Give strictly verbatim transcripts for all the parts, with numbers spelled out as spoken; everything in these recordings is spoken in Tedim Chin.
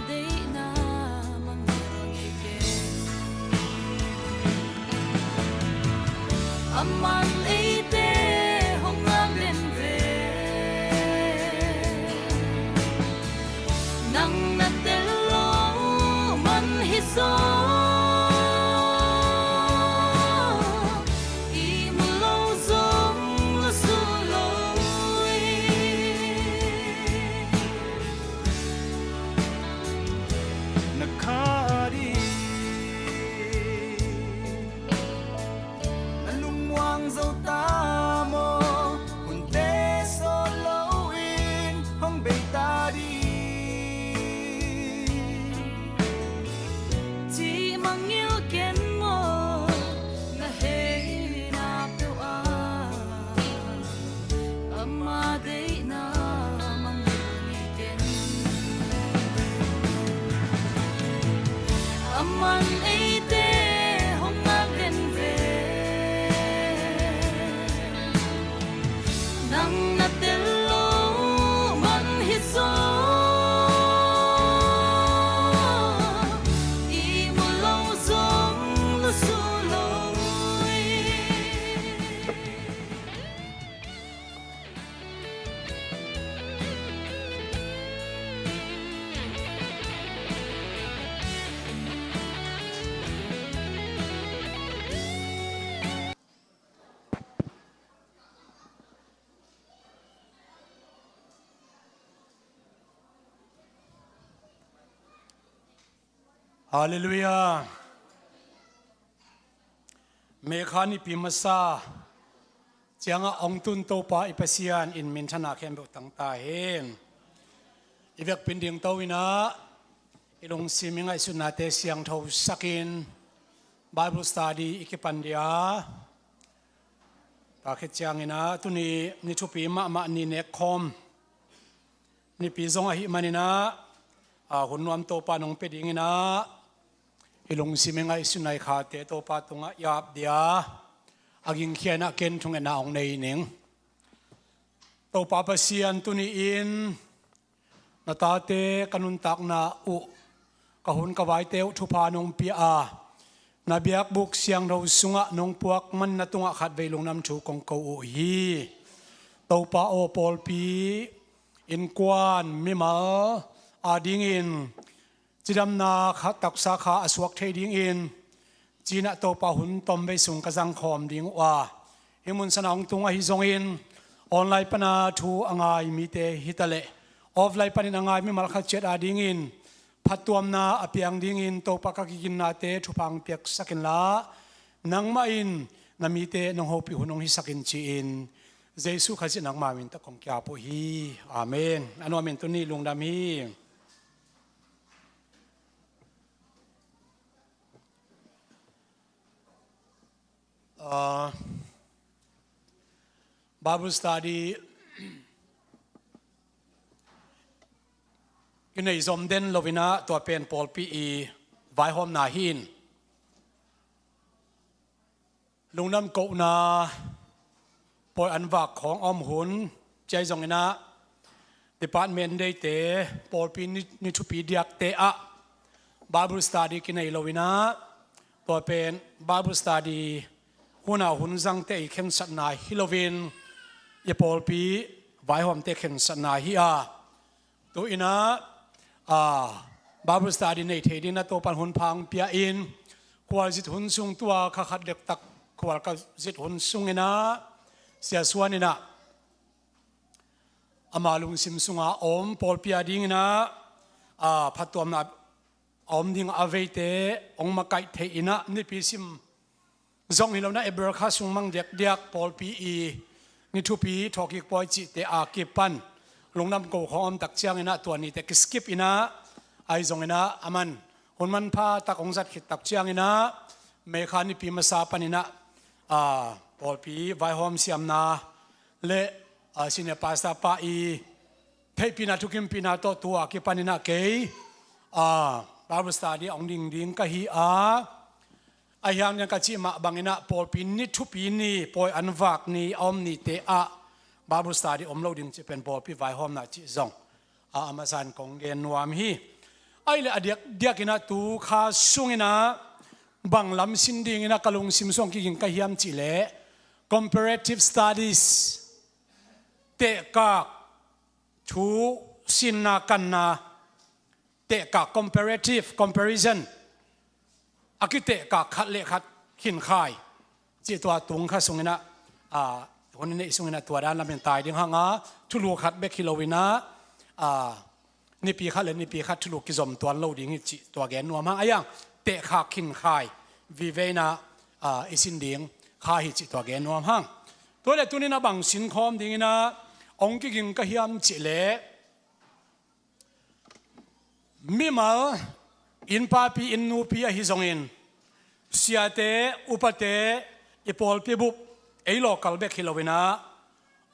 Deihna mangngilh ngei ken. Aman eite hong ngak den ve. Nang na tel lo man hi zaw, ihmu lo zong lusu lo hi. Na kha ding na lungmuang zo ta maw? Hunte sawt loin hong bei ta ding. Cih mangngilh ken maw, na heina peuh ah. Ama deihna mangngilh ngei ken. Aman eite hong ngak den ve. Nang na tel lo man hi zaw, ihmu lo zong lusu lo hi. Halleluiah. Mekha nipi masa ciangah hong tun Topa i Pasian in minthanna khempeuh tang ta hen. I vekpi in dingto inah i lungsim i ngaihsutnate siangtho sakin Bible study i kipan dia. Tua khit cianginah tuni ni thupi mahmah ni nek khawm nipi zong ahih maninah, a, hun nuam Topa nong pia dinginah i lungsim i ngaihsutna i khate Topa tungah i ap dia a gingkhia inah ken thungetna hong nei ning. Topa Pasian, tuni-in na tate ka nuntakna uh, ka hun ka vaite uh thupha nong pia a, na biakbuk siangtho sungah nong puak man na tungah khatvei lungdam thu kong ko uh hi. Topa aw, pawlpi, innkuan, mimal adingin cidamna kha, taksa kha a suak thei dingin cinah Topa hun tomvei sung ka zangkhawm ding uh a, hih mun sana hong tung ahi zongin online pana thu a ngai mite hitaleh offline panin a ngai mimal khat ciat adingin phattuamna a piang dingin Topa ka kiginnate thupha hong piaksak inla, nangmah in na mite nong hopih hun hong hisak in ci-in Jesuh Khazih nangma min tawh kong ki-ap uh hi. Amen. A nuamin tuni lungdam hi. Ah, Bible study kinei zom den loinah tua pen pawlpi i vaihawmna hi in. Lungdam kohna pawi an vak khawng a om hun ciai zonginah department deite pawlpi ni, ni thupi diakte ah Bible study kinei loinah tua pen Bible study huna hun zangte i khensatna hi loin i pawlpi vaihawmte khensatna hi a. Tu inah, a, Bible study nei thei dingin a Topan hun pha hong pia in, khualzin hun sung tua kha khat dektak khual ka zin hun sunginah Sia Suan inah ama lungsim sunga om pawlpi a dinginah, a, phattuamna a om ding a veite hong makaih thei inah nipi sim zong hi lo inah April kha sung mang diakdiak pawlpi i ni thupi thawhkik pawi cihte a kipan lungdam ko khawng om tak cianginah tua nite kiskip inah ahi zonginah a man hun manpha tak hong zat khit tak cianginah May kha nipi masa paninah, a, pawlpi vaihawm siamna le, a, senior pastor pa i theihpihna thukimpihna tawh tua kipaninah kei, a, Bible study a hong ding ding ka hi a, ahi hang ding ka cih mah banginah pawlpi ni thupi ni pawi an vak ni a om nite ah Bible study om lo ding cih pen pawlpi vaihawmna cih zong a, a masa in kong gen nuam hi. Ahih leh a diakdiakin ah tu kha sungin ah bang lam sin dingin ah ka lungsim sung kiging ka hiam cih leh comparative studies, tehkak thu sinna kanna, tehkak, comparative, comparison, a kitehkak khat le khat khinkhai cih tua tung kha sungin ah, a, hun i neih sungin ah tua dan lamin tai ding hang a, thulu khat bek hi loin ah, a, nipi khat le nipi khat thulu kizom tuan lo ding hi cih tua gen nuam hang. A yang tehkak khinkhai vive in ah, a, i sin ding kha hi cih tua gen nuam hang. Tua le tunin ah bang sin khawm dingin ah ong kiging ka hiam cih leh, mimal, innpapi, innupi ahi zongin, siate, upate, i pawlpi bup, ei local bek hi loin ah,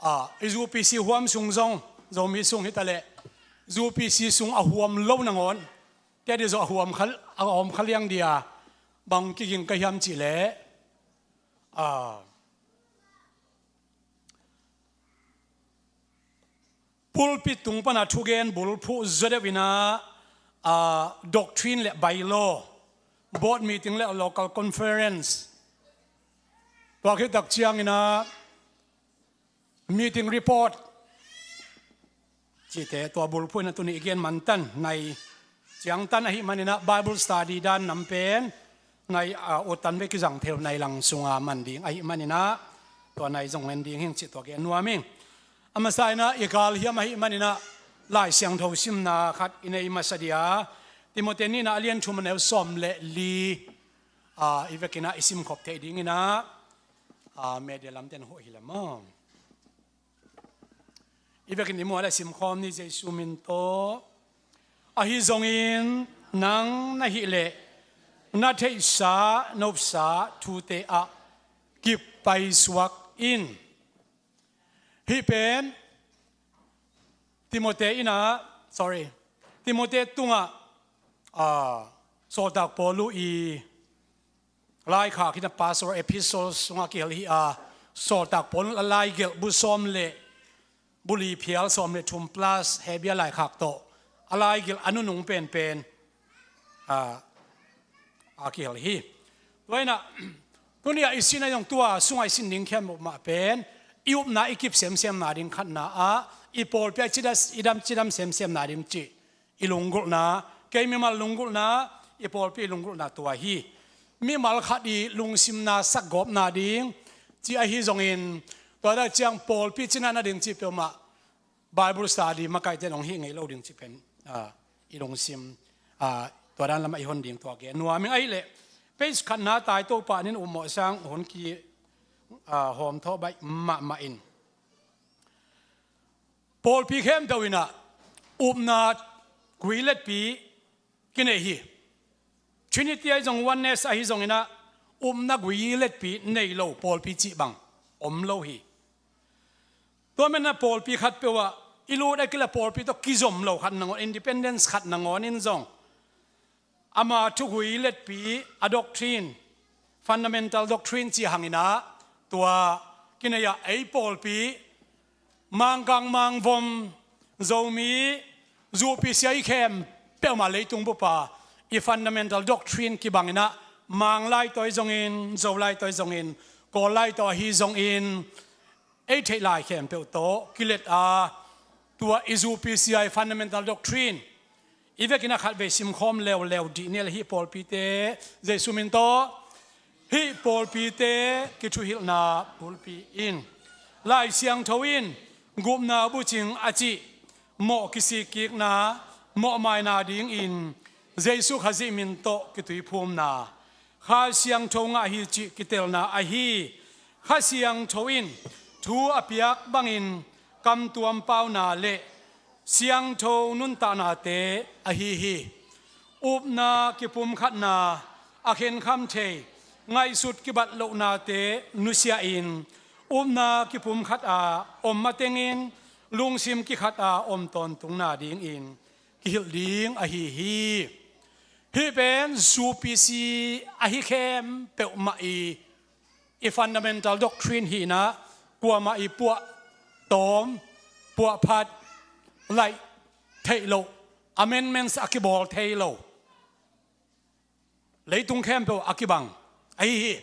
a, i U P C huam sung zong, Zomi sung hi ta leh, U P C sung a huam lo nangawn, tua dih zong a huam kha, a om kha liang dia, bang kiging ka hiam cih leh, a, pulpit tung pan a thugen bulphuh zaw deuh in ah, a, doctrine le bylaw, board meeting le local conference, tua khit tak ciangin ah meeting report cihte, tua bulphuh in ah tuni i gen mantan nai ciangtan ahih manin ah Bible study dan nam pen nai, a, uttan vei kizang thei lo, nai lang sunga man ding ahih manin ah tua nai zong en ding hing cih tua gen nuam ing. A masa in ah i galhiam ahih manin ah Lai Siangtho simna khat i nei masa dia, Timoti nihna a lian thum a neu sawm le li, a, i vekin ah i simkhop theih dingin ah, a, media lamte na huh hi leh maw. I vekin i mual a simkhawm ni, Jesu min tawh. Ahi zongin nang na hih leh na theihsa, na upsa thute ah kip paisuak in. Hih pen Timoti in ah, sorry, Timoti tungah, a, sawltak Paul uh i laikhak hi in ah, pastoral epistles sungah kihel hi a, sawltak Paul a laigelh bu sawm le, bu li phial sawm le thum plus Hebru laikhak tawh a laigelh a nunung penpen, a, a kihel hi. Tua in ah, tuni a i sin a zong tua sungah i sin ding khempeuh mah pen i upna i kip semsemna ding khatna ah, i pawlpi a cidam, i dam cidam semsemna ding cih i lunggulhna, kei mimal lunggulhna, i pawlpi i lunggulhna tua hi. Mimal khat i lungsimna sakgawpna ding cih ahi zongin, tua dah ciang pawlpi cina na ding cih peuhmah Bible study makaite nong hih ngei lo ding cih pen, a, i lungsim, a, tua dan lamah i hon ding tua gen nuam ing. Ahih leh page khatna tai Topa nin ummawh sang hun ki, a, hawm thawh baih mahmah in. Pawlpi khempeuh in ah upna gui letpi kinei hi. Trinity ahi zong, oneness ahi zongin ah upna gui letpi nei lo pawlpi cih bang om lo hi. Tua manin ah pawlpi khatpeuh ah i lut a kila pawlpi tawh kizom lo khat nangawn, independence khat nangawn in zong ama thugui letpi, a doctrine, fundamental doctrine cih hangin ah tua kinei ah ei pawlpi Mangkang, Mangvom, Zomi, U P C ahi khempeuh mah leitung bup a i fundamental doctrine kibangin ah Mang laitawi zongin, Zo laitawi zongin, Kawl laitawi ahi zongin, ei theih lai khempeuh tawh kilet a, tua i U P C ahi fundamental doctrine i vekin a khatvei simkhawm leuleu dih ni le. Hih pawlpite, Jesu min tawh, hih pawlpite kithuhilhna bulpi in Lai Siangtho in gupna bucing a cih mawh kisikkikna, mawhmaina dingin Jesu Khazih min tawh kituiphumna, Kha Siangtho ngah hi cih kitelna ahi. Kha Siangtho in thu a piak bangin kamtuam pauna le siangtho nuntahnate ahi hi. Upna kipumkhatna, a khenkham thei, ngaihsut kibat lohnate nusia in, upna kipumkhat a om matengin lungsim kikhat a om tawntungna dingin kihilh ding ahi hi. Hih pen U P C ahi khempeuh mah i, i fundamental doctrine hi in ah, kuamah i puahtawm, puahphat, laih theih loh amendments a kibawl thei lo. Leitung khempeuh a kibang ahi hi.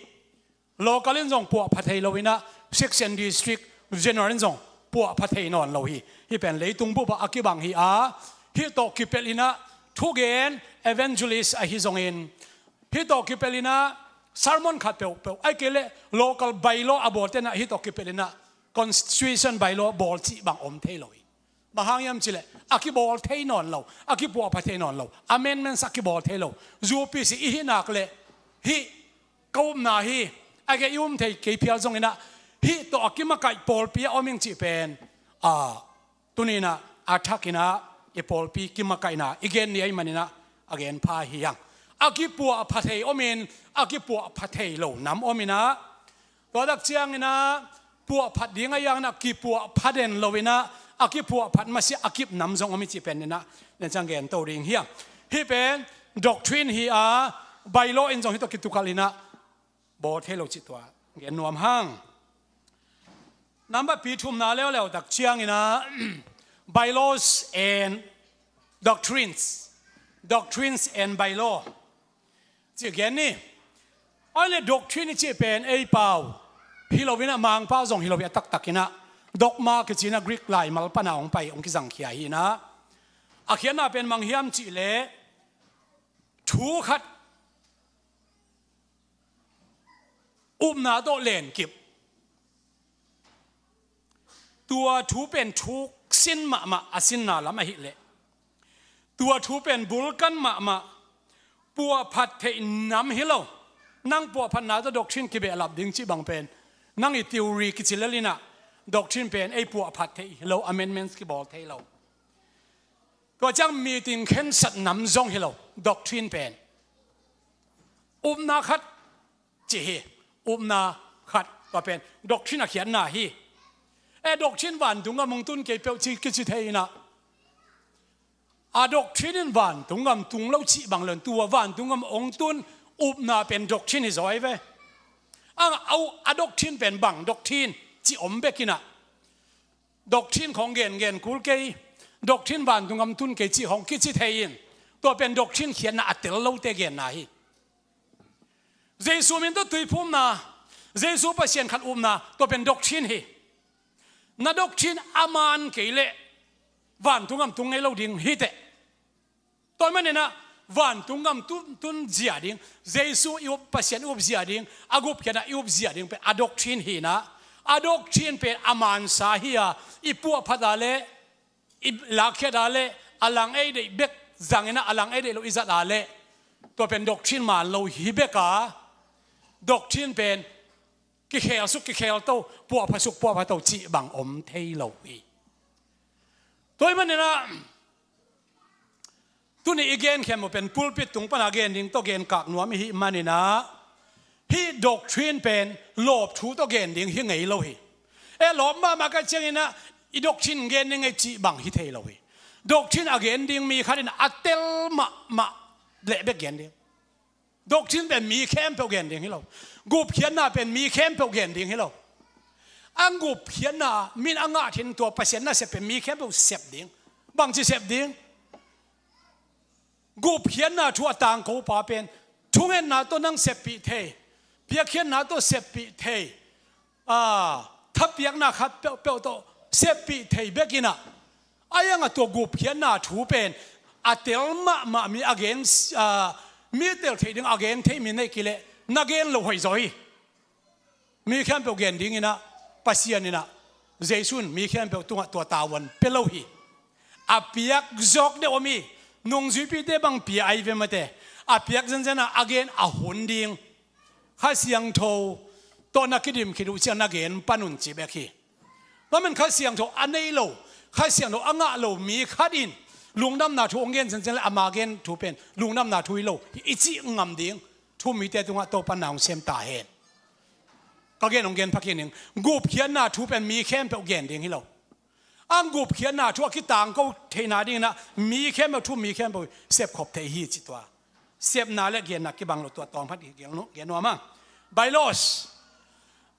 Local in zong puahpha thei lo inah, section, district, general in zong puahpha thei nawn lo hi. Hih pen leitung bup ah a kibang hi a, hih tawh kipelh inah thugen evangelist ahi zongin, hih tawh kipelh inah sermon khat peuhpeuh, ahih kei leh local bylaw a bawlte inah hih tawh kipelh inah constitution, bylaw bawl cih bang om thei lo hi. Bang hang hiam cih leh a kibawl thei nawn lo, a kipuahpha thei nawn lo, amendments a kibawl thei lo. Zu P C i hih nak leh hih ka upna hi, a gei i um thei kei phial zong inah, hih tawh a kimakaih pawlpi a om ing cih pen, a, tuni inah a thak inah i pawlpi kimakaihna i gen ni ahih man inah a gen pha hi hang. A kipuahpha thei om in, a kipuahpha thei lo nam om inah, tua tak ciang inah puahphat ding a hiang inah kipuahpha den lo inah, a kipuahphat masiah a kip nam zong om hi cih pen inah nen ciang gen to ding hi hang. Hih pen doctrine hi a, bylaw in zong hih tawh kitukalh inah bawl thei lo cih tua gen nuam hang. Nambat pi thumna leuleu tak ciang inah bylaws and doctrines, doctrines and bylaw cih gen ni. Ahih leh doctrine i cih pen ei pau hi lo inah, Mangpau zong hi lo hi a, taktak inah dogma kici inah Greek laimal pan a hong pai, hong kizangkhia hi inah, a khiatna pen bang hiam cih leh thu khat upna tawh lenkip, tua thu pen thuk sin mahmah, a sinna lam ahih leh tua thu pen bulkan mahmah, puahphat theih nam hi lo. Nang puahphatna tawh doctrine kibehlap ding cih bang pen nang i theory kici lel inah, doctrine pen ei puahphat theih hi lo, amendments kibawl thei lo. Tua ciang meeting khensat nam zong hi lo doctrine pen. Upna khat cih hi. Upna khat, tua pen doctrine a khiatna hi. E, doctrine vantung gam hong tun kei peuh ci, kici thei inah, a doctrine in vantung gam tung lo cih bang lo in, tua vantung gam hong tun upna pen doctrine hi zaw hi ve. A, a, a doctrine pen bang doctrine cih om bek inah, doctrine khawng gen, gen kul kei, doctrine vantung gam tun kei cih khawng kici thei in, tua pen doctrine khiatna a tel lote genna hi. Jesu min tawh tuiphumna, Jesu Pasian khat upna, tua pen doctrine hi. Na doctrine a man kei leh vantung gam tung ngei lo ding hi teh. Tua ahih man inah vantung gam tun, tun zia ding, Jesu i up, Pasian i up zia ding, a gupkhiatna i up zia ding pen a doctrine hi inah, a doctrine pen a mansa hi a, i puahphat a leh, i lakkhiat a leh, a lang ei deih bek zang inah, a lang ei deih lo i zat a leh, tua pen doctrine man lo hi bek a, doctrine pen kikhel suk kikhel to, puahpha suk puahpha to cih bang om thei lo hi. Tua ahih man inah, tuni i gen khempeuh pen pulpit tung pan a gen ding tawh gen kak nuam i hih man inah, hih doctrine pen lawp thu tawh gen ding hi ngei lo hi. E, lawp mahmah ka ciang inah i doctrine gen ding ei cih bang hi thei lo hi. Doctrine a gen ding mi khat in a tel mahmah leh bek gen ding. Doctrine pen mi khempeuh gen ding hi lo. Gupkhiatna pen mi khempeuh gen ding hi lo. A gupkhiatna, min a ngah theih tua Pasian nasep pen mi khempeuh sep ding. Bangci sep ding? Gupkhiatna thu a tangkopa pen thungetna tawh nang seppih thei, piakkhiatna tawh seppih thei, a, thapiakna khat peuhpeuh tawh seppih thei bek inah, a hiang a tua gupkhiatna thu pen a tel mahmah mi a gen, a, mi tel theih ding a gen thei mi neih kei leh na gen loh hoih zaw hi. Mi khempeuh gen ding inah, Pasian inah Jesu in mi khempeuh tungah tua tavuan pia lo hi. A piak zawk deuh om hi. Nungzuipite bang pia ahi ve mate. A piak zenzen a, a gen a hun ding, Kha Siangtho tawh na kidim khit uh ciang na gen pan un ci bek hi. Tua man Kha Siangtho a nei lo, Kha Siangtho a ngah lo mi khat in lungdamna thu hong gen zenzen leh ama gen thu pen lungdamna thu hi lo i cih ngam ding thu mite tungah Topa na hong sem ta hen. Ka gen hong gen pha kik ning. Gupkhiatna thu pen mi khempeuh gen ding hi lo. A gupkhiatna thu a kitangko theihna ding inah mi khempeuh thu mi khempeuh sepkhop thei hi ci tua. Sepna leh genna kibang lo, tua tawm khat gen nuam, gen nuam hang. Bylaws.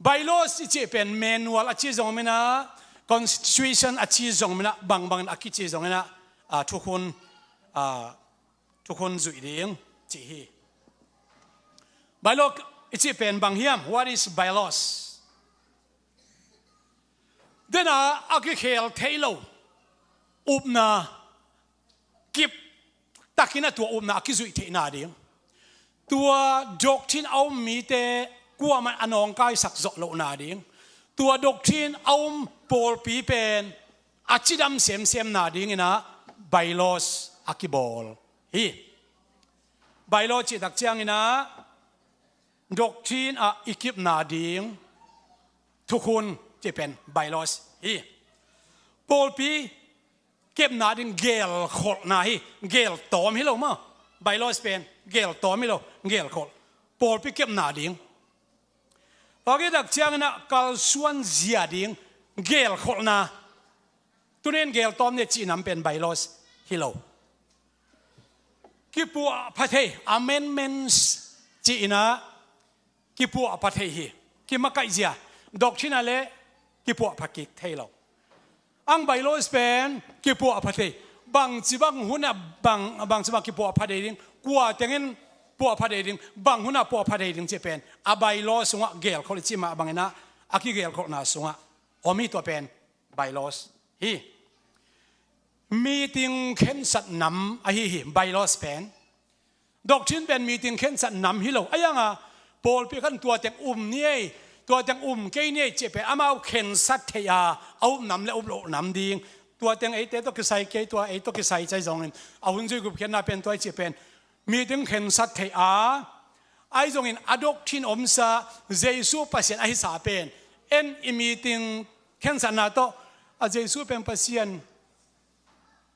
Bylaws i cih pen manual a ci zong om inah, constitution a ci zong om inah, bangbang in a kici zong inah, a, thukhun, ah, thukhun zuih ding cih hi. Bylaw i cih pen bang hiam? What is bylaws? Dena a kikhel thei lo upna kip takin a tua upna a kizuih theihna ding. Tua doctrine a um mite kuaman a nawngkaisak zawh lohna ding. Tua doctrine a um pawlpi pen a cidam semsemna dinginah bylaws a kibawl hi. Bylaw cihtak cianginah doctrine ah i kipna ding thukhun cih pen bylaws hi. Pawlpi kepna ding gelkholhna hi. Geltawm hi lo maw? Bylaws pen geltawm hi lo, gelkholh. Pawlpi kepna ding. Tua kihtak cianginah kalsuan zia ding gelkholhna. Tunin geltawm ni cih nam pen bylaws hi lo. Kipuahpha thei, amendments cihinah kipuahpha thei hi. Kimakaih zia, doctrine ah le kipuahpha kik thei lo. Ang bylaws pen kipuahpha thei. Bangci bang hunah bang, bangci bang kipuahpha thei ding, kua tengin puahpha thei ding, bang hunah puahpha thei ding cih pen a bylaw sungah gelkholh i cih mah banginah a kigelkholhna sungah om hi. Tua pen bylaws hi. Meeting khensat nam ahi hi, bylaws pen. Doctrine pen meeting khensat nam hi lo. A yanga pawlpi khan tua teng um ni ei, tua teng um kei ni ei cih pen amau khensat theih a, a up nam le up loh nam ding. Tua teng eite tawh kisai kei, tua ei tawh kisai cai zongin a hun zui gupkhiatna pen tua i cih pen meeting khensat theih a, ahi zongin a doctrine omsa Jesu Pasian ahi sa pen en i meeting khensatna tawh a Jesu pen Pasian,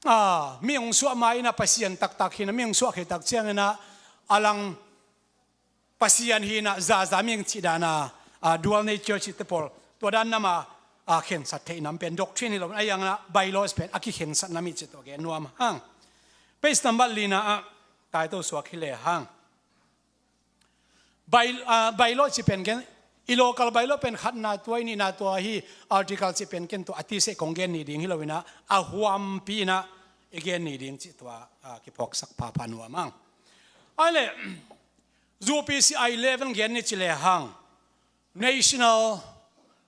a, mi hong suah ma inah Pasian taktak hinah mi hong suah kheitak cianginah a lang Pasian hinah zaza mi hong cih dana, a, dual nature cihte pawl tua dan nama, a, khensat theih nam pen doctrine hi lo. A yanginah bylaws pen a kikhensat nam hi cih tua gen nuam hang. Page number lina ah taito suak hi le hang. By, ah, bylaw cih pen ken, i local bylaw pen khatna tua, i nihna tua hi, article cih pen ken tua a tiseh kong gen ni ding hi loinah a huampi inah i gen ni ding cih tua, ah, kiphawksak phapha nuam ang. Ai le, U P C I level gen ni ci le hang. National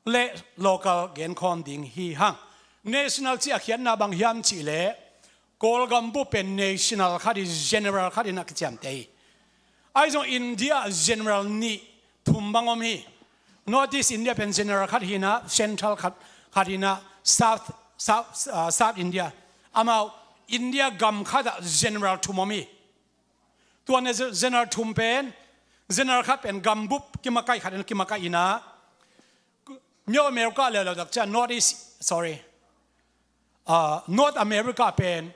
le local genkhawm ding hi hang. National cih a khiatna bang hiam cih leh Kawlgam bup pen national khat hi, general khat in a kiciamteh hi. Ahi zong India general nih thum bang om hi. North East India pen general khat hinah, central khat, khat hinah, South, South, ah, South India. Amau India gam khatah general thum om hi. Tua ne general thum pen, general khat pen gambup kimakaih khat in kimakaih inah, Middle America leuleu tak ciah North East, sorry, ah, North America pen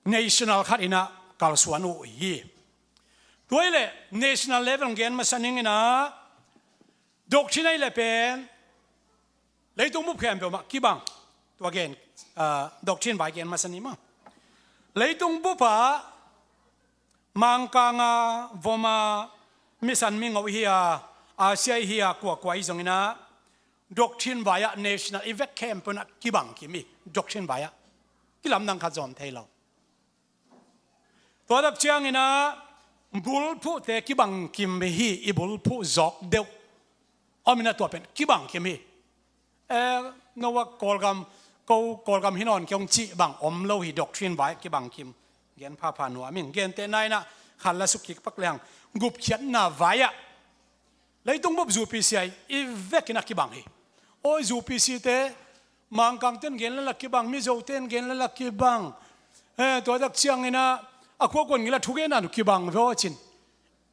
national khat inah kalsuan uh hi. Tua hi leh national level gen masa ning inah, doctrine ahi leh pen leitung bup khempeuh mah kibang. Tua gen, ah, doctrine vai gen masa ni maw. Leitung bup ah Mangkang a, Vom a, Misan, Mingo hi a, Asia hi a, kuakua hi zonginah doctrine vai-ah national i vek khempeuh inah kibang kim hi. Doctrine vai-ah kilamdang khat zong om thei lo. Tua tak cianginah bulphuhte kibang kim hi, i bulphuh zawk deuh om inah tua pen kibang kim hi. Eh, no a Kawlgam, ko Kawlgam hi nawn kei hong cih bang om lo hi, doctrine vai kibang kim. Gen phapha nuam ing, gentehna inah khat la suk kik pak lehang gupkhiatna vai-ah leitung bup U P C I i vekin a kibang hi. Awi U P C te, Mangkang ten gen lala kibang, Mizo ten gen lala kibang. Eh, tua tak cianginah a khuakuan ngila thugenna nu kibang ve aw cin.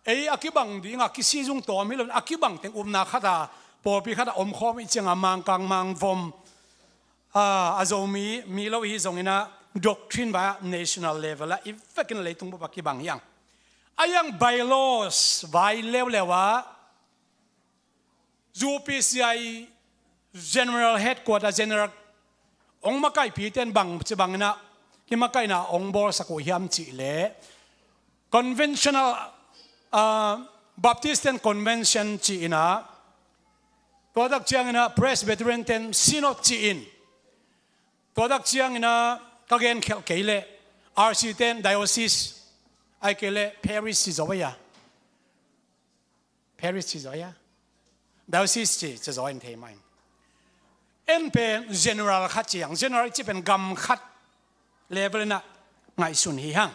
Ei a kibang dinga kisizung tawm hi lo, a kibang teng upna khata, pawlpi khata omkhawm i cianga Mangkang, Mangvom, a, a Zomi mi lo hi zonginah doctrine vai-ah national level ah i vekin leitung bup a kibang hi ang. A yang bylaws vai leuleu ah U P C I General Headquarter, General hong makaihpite in bangci banginah kimakaihna hong bawlsak uh hiam cih leh Conventional, ah, Baptist ten Convention ci-inah, tua tak cianginah Presbyterian ten Synod ci-in, tua tak cianginah ka genkhelh kei leh R C ten diocese, ai kei le parish ci zo a, parish ci zo a, diocese ci, ci zo in thei mai. En pen general khat ci hang, general ci pen gam khat level inah ngaihsun hi hang.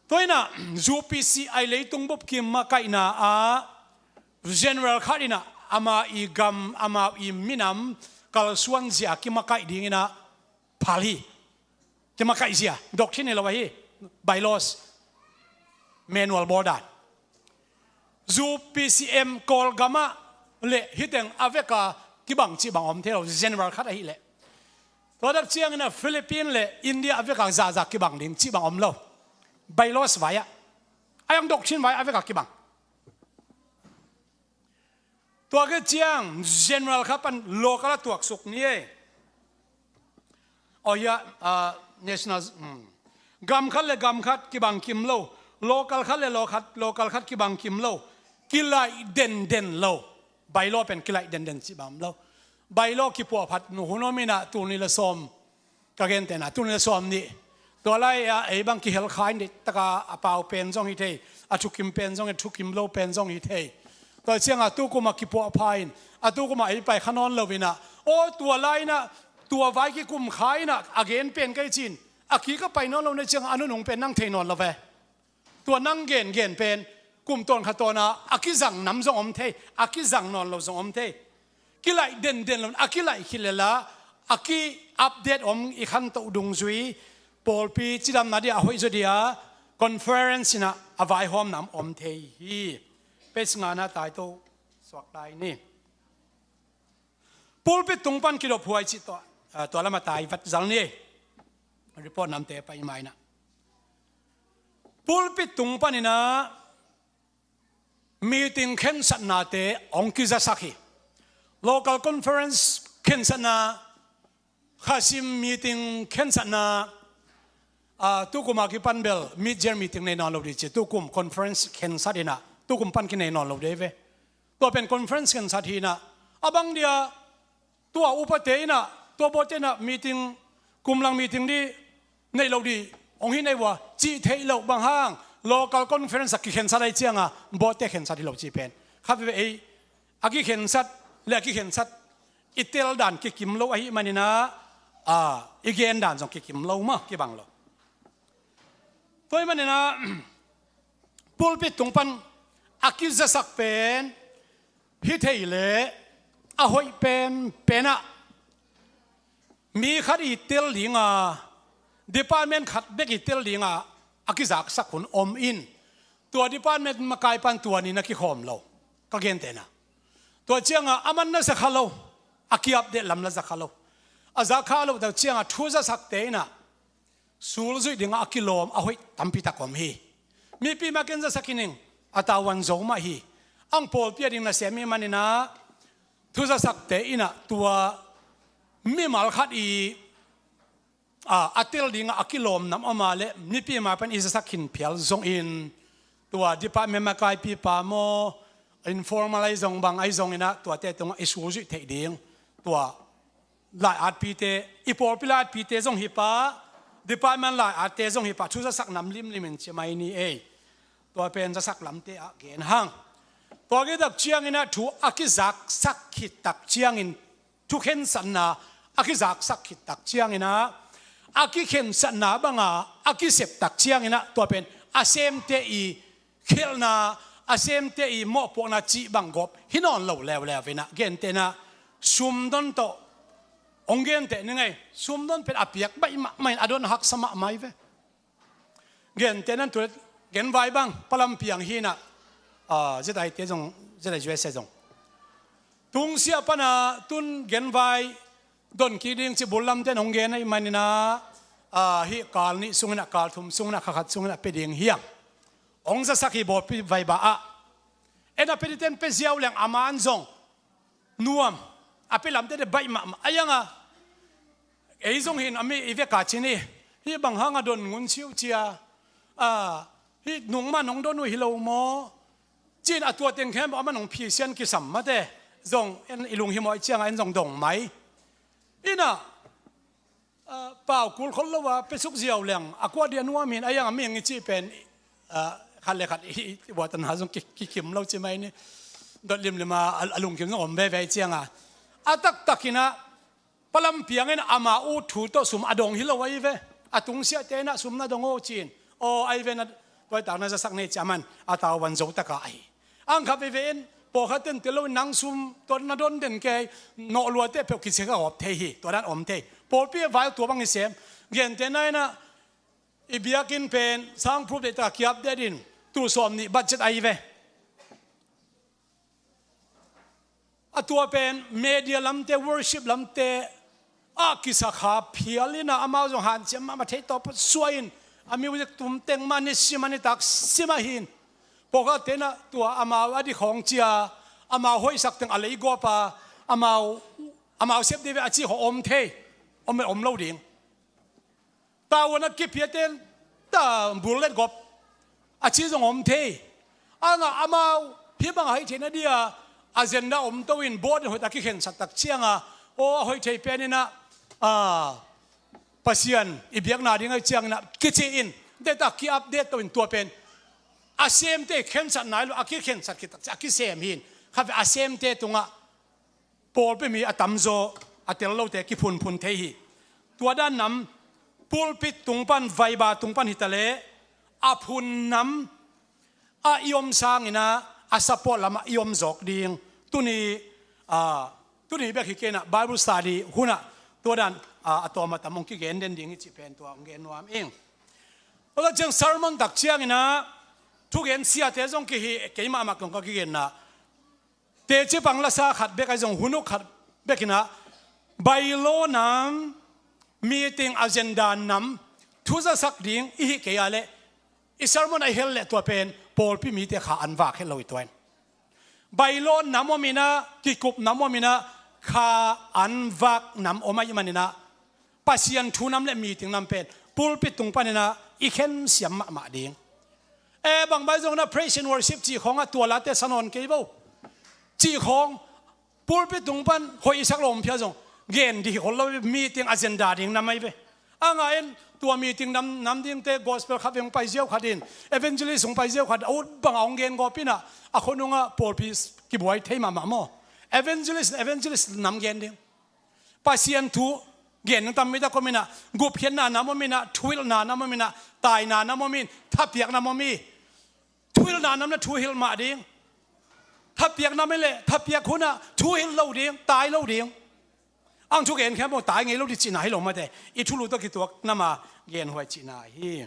Tua inah U P C I leitung bup kim makaihna ah general khat inah ama i gam, ama i minam kalsuan zia kimakaih dinginah phal hi. Kimakaih zia, doctrine hi lo ahi, bylaws, manual bawl dan. U P C M Kawlgam ah le hiteng a veka kibang cih bang om thei lo, general khat ahih leh. Tua tak ciangin a Philippine le India a veka zahzah kibang ding cih bang om lo. Bylaws vai ah, a yang doctrine vai ah a veka kibang. Tua khit ciang general khat pan local a tuaksuk ni ei. Oh ya, ah, national, hmm. Gam khat le gam khat kibang kim lo. Local khat le lo khat, local khat kibang kim lo. Kilaih denden lo. Bylaw pen kilaih denden cih bang om lo. Bylaw kipuahphat nu hun om inah tul nih le sawm, ka gentehna, tul nih le sawm nih. Tua lai-ah ei bang kihel kha in, deih taka a pau pen zong hi thei, a thukim pen zong hi, thukim lo pen zong hi thei. Tua ciangah tu kum ah kipuah pha in, a tu kum ah ei pai kha nawn lo inah, aw tua lai inah, tua vai kikum kha inah, a gen pen kei cin, a kik a pai nawn lo na ciangah a nunung pen nang thei nawn lo ve. Tua nang gengen pen kum tawn kha tawn a, a kizang nam zong om thei, a kizang nawn lo zong om thei. Kilaih denden lo, a kilaih khit leh la, a ki-update om i khantoh dungzui, pawlpi cidamna dia a hoih zaw dia conference inah a vaihawmna om thei hi. Page ngana tai to suak lai ni. Pulpit tung pan kidop huai cih tua, ah, tua lam a tai vat zal ni. Report namte pai mai inah. Pulpit tung paninah meeting khensatnate hong kizasak hi. Local conference khensatna, khasim meeting khensatna, ah, tukum a kipan bel mid-year meeting nei nawn lo dih ci, tukum conference khensat inah, tukum pan kinei nawn lo dih ve. Tua pen conference khensat hi inah, a bang dia tua upate inah, tua bote inah meeting, kumlang meeting dih neih lo dih hong hi nei uh a cih theih loh bang hang, local conference a kikhensat ai cianga bote khensat hi lo cih pen khat veve ei a kikhensat le a kikhensat i tel dan kikim lo ahih maninah, a, i gen dan zong kikim lo mah, kibang lo. Tua ahih maninah pulpit tung pan a kizasak pen hi thei leh a hoih pen penah mi khat i tel dinga, department khat bek i tel dinga a kizaksak hun om in, tua department makai pan tua ni na kikhawm lo, ka gentehna. Tua cianga a man na za kha lo, a ki-update lam na za kha lo. A za kha lo tak cianga thu zasakte inah sul zuih dinga a kilawm a hoih tampi tak om hi. Mipi mah ken zasak hi ning, a tavuan zo mah hi. Ang pawlpi a ding nasem i hih maninah thu zasakte inah tua mimal khat i, a, a tel dinga a kilawm nam om a leh mipi mah pen i zasak khin phial zongin, tua department makaipipa maw, informal ahi zong bang ahi zonginah tuate tungah i sul zuih theih ding, tua lai-atpite, i pawlpi lai-atpite zong hi pah, department lai-atte zong hi pah, thu zasak nam limlim in ci mai ni ei. Tua pen zasak lamte ah gen hang. Tua kitak cianginah thu a kizaksak khit tak ciangin, thu khensatna a kizaksak khit tak cianginah a kikhensatna banga a kisep tak cianginah tua pen a semte i khelhna, a semte i mawhpuakna cih bang gawp hi nawn lo leuleu inah, gentehnah sumdon tawh hong genteh ni ngei. Sumdon pen a piak baih mahmah in a don a haksa mahmah hi ve. Gentehna tu genvai bang palampiang hinah, a, zetaite zong, zeta U S A zong tungsiah pana tun genvai don kik ding ci bullamte in hong gen ahih maninah, a, hih kal nih sunginah, kal thum sunginah, kha khat sunginah pia ding hiam? Hong zasak hi bawlpi vaiba ah. En a pia dingte in pia ziau leng a man zong nuam, a pia lamte de baih mahmah a ianga. Ei zong hin a mi i veka cin hi, hih bang hanga don ngun ciu cia, a, hih nungman hong don uh hi lo maw? Cin a tua teng khempeuh a man hong phisian kisam mate zong en i lunghimawh cianga en zong dong mai. Inah Pau kul khol lo a, pe suk ziau leng a kuat dia nuam hin a, iang a ming i cih pen khat le khat i buatana zong kikim lo ci mai ni. Dot limlim a, a lungkim zong om veve cianga a taktakinah palam piangin ama ut thu tawh sum a dong hi lo ahi ve. A tungsiahte inah sum na dong aw cin, aw ahi ve, na tuaitak na zasak nei ciaman a tauvan zotaka ahi. Ang kha veve in pawlkhat ten tel loin nang sum tua na don den kei, nawh luate peuh kici kha gawp thei hi, tua dan om thei. Pawlpi a vai tua bang i sem. Gente na inah i biakinn pen soundproof deihtak a kiap det in, tul sawm nih budget ahi ve. A tua pen media lamte, worship lamte a kisakha phial inah amau zong hanciam mahmah thei tawp suah in a music tum teng mah ni sim a ni tak sim ahin. Pawlkhatte inah tua amau a dikhawng cia, amau hoihsak teng a leigawp a, amau amau sep dih ve a ci khawng om thei, om, om lo ding. Tavuan a kipiate ta bullet gop a ci zong om thei. Angah amau hih bang a hoih theihna dia agenda om to in board in hoihtak kikhensat tak cianga, aw a hoih thei pen inah Pasian i biakna ding ahi cianginah kici in deihtak ki-update to in tua pen a semte khensat nai lo, a kikhensat khit tak cia a kisem hin. Kha ve, a semte tungah pawlpi mi a tamzaw a tel lote kiphunphun thei hi. Tua dan nam pulpit tung pan, vaiba tung pan hitaleh a phun nam a i om sanginah a support lamah i om zawk ding. Tuni, a, tuni bek hi kei inah Bible study hunah tua dan a, a tawm a tam hong kigen den ding hi cih pen tua hong gen nuam ing. Tua ciang sermon tak cianginah thugen siate zong kihi, keimah mah kong ka kigenna teci pang lasa khat bek ahi zong hun uk khat bekinah bylaw nam, meeting agenda nam thuzasak ding i hih kei a leh i sermon a i hel leh tua pen pawlpi mite kha an vak het lo i tuan. Bylaw nam om inah, kikup nam om inah, kha an vak nam om ahih maninah Pasian thu nam le meeting nam pen pulpit tung paninah i khensiam mahmah ding. E, bangbai zong na praise and worship cih khawngah tua late sa nawn kei vo. Cih khawng pulpit tung pan hoih i sak lo om phial zong gen dih khol lo, meeting agenda ding nam ahi ve. Angah in tua meeting nam, nam dingte gospel khat veng pai ziau khat in, evangelist hong pai ziau khat a ut bangah hong gen gawp inah a khonungah pawlpi kibuai thei mahmah maw? Evangelist, evangelist nam gen ding. Pasian thu gen ding tam mi tak om inah, gupkhiatna nam om inah, thuhilhna nam om inah, taina nam om in, thapiak nam om hi. Thuhilhna nam le thuhilh mah ding. Thapiak nam hi leh thapiak hunah thuhilh lo ding, tai lo ding. Ang thugen khempeuh tai ngei lo ding cihna hi lo mate. I thulu tawh kituak nama genhuai cihna hi.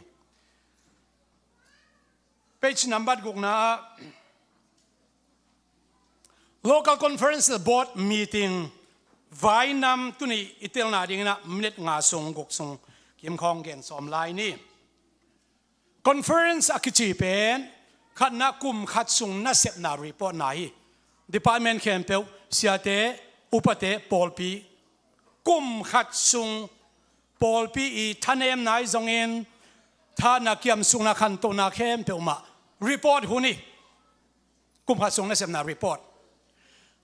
Page number gukna ah local conference board meeting vainam tuni i telna dinginah minute nga sung guk sung kimkhawng gen sawm lai ni. Conference a kici pen khatna kum khat sung nasepna report na hi. Department khempeuh, siate, upate, pawlpi, kum khat sung pawlpi i thanemna ahi zongin thahatna kiamsukna khantohna khempeuh mah report hun hi. Kum khat sung nasepna report.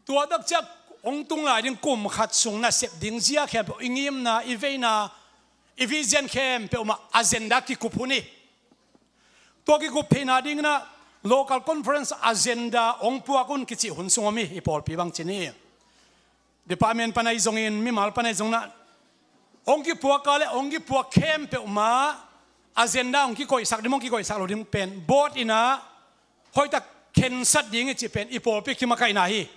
Tua takciang hong tung lai ding kum khat sung nasep ding zia khempeuh, i ngimna, i veina, i vision khempeuh mah agenda kikup hun hi. Tua kikup theihna dinginah local conference agenda hong puak un kicih hun sung om hi, i pawlpi bangci ni. Department pan ahi zongin, mimal pan ahi zongin ah hong kipuak a le hong kipuak khempeuh mah agenda hong kikoihsak ding, hong kikoihsak lo ding pen board inah hoihtak khensat ding i cih pen i pawlpi kimakaihna hi.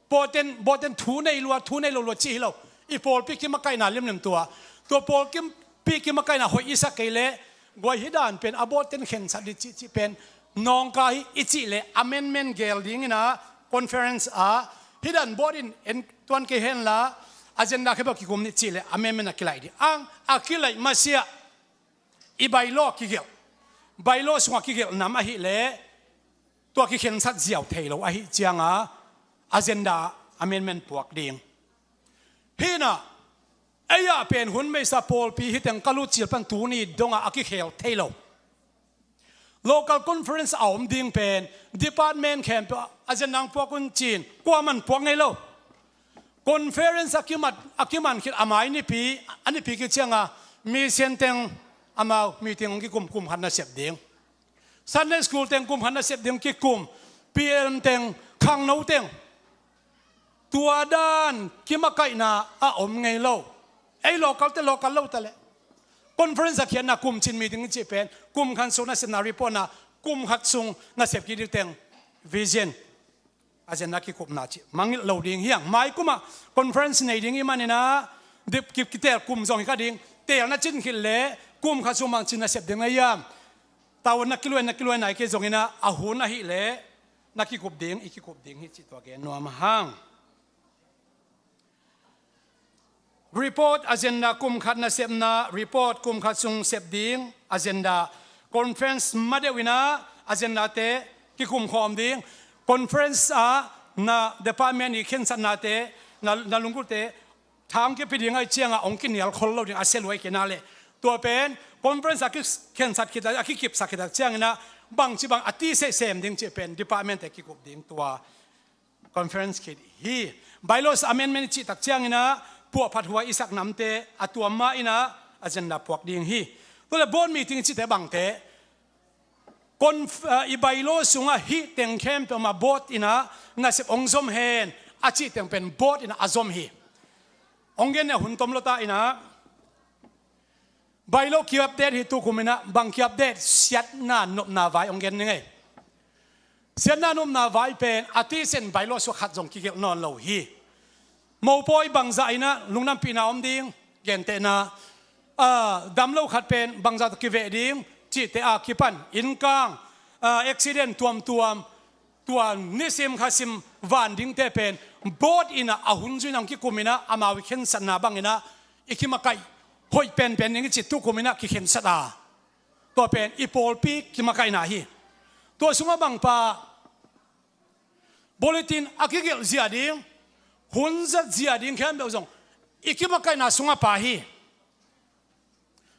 Board ten, board ten thu nei lua, thu nei lo lua cih hi lo. I pawlpi kimakaihna limlim tua. Tua pawlpi kimakaihna hoih i sak kei leh guai hi dan pen a board ten khensat ding cih, cih pen nawngka hi i cih leh amendment gel dinginah conference ah hi dan board in en tuan kei henla agenda khempeuh kikum ni cih leh amendment a kilaih ding. Ang a kilaih masiah i bylaw kigelh, bylaw sungah kigelh nam ahih leh tua kikhensat ziau thei lo ahih cianga agenda amendment puak ding. Hinah ei-ah pen hun meisa pawlpi hi teng ka lut cil pan tuni dongah a kikhel thei lo. Local conference a om ding pen department khempeuh agenda hong puak un cin kuaman puak ngei lo. Conference a kimat, a kiman khit a mai nipi, a nipi kicianga mission teng amau meeting hong kikum, kum khat nasep ding. Sunday school teng kum khat nasep ding kikum, P L M teng, khangno teng. Tua dan kimakaihna a om ngei lo. Ei local te local lo ta leh conference a khiatna kum cin meeting i cih pen kum khat sung nasepna report na kum khat sung nasep kik ding teng vision. Agenda kikupna cih mangngilh lo ding hi hang. Mai kumah conference nei ding i maninah dip ki, kitel kum zong hi kha ding. Tel na cin khit leh kum khat sung bang cin nasep ding na hiam? Tau na kiluai, na kiluai nai kei zonginah a hun ahih leh na kikup ding, i kikup ding hi cih tua gen nuam hang. Report agenda kum khat nasepna, report kum khat sung sep ding agenda. Conference madeuh inah agenda te kikum khawm ding. Conference ah na department i khensatnate, na, na lungkulte thang kipi ding ahih ciangah hong kinial khol lo ding a sia luai kei na leh. Tua pen conference a kikhensat khit a, a kikipsak khit a cianginah bangci bang a ti sehsem ding cih pen department te kikup ding tua conference khit hi. Bylaws amendment i cih tak cianginah puahphat huai i sak namte a tuam mah inah agenda puak ding hi. Tua leh board meeting i cihte bangte conf-, ah, i bylaw sungah hih teng khempeuh mah board inah nasep hong zom hen a cih teng pen board inah a zom hi. Hong gen ne hun tom lo ta inah Bylaw ki-update hi tukum inah bang ki-update siatna nopna vai hong gen ning ei. Siatna nopna vai pen a tisen bylaw sua khat zong kigelh nawn lo hi. Mopawi bangzah inah lungdampihna om ding, gentehna, ah, damlo khat pen bangzah tawh kiveh ding, cihte a kipan, innkang, ah, accident tuamtuam, tua nisim khasim van dingte pen board inah a hun zuinah hong kikum inah amau i khensatna banginah i kimakaih hoih penpen ding i cih tukum inah kikhensat a, tua pen i pawlpi kimakaihna hi. Tua sungah bangpa bulletin a kigelh zia ding, hun zat zia ding khempeuh zong i kimakaihna sungah pai hi.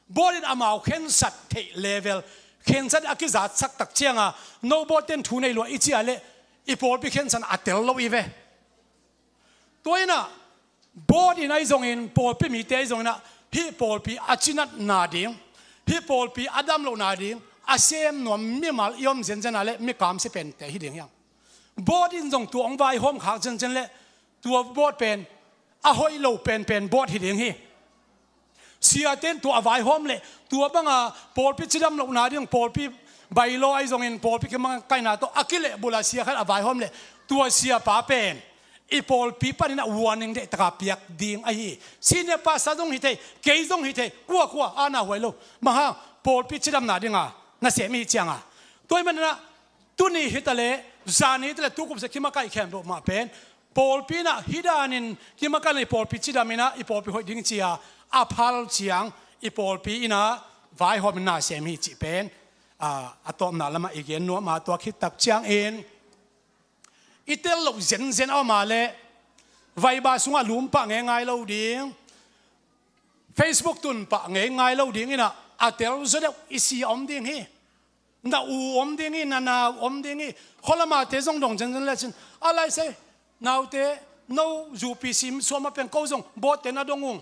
Board in amau khensat theih level, khensat a kizatsak tak cianga no board ten thu nei lua i cia leh i pawlpi khensatna a tel lo i ve. Tua inah board in ahi zongin, pawlpi mite ahi zonginah hih pawlpi a cinatna ding, hih pawlpi a damlohna ding a sem nuam mimal i om zenzen a leh mi kamsia pente hi ding hiang. Board in zong tua hong vaihawm khak zenzen leh tua board pen a hoih lo penpen board hi ding hi. Siate in tua a vaihawm leh tua banga pawlpi cidam lohna ding, pawlpi bylaw ahi zongin pawlpi kimakaihna tawh a kilehbulh a sia khat a vaihawm leh tua siapa pen i pawlpi paninah warning deihtaka piak ding ahi. Senior pastor zong hi thei, kei zong hi thei, kuakua ana huai lo. Bang hang? Pawlpi cidamna dinga nasem i hih cianga. Tua ahih maninah tuni hi ta leh, zani hi ta leh, tukum sia kimakaih khempeuh mah pen pawlpi inah hih danin kimakaih leh i pawlpi cidam inah i pawlpi hoih ding cia a phal ciang i pawlpi inah vaihawm in nasem hi cih pen, a, a tawpna lamah i gen nuam a, tua khit tak ciangin i tel loh zenzen a om a leh Viber sungah lum pah ngeingai lo ding, Facebook tun pah ngeingai lo ding inah a tel zaw deuh i si a om ding hi. Na u om ding hi, na nau om ding hi. Khualamate zong dong zenzen lecin a lai sei, naute, no zupi sim suam a peng ko zong board te na dong ung,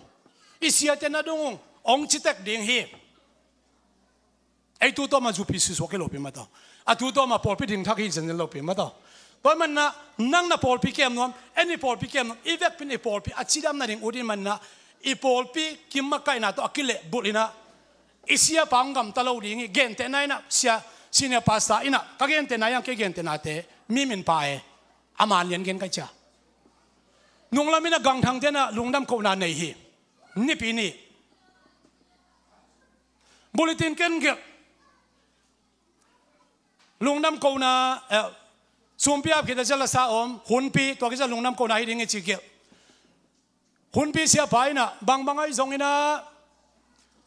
i siate na dong ung, hong ci tek ding hi. Ei tu tawma zupi sisuak hi lopi mataw. A tu tawma pawlpi ding thak hi zenzen lopi mataw. Tua ahih maninah nang na pawlpi kem nuam, en i pawlpi kem nuam, i vekpin i pawlpi a cidam nading ut i hih maninah i pawlpi kimakaihna tawh a kilehbulh inah i siapa hong gamta lo ding hi. Gentehna inah sia, senior pastor inah ka gentehna hiang, kei gentehnate mi min pa e, a man lian gen kai cia. Nunglam inah Gangthang tenah lungdam kohna nei hi. Nipi ni bulletin ken gelh. Lungdam kohna, eh, sumpi ap khit a zia lasa om, hunpi, tua kizia lungdam kohna hi ding i ci gelh. Hunpi siapa inah bangbang ahi zonginah,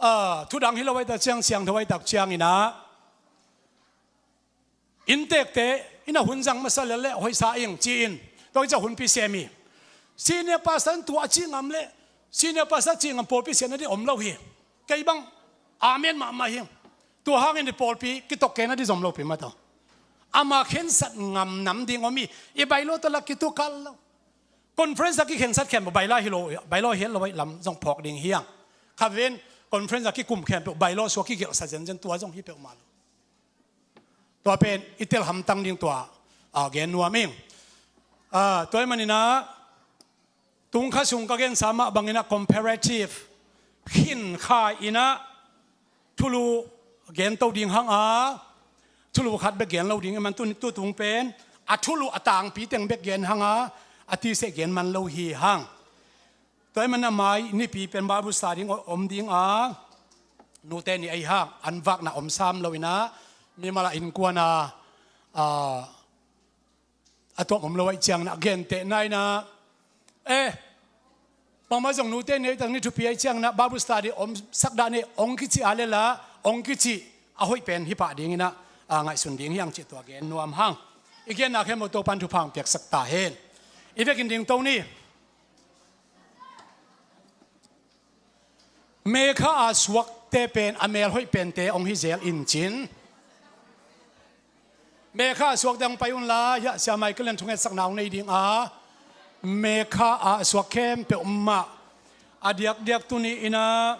ah, thudang hi lo ahi tak ciang, siangtho ahi tak cianginah inntekte inah hun zang masa lel leh hoihsa ing ci-in tua kizia hunpi sem hi. Senior pastor in tua a ci ngam leh, senior pastor a ci ngam pawlpi siatna ding om lo hi. Kei bang amen mahmah hi. Tua hangin i pawlpi kitok kei na ding zom lopi mataw. Ama khensat ngam nam ding om hi. I bailo tawh la kitukal lo. Conference a kikhensat khempeuh bylaw hi lo, bylaw hi lo lam zong phawk ding hi hang. Khaven conference a kikum khempeuh bylaw suak kigelhsa zenzen tua zong hi peuhmah lo. Tua pen i tel hamtang ding tua, a, gen nuam ing. A, tua ahih manin ah, tung kha sung ka gensa mah bangin ah comparative khin kha in ah thulu gen to ding hang a, thulu khat bek gen lo ding, i man tu, tu tung pen a thulu a tangpi teng bek gen hang a, a tise gen man lo hi hang. Tua ahih manin ah mai nipi pen Bible study ding om ding a, nute nih ahi hang, an vakna om sam lo in ah, mimal a innkuan a, a, a tuam om lo ahih ciangin ah, gentehna in ah, eh, bangmah zong nute nih ahi tak ni thupi ahih ciangin ah, Bible study om sak dah ni, ong kici a lel a, ong kici a hoih pen hi pah ding in ah, a, ngaihsun ding hi hang cih tua gen nuam hang. I genna khempeuh Topan thupha hong piaksak ta hen. I vekin ding to ni. Mekha a suakte pen a mel hoih pente hong hi zel in cin. Mekha a suakte hong pai un la, hiah Sia Michael in thungetsakna hong nei ding a, Mekha a suak khempeuh mah a diakdiak tuni in ah,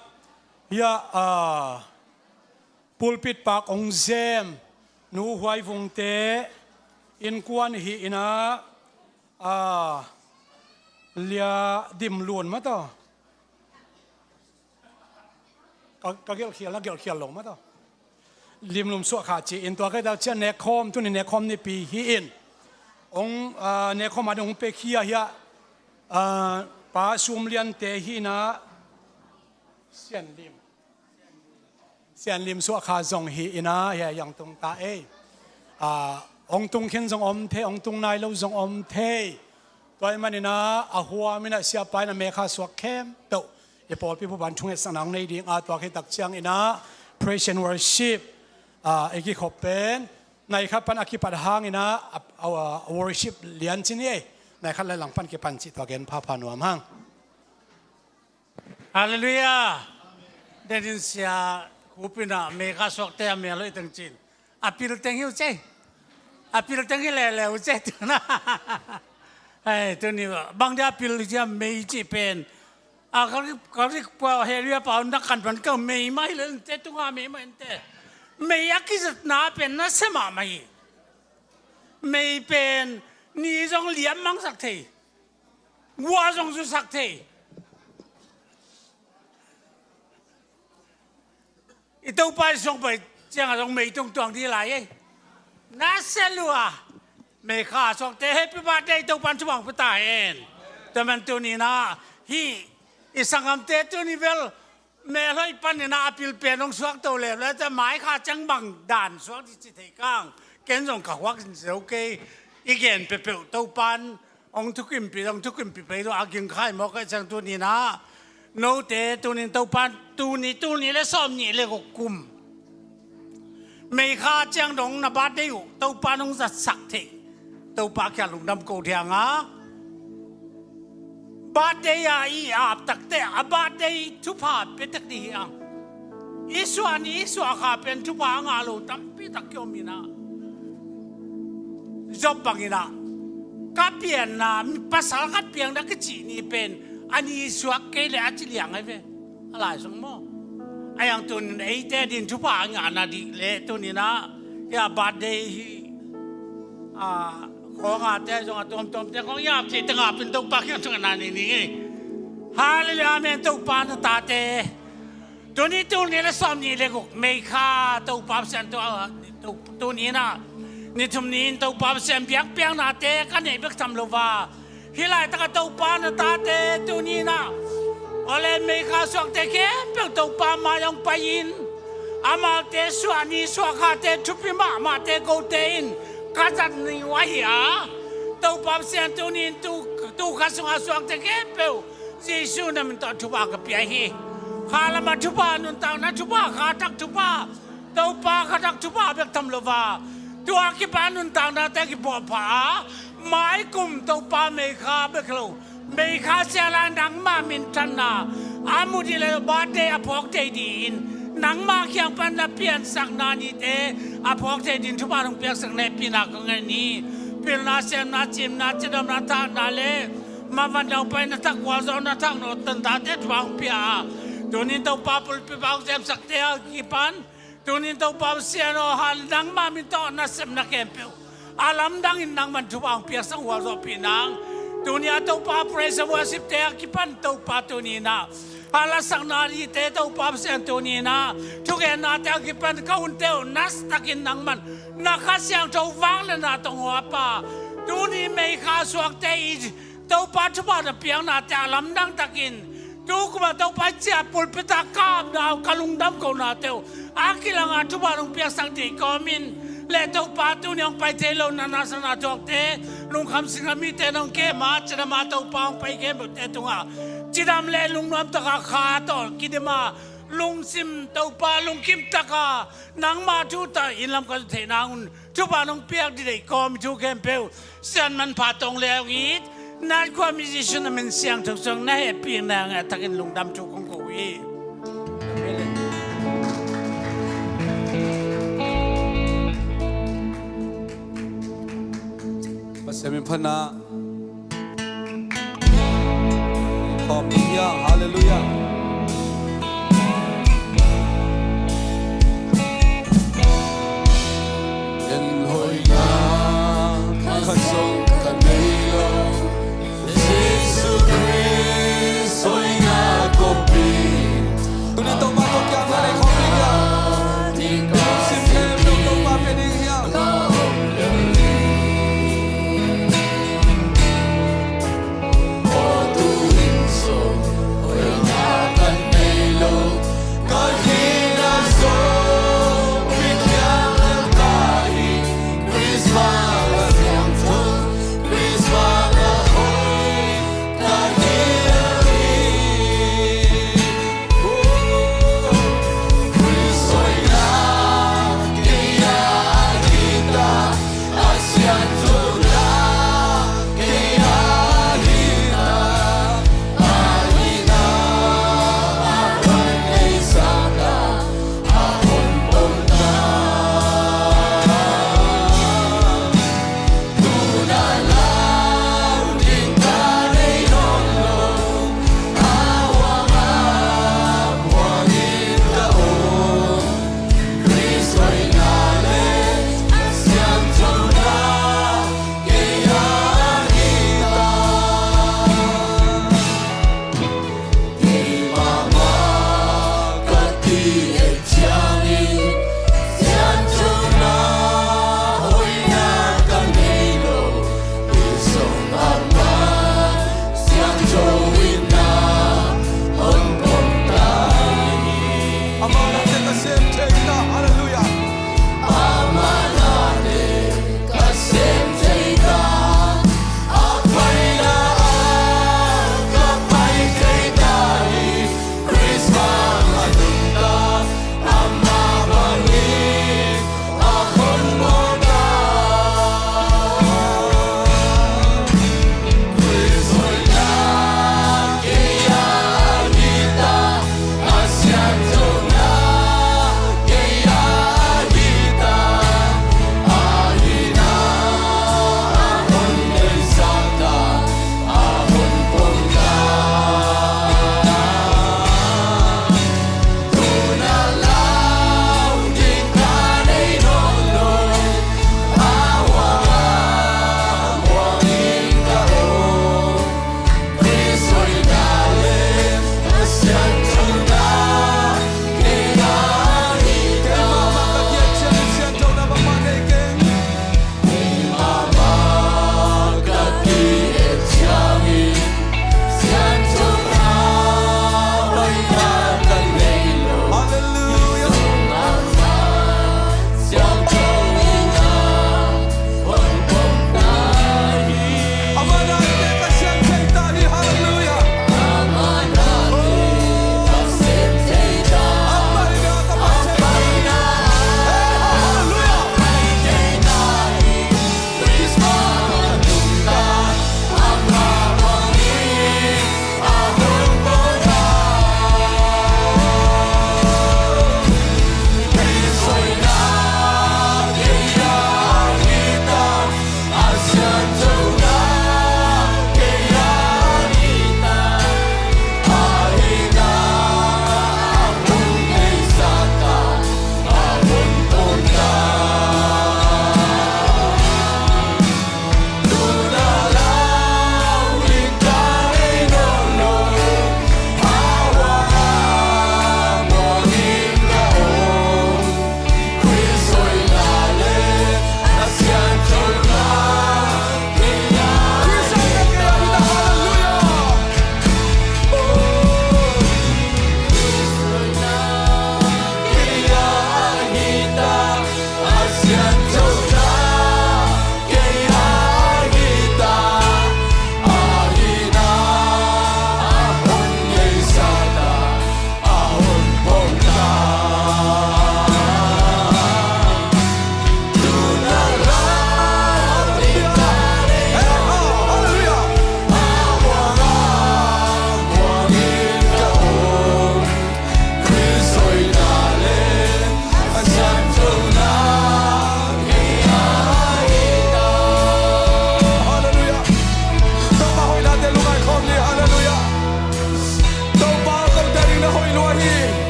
hiah, a, pulpit pak hong zem Nu Huai Vungte innkuan hi in ah, a, Lia Dim Lun mah tawh. Ka, ka gelhkhial na gelhkhial lo mah tawh. Lim Lum Suah Kha ci in tua ka tak ciang nekkhawm, tuni nekkhawm nipi hi in. Hong, a, nekkhawm a ding hong pia khia hiah, a, Pa Sum Lian te hi in ah, Sian Lim. Sian Lim Suah Kha zong hi in ah, hiah hong tung ta ei. A, hong tung khin zong om thei, hong tung nai lo zong om thei. Tua ahih manin ah, a huam in ah siapa in ah Mekha suak khempeuh i pawlpi pupan thungetsakna hong nei ding a, tua khit tak ciang in ah praise and worship, a, i kikhop pen nai khat pan a kipat hang in ah, a, a, a worship lian ci ni ei. Nai khat lai lang pan kipan cih tua gen phapha nuam hang. Halleluiah. Denin sia Khup in ah Mekha suakte a mel hoih teng cin. A pil teng hi uh cei. A pil teng hi leuleu uh cei tuna. Hei, tuni bang dia a pil hi a mei cih pen. A ka rik, ka rik pa heh ria pa na kan pan ka mei mah hi le te tunga mei mah hi te. Mei a kizatna pen na se mahmah hi. Mei pen ni zong liam mangsak thei. Gua zong zusak thei. I Topa i suang pai ciangah zong mei tungtuang dih lai ei. Na se lua. Mekha suakte happy birthday, Topan thupha hong pia ta hen. Tua man tuni in ah hih i sanggamte tuni bel mel hoih panin ah a pil pen hong suak to leuleu, tua mai kha ciang bang dan suak dih ci thei kang. Ken zong ka huak in zo kei, i gen peuhpeuh Topan hong thukimpih, hong thukimpih pei lo a ging khai mawk ahih ciang tuni in ah note tuni in Topan tuni, tuni le sawmnih le guk kum Mekha ciang dong na birthday uh Topan hong zatsak thei. Topa kiang lungdam ko thiang a, birthday a i ap takte a birthday thupha pia tek dih hi ang. I suah ni i suah kha pen thupha a ngah lo tampi tak kiom in ah. Job bangin ah ka pianna, pasal khat piang na kicih ni pen a ni suak kei le a ci liang ai ve. A lai zong maw? A yang tun eite din thupha a ngahna dih le tuni in ah, hia birthday hi, a, khawngate zong a tuamtuamte khawng i ap cih tengah pen Topa kiang thungetna nei ning ei. Halleluiah, amen. Topa na tate. Tuni, tuni le sawmnih le guk Mekha Topa Pasian tu, a, tu, tuni in ah ni thum ni in Topa Pasian biakpiaknate ka neih bek tham lo va. Hih laitak a Topa na tate tuni in ah, awle Mekha suakte khempeuh Topa mai hong pai in, amaute suah ni suah khate thupi mahmahte kote in ka zat ni uh ahi a, Topa Pasian tuni in tu, tu kha sungah suakte khempeuh Jesu na min tawh thupha ka pia hi. Kha lamah thupha, nuntakna thupha, kha tak thupha, Topa kha tak thupha bek tham lo va. Tua kipan nuntaknate kipuahpha a, maikum Topa Mekha bek lo, Mekha siala nangmah minthanna a mu dih le birthday a phawk thei dih in, nangmah kiang pan na piansakna nite a phawk thei dih in thupha hong piaksak na hehpihna ka ngen hi. Pilna, siamna, cimna, cidamna, thahna le Mavan naupai na thak, gualzawhna thak, no tandate thupha hong pia a, tunin Topa pulpit bang zemsakte a kipan, tunin Topa Pasian aw, hal nangma min tawh nasepna khempeuh a lamdangin nangman thupha hong piaksak gualzawhpih nang. Tuni a Topa praise and worship te a kipan Topa tuninah halasakna dite Topa Pasian tuninah thugennate a kipan ka hunte uh nastakin nangman na Kha Siangtho vangliatna tawh hong huapa. Tuni meikha suakte i Topa thupha na piaknate a lamdang takin tu kuma Topa i ciah pulpit ah ka apna ka lungdam konate uh a kilanga thupha nong piaksak dih kawmin le Topa tuni hong pai thei lo na nasana thuakte lungkham singkhamite nong kema cidama Topa hong pai khempeuhte tungah cidam le lungnuam taka kha tawh kidima lungsim Topa lungkim taka nangma thu tawh inn lam ka zut theih nangun thupha nong piak dih deih kawm i thu khempeuh sian manpha tawng leu it nat khua mi Jesu na min siangtho suang na hehpih nang a takin lungdam thu kong ko hi. Pasian min phatna. Hallelujah. En hoina khat zong ka nei lo, Jesu Khrist hoina kopi. Tuni Topa tawh kiang na lei khawm ding hiam? Sim khempeuh Topa pia ding hiam?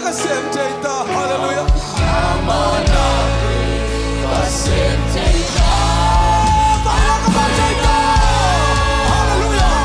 Pasian thei ta. Halleluiah. Pasian thei ta. Halleluiah.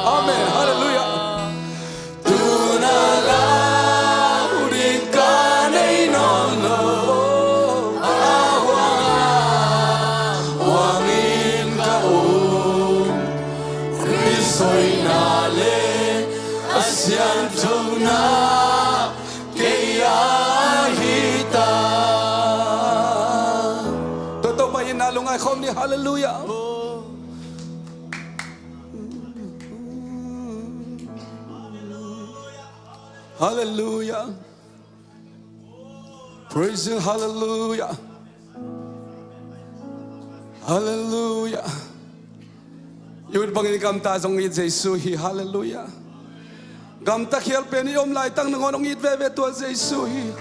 Amen. Halleluiah. Tua Topa in a lungai khawm ni. Halleluiah. Halleluiah. Praise you. Halleluiah. Halleluiah. I ut bangin i gamta zong it Jesu hi. Halleluiah. Gamta khial pen i om laitak nangawn hong it veve tua Jesu hi.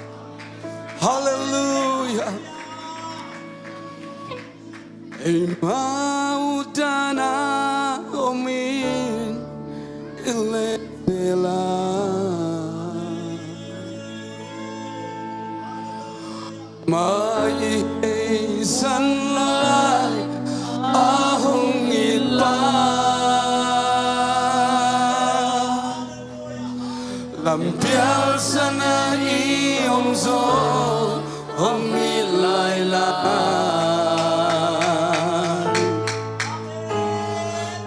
Halleluiah. Eima utdan a om in i lezel a, ama i heisan lai a hong it pa, lampial sana i om zong hong it lai lai.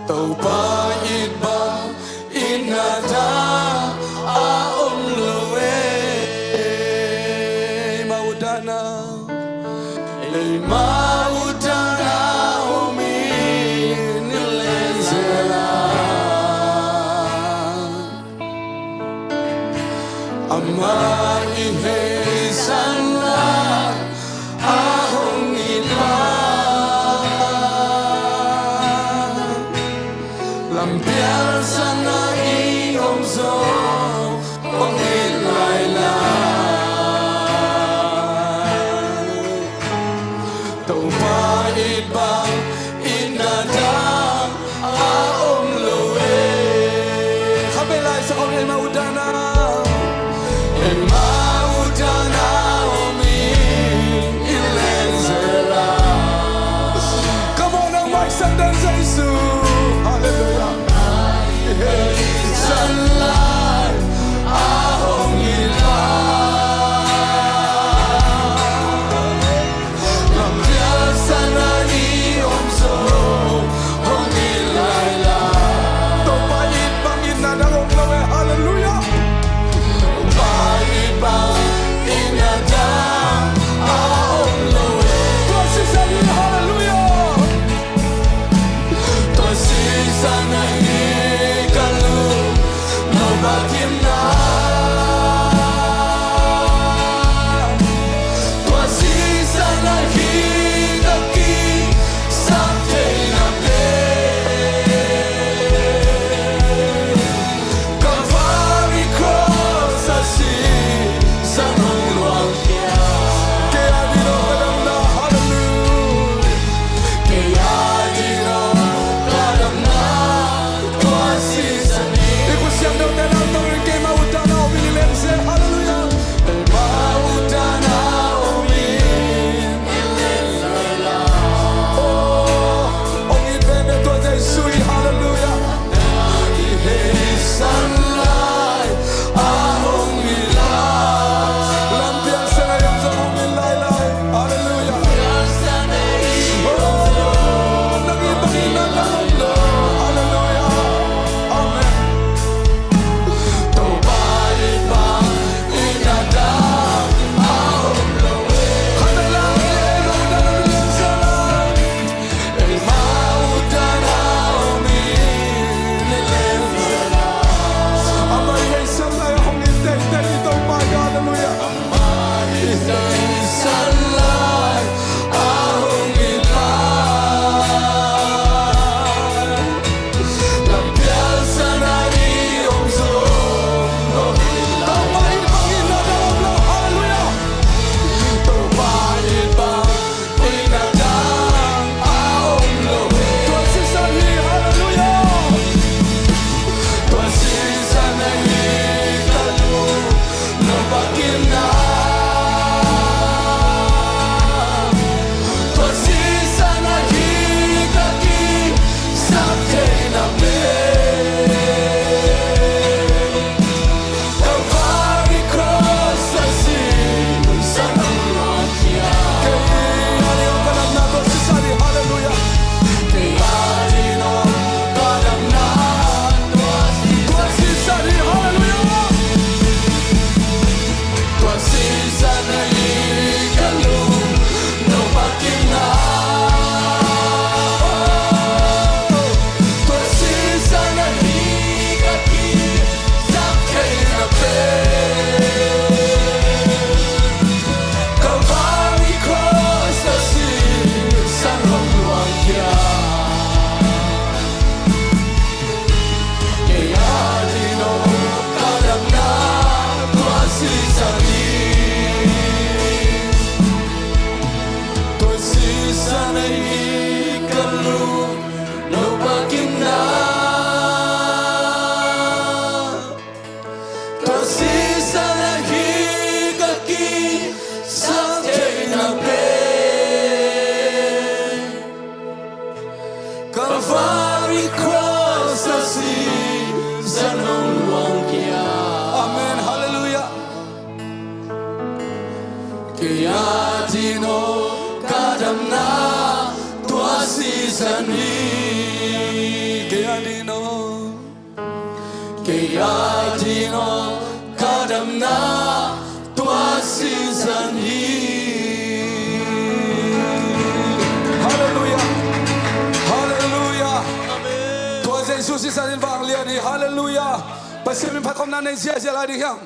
Topa it bang in a ta a om lo e. Eima utdan a, eima utdan a om in i lezel a, ama i heisan lai a hong it pa, lampial sana i om zong hong it lai lai. Topa it bang in a Ading aw ka damna tua season hi. Kei ading aw, kei ading aw ka damna tua season hi. Halleluiah. Halleluiah. Tua Jesu season in vanglian hi. Halleluiah. Pasian min phat khopna nei ziahziah lai ding hiam?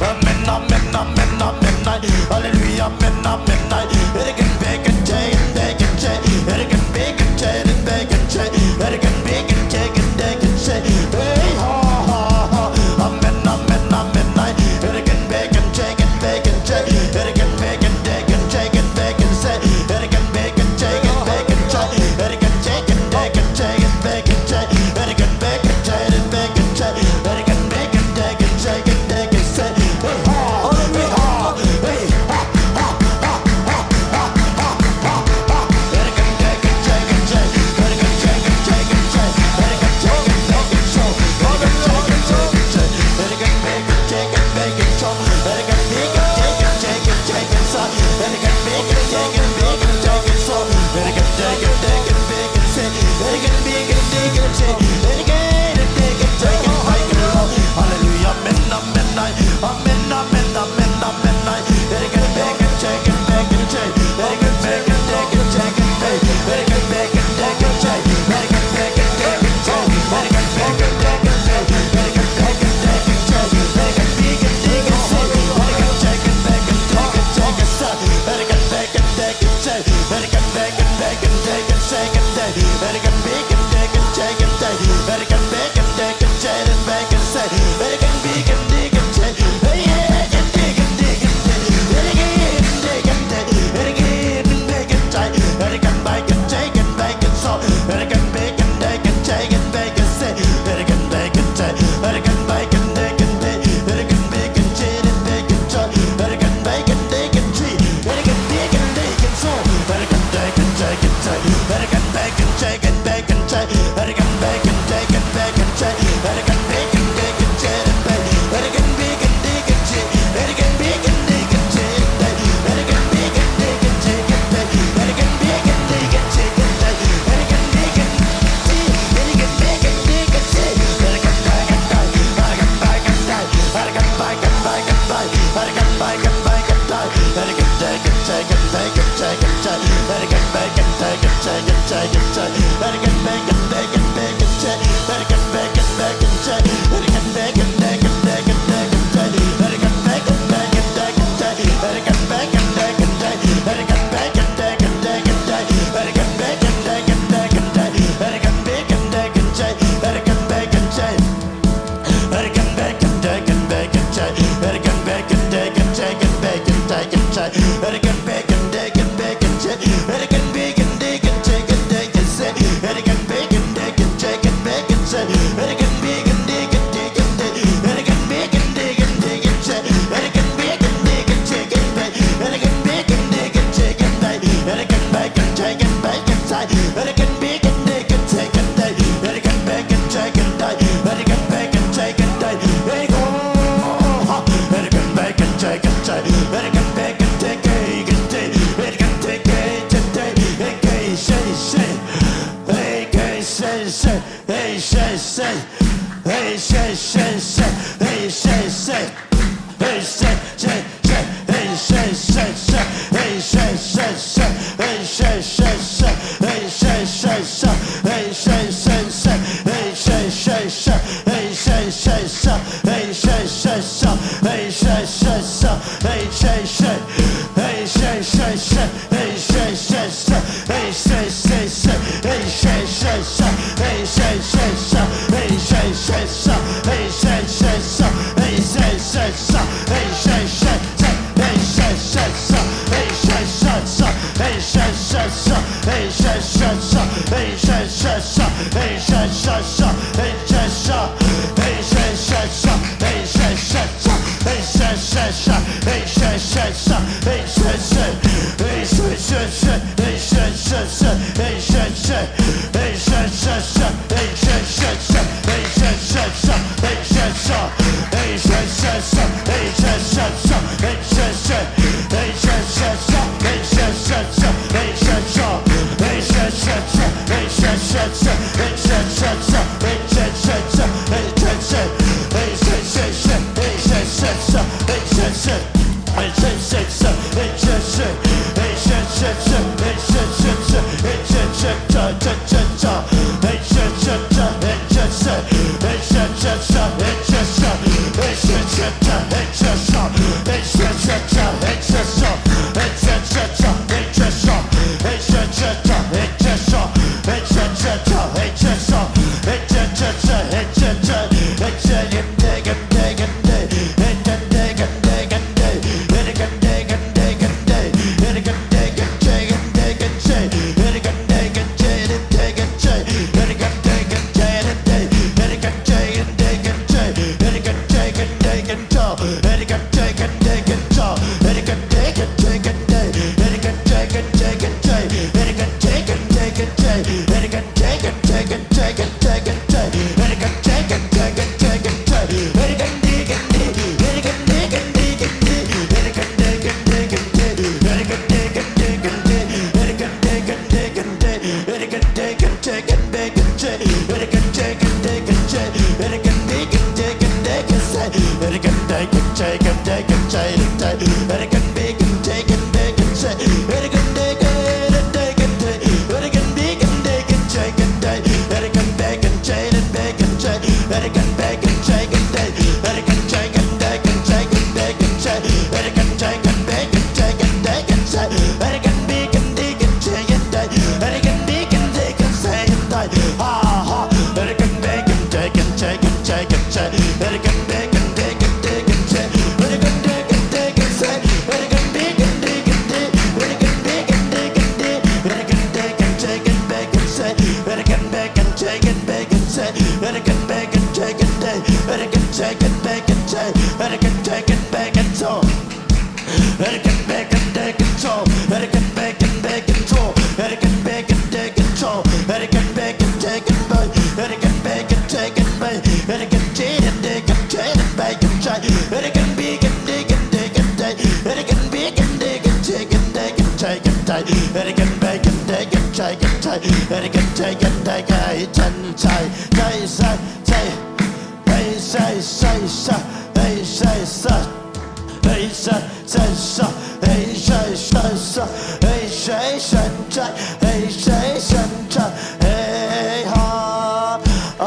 Amen, amen, amen, amen, amen. Hallelujah, amen, amen, amen. Hey, ha, ha, ha. Amen, amen, amen.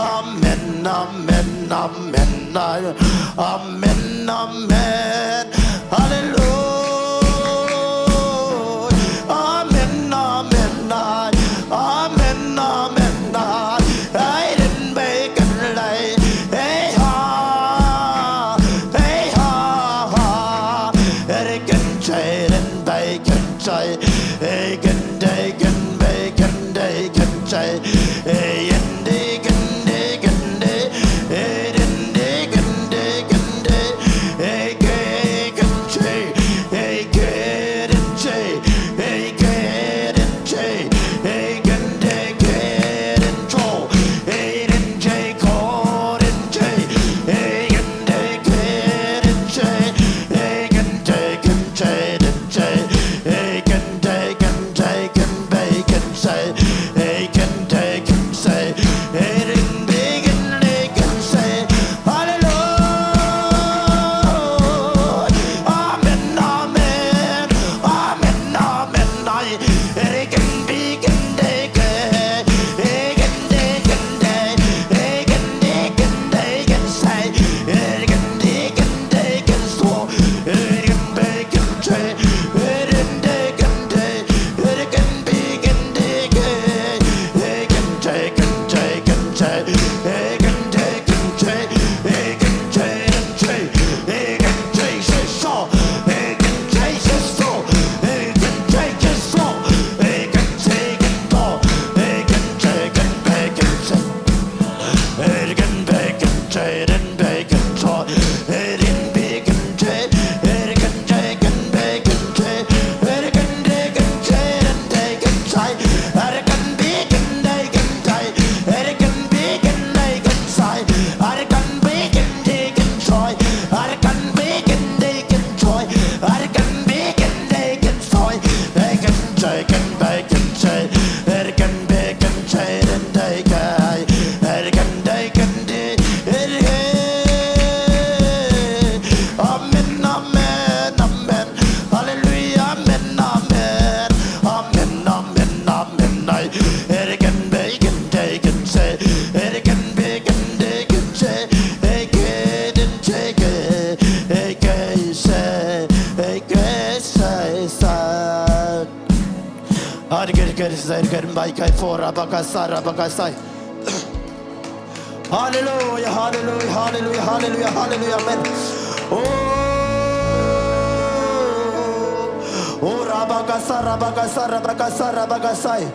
Amen, amen, amen, amen, amen. Halleluja. Amen, amen, amen, amen, amen. Ei, den bei kan lei. Ei, ha. Ei, ha, ha. Ei, den kan chei, den bei kan chei. Ei, kan dei, kan bei, kan dei, kan chei. Ei, kan dei, kan dei, kan dei. Ei, den dei, kan dei, kan dei. Ei, kan Hallelujah, hallelujah, hallelujah, hallelujah, hallelujah, amen. Oh, oh, rabakasa, rabakasa, rabakasa, rabakasai.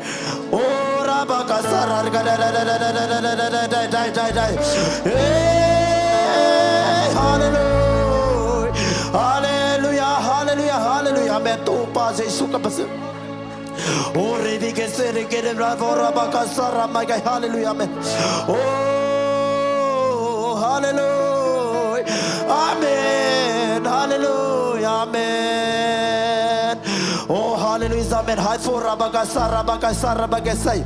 Oh, rabakasa, rabakasa, dai, dai, dai, dai. Hey, hallelujah. Hallelujah, hallelujah, hallelujah. Amen. Topa Jesu ka Pasian. Oh, rebeke sere kere bravo rabakasa ramai kai. Hallelujah, amen. Oh, hallelujah. Amen, hallelujah, amen. Oh, hallelujah, amen. Hai fo rabakasa, rabakasa, rabakasai.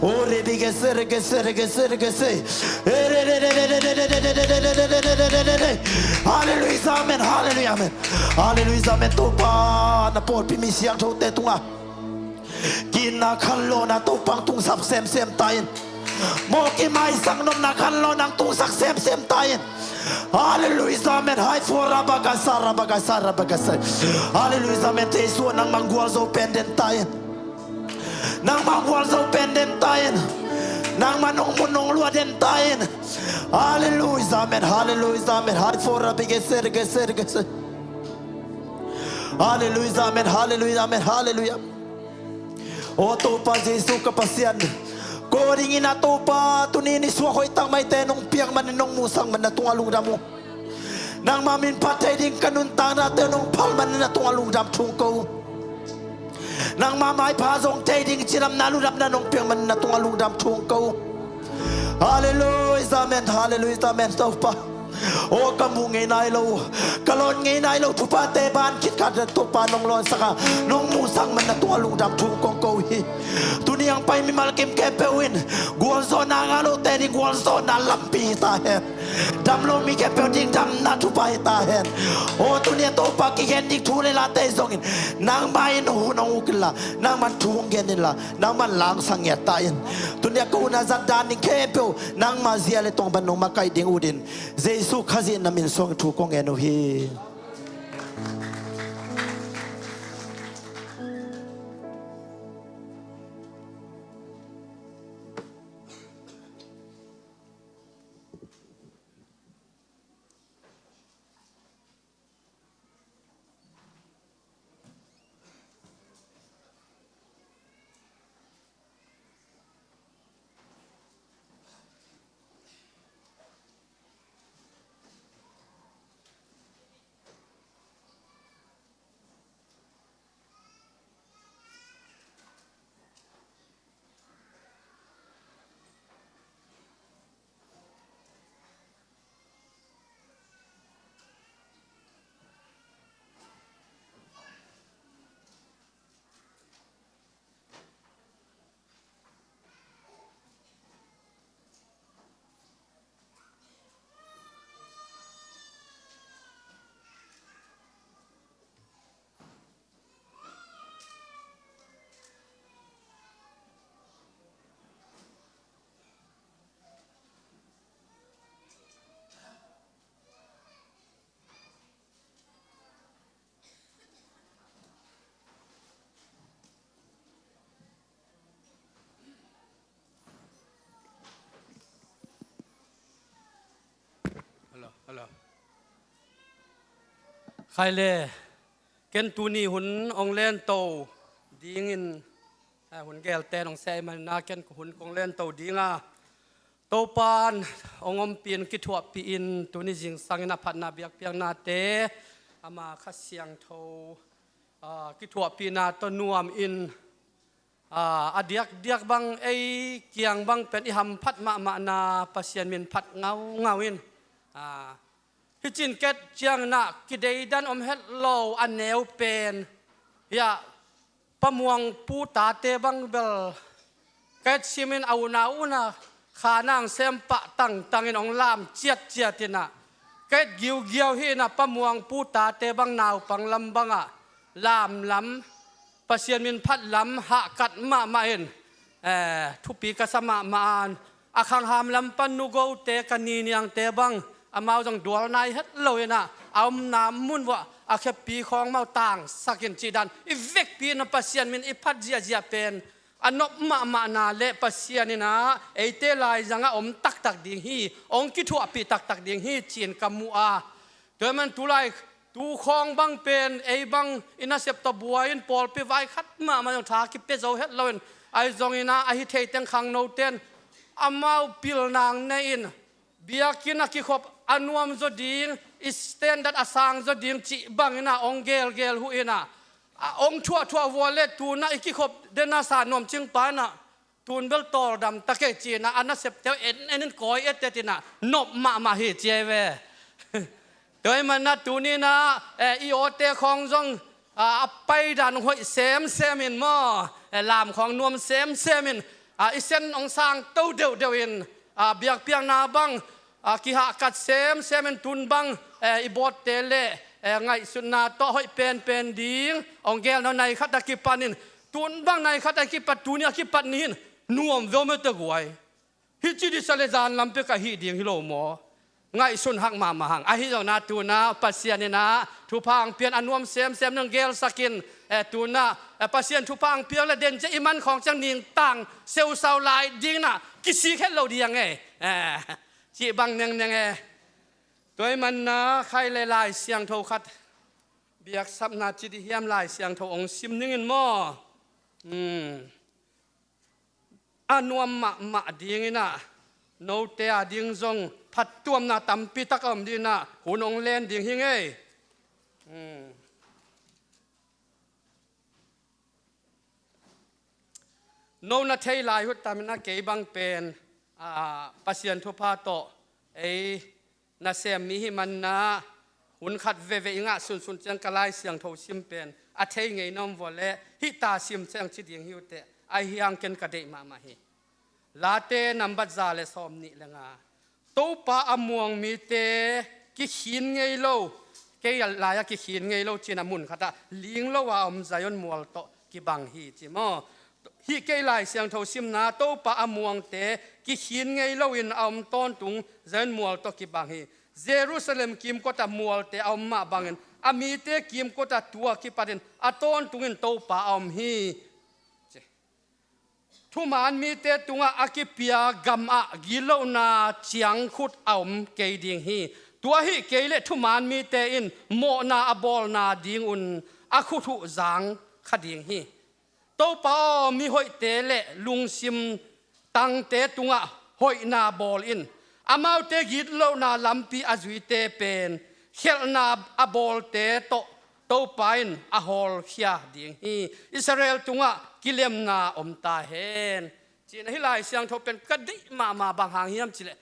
Oh, rebeke sere ke sere ke sere ke sei. Hallelujah, amen, hallelujah, amen. Hallelujah, amen. Topa na pawlpi mi siangthote tungah ginna khanlawhna Topa hong tungsak semsem ta in. Mawh kimaisak nopna khanlawhna hong tungsak semsem ta in. Hallelujah, amen. Hai fo rabakasa, rabakasa, rabakasa. Hallelujah, amen. Jesu nangmah gualzo pen den ta in. Nangmah gualzo pen den ta in. Nangmah nong mun nong lua den ta in. Hallelujah, amen. Hallelujah, amen. Hai fo rabakasa, rabakasa, rabakasa. Hallelujah, amen. Hallelujah, amen. Hallelujah. Oh, Topa Jesu ka Pasian. Ko dingin a Topa, tuni ni suak hoih tak maite nong piak manin nong musak man na tungah lungdam uh. Nangmah min phat thei ding ka nuntaknate nong phal manin na tungah lungdam thu ko uh. Nangmah maipha zong thei ding cidamna ludamna nong piak manin na tungah lungdam thu ko uh. Hallelujah, amen. Hallelujah, amen. Topa. Oh, ka mu ngei nai lo, ka lawn ngei nai lo thuphate ban khit khat Topa nong lawnsak a, nong musak man na tungah lungdam thu kong ko hi. Tuni hong pai mimal kim khempeuh in gualzawhna ngah lote ding gualzawhna lampi hi ta hen. Dam lo mi khempeuh ding damna thupha hi ta hen. Oh, tuni a Topa kikhen ding thu le late zongin nangmah in hun hong uk inla, nangmah thu hong gen inla, nangmah in la hong sang ngiat ta in. Tuni a ka hun a zat dan ding khempeuh nangmah zia le tong ban nong makaih ding ut in, Jesu Khazih na min suang thu kong ngen uh hi. Hello, hello. Khai le, ken tuni hun ong lento dingin, eh, hun gelte nong sei manina ken hun kong lento dinga. Topan ong ompih in kithuahpih in tuni zingsangin a phatna biakpiaknate ama Kha Siangtho, ah, kithuahpihna tawh nuam in, ah, a diakdiak bang ei kiang bang pen i hamphat mahmahna Pasian min phat ngaungau in, ah, hicin ket ciangin ah kideidan om het lo a neu pen, hiah Pa Muang pu tate bang bel ka et simin a un a un a kha nang sem pah tangtangin ong lam ciatciat inah ka et giugiau hi inah Pa Muang pu tate bang naupang lam bangah lamlam Pasian min phat lam hahkat mahmah in, eh, thupi ka sa mahmah an a khangham lam pan nugote ka niniangte bang amau zong dual nai het lo inah a omna mun vuah a kheppi khawng mau tangsak in cih dan i vekpi in a Pasian min i phat ziahziah pen a nop mahmahna le Pasian in ah eite laizang ah om taktak ding hi, hong kithuahpih taktak ding hi ci-in ka mu a. Tua ahih man tulai tu khawng bang pen ei bang i nasep tawh buai in pawlpi vai khat mahmah zong tha kipia zo het lo in, ahi zongin ah a hi thei teng khangno ten amau pilna nei in biakinn a kikhop a nuam zaw ding, i standard a sang zaw ding cih bangin ah hong gelgel huh in ah, a hong thuahthuah vua le tu-in ah i kikhop den a sa nuam cing pa in ah, tu-in bel tawldam ta kei ci-in ah a nasepte uh en en in kawi etet in ah nop mahmah hi ci ei ve. Tua ahih man ah tuni-in ah, eh, i awte khawng zong, ah, a paidan hoih semsem in maw, eh, lam khawng nuam semsem in, ah, i sen hong sang to deuhdeuh in, ah, biakpiakna bang, ah, kihahkat semsem in tun bang, eh, i bawtte le, eh, ngaihsutna tawh hoih penpen ding hong gelna nai khat a kipan in, tun bang nai khat a kipat, tuni a kipat ni hi in nuam veu mete guai. Hih ci disa le zan lam pek a hih ding hi lo maw? Ngaihsun hak mahmah hang. Ahi zongin ah tu-in ah Pasian in ah thupha hong pia in a nuam semsem nong gelsak in, eh, tu-in ah, eh, Pasian thupha hong piak le den ciang i man khawng ciang ningtang seusau lai ding in ah kisik het lo ding e. Eh, cih bang nengneng e. Tua ahih man ah khai le Lai Siangtho khat, biaksapna ci dih hiam, Lai Siangtho hong sim ning in maw? Hmm. A nuam mahmah ding in ah, note a ding zong phattuamna tampi tak a om ding in ah hun hong len ding hi ing ei. Hmm. No na thei lai uh tam in ah kei bang pen, ah, Pasian thupha tawh ei nasem mi hi man ah, hun khat veve i ngah sunsun ciang ka Lai Siangtho sim pen a thei ngei na om vua le hih ta sim ciang ci ding hi uh teh, ahi hang ken ka deih mahmah hi. Late nambat za le sawmnih le nga. Topa a muang mite kikhin ngei lo, kei lai-ah kikhin ngei lo ci-in ah mun khat ah ling lo a om Zion mual tawh kibang hi ci maw? Hih kei Lai Siangtho simna, Topa a muangte kikhin ngei loin a om tawntung Zion mual tawh kibang hi. Jerusalem kimkot ah mualte a om mah bangin a mite kimkot ah tu a kipatin a tawntungin Topa a om hi. Thuman mite tungah a kipia gamah gitlohna ciangkhut a om kei ding hi. Tua ahih kei leh thuman mite in mawhna a bawlna dingun a khut uh zang kha ding hi. Topa aw, mihoihte le lungsim tangte tungah hoihna bawl in. Amaute gitlohna lampi a zuite pen khialhna a bawlte tawh Topa in a hawlkhia ding hi. Israel tungah kilemna om ta hen. Ci-in ah hih Lai Siangtho pen ka deih mahmah. Bang hang hiam cih leh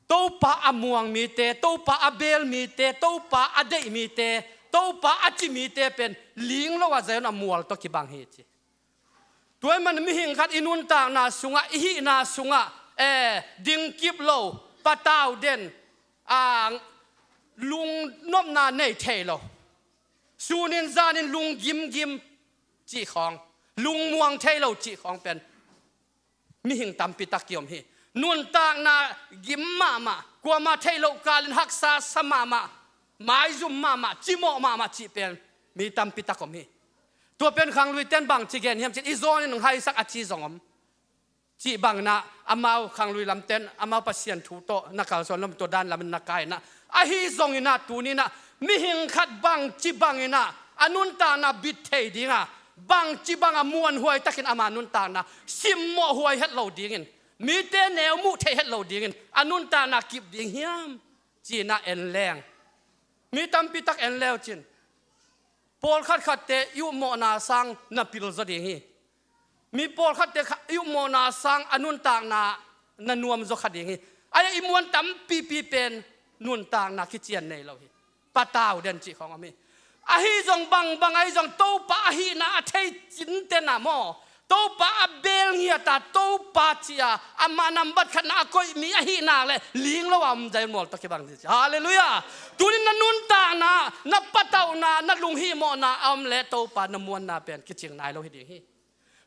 Topa a muang mite, Topa a beel mite, Topa a deih mite, Topa a ci mite pen ling lo a Zion a mual tawh kibang hi ci. Tua ahih man mihing khat i nuntakna sungah, i hihna sungah, eh, dingkip lo, patau den, ah, lungnopna nei thei lo, sunin zanin lunggimgim cih khawng, lungmuang thei lo cih khawng pen mihing tampi tak kiom hi. Nuntakna gim mahmah, kuamah theih loh kalin haksa sa mahmah, maizum mahmah, cimawh mahmah cih pen mi tampi tak om hi. Tua pen khangluite in bangci gen hiam cih leh, i zawnin hong haisak a ci zong om. Cih bangin ah amau khanglui lamte in amau Pasian thu tawh na kalsuan lo maw, tua dan lamin na kai in ah. Ahi zongin ah tuni in ah mihing khat bangci bangin ah a nuntakna bit thei ding a, bangci bang a muanhuai takin ama nuntakna simmawh huai het lo dingin, mite neu muh theih het lo dingin a nuntakna kip ding hiam ci-in ah en leng. Mi tampi tak en leu cin, pawlkhat khatte i upmawhna sang na pil zaw ding hi. Mi pawlkhatte kha i upmawhna sang a nuntakna na nuam zaw kha ding hi. Ahi a, i muan tampipi pen nuntakna kician nei lo hi. Patau den cih khawng om hi. Ahi zong bangbang ahi zong Topa ahihna a thei cinte in ah maw, Topa a beel ngiat a, Topa ci-a amah nambat khatna a koih mi ahih nak leh ling lo a om Zion mual tawh kibang ding ci. Halleluiah. Tuni in na nuntakna, na patauhna, na lunghihmawhna a om leh Topa na muanna pen kicing nai lo hi ding hi.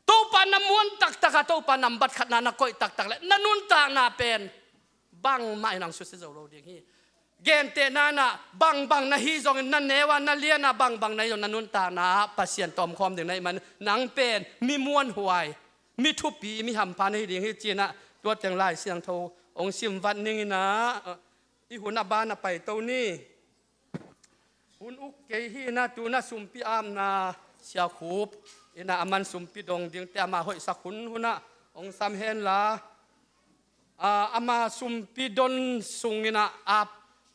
Topa na muan taktak a, Topa nambat khatna na koih taktak leh na nuntakna pen bangmah in hong susia zo lo ding hi. Gentehna in ah bangbang na hi zongin, na neu a, na lian a, bangbang na hi zong na nuntakna ah Pasian tawh omkhawm ding na hih man, nang pen mi muanhuai, mi thupi, mi hampha na hi ding hi ci-in ah tua teng Lai Siangtho hong simvat ning in ah, i hun a ban a paito ni. Hun uk kei hi in ah, tu-in ah sumpi apna Sia Khup in ah, aman sumpi dong dingte ama hoihsak hun hun ah hong sam hen la. Aa, ama sumpi don sung in ah ap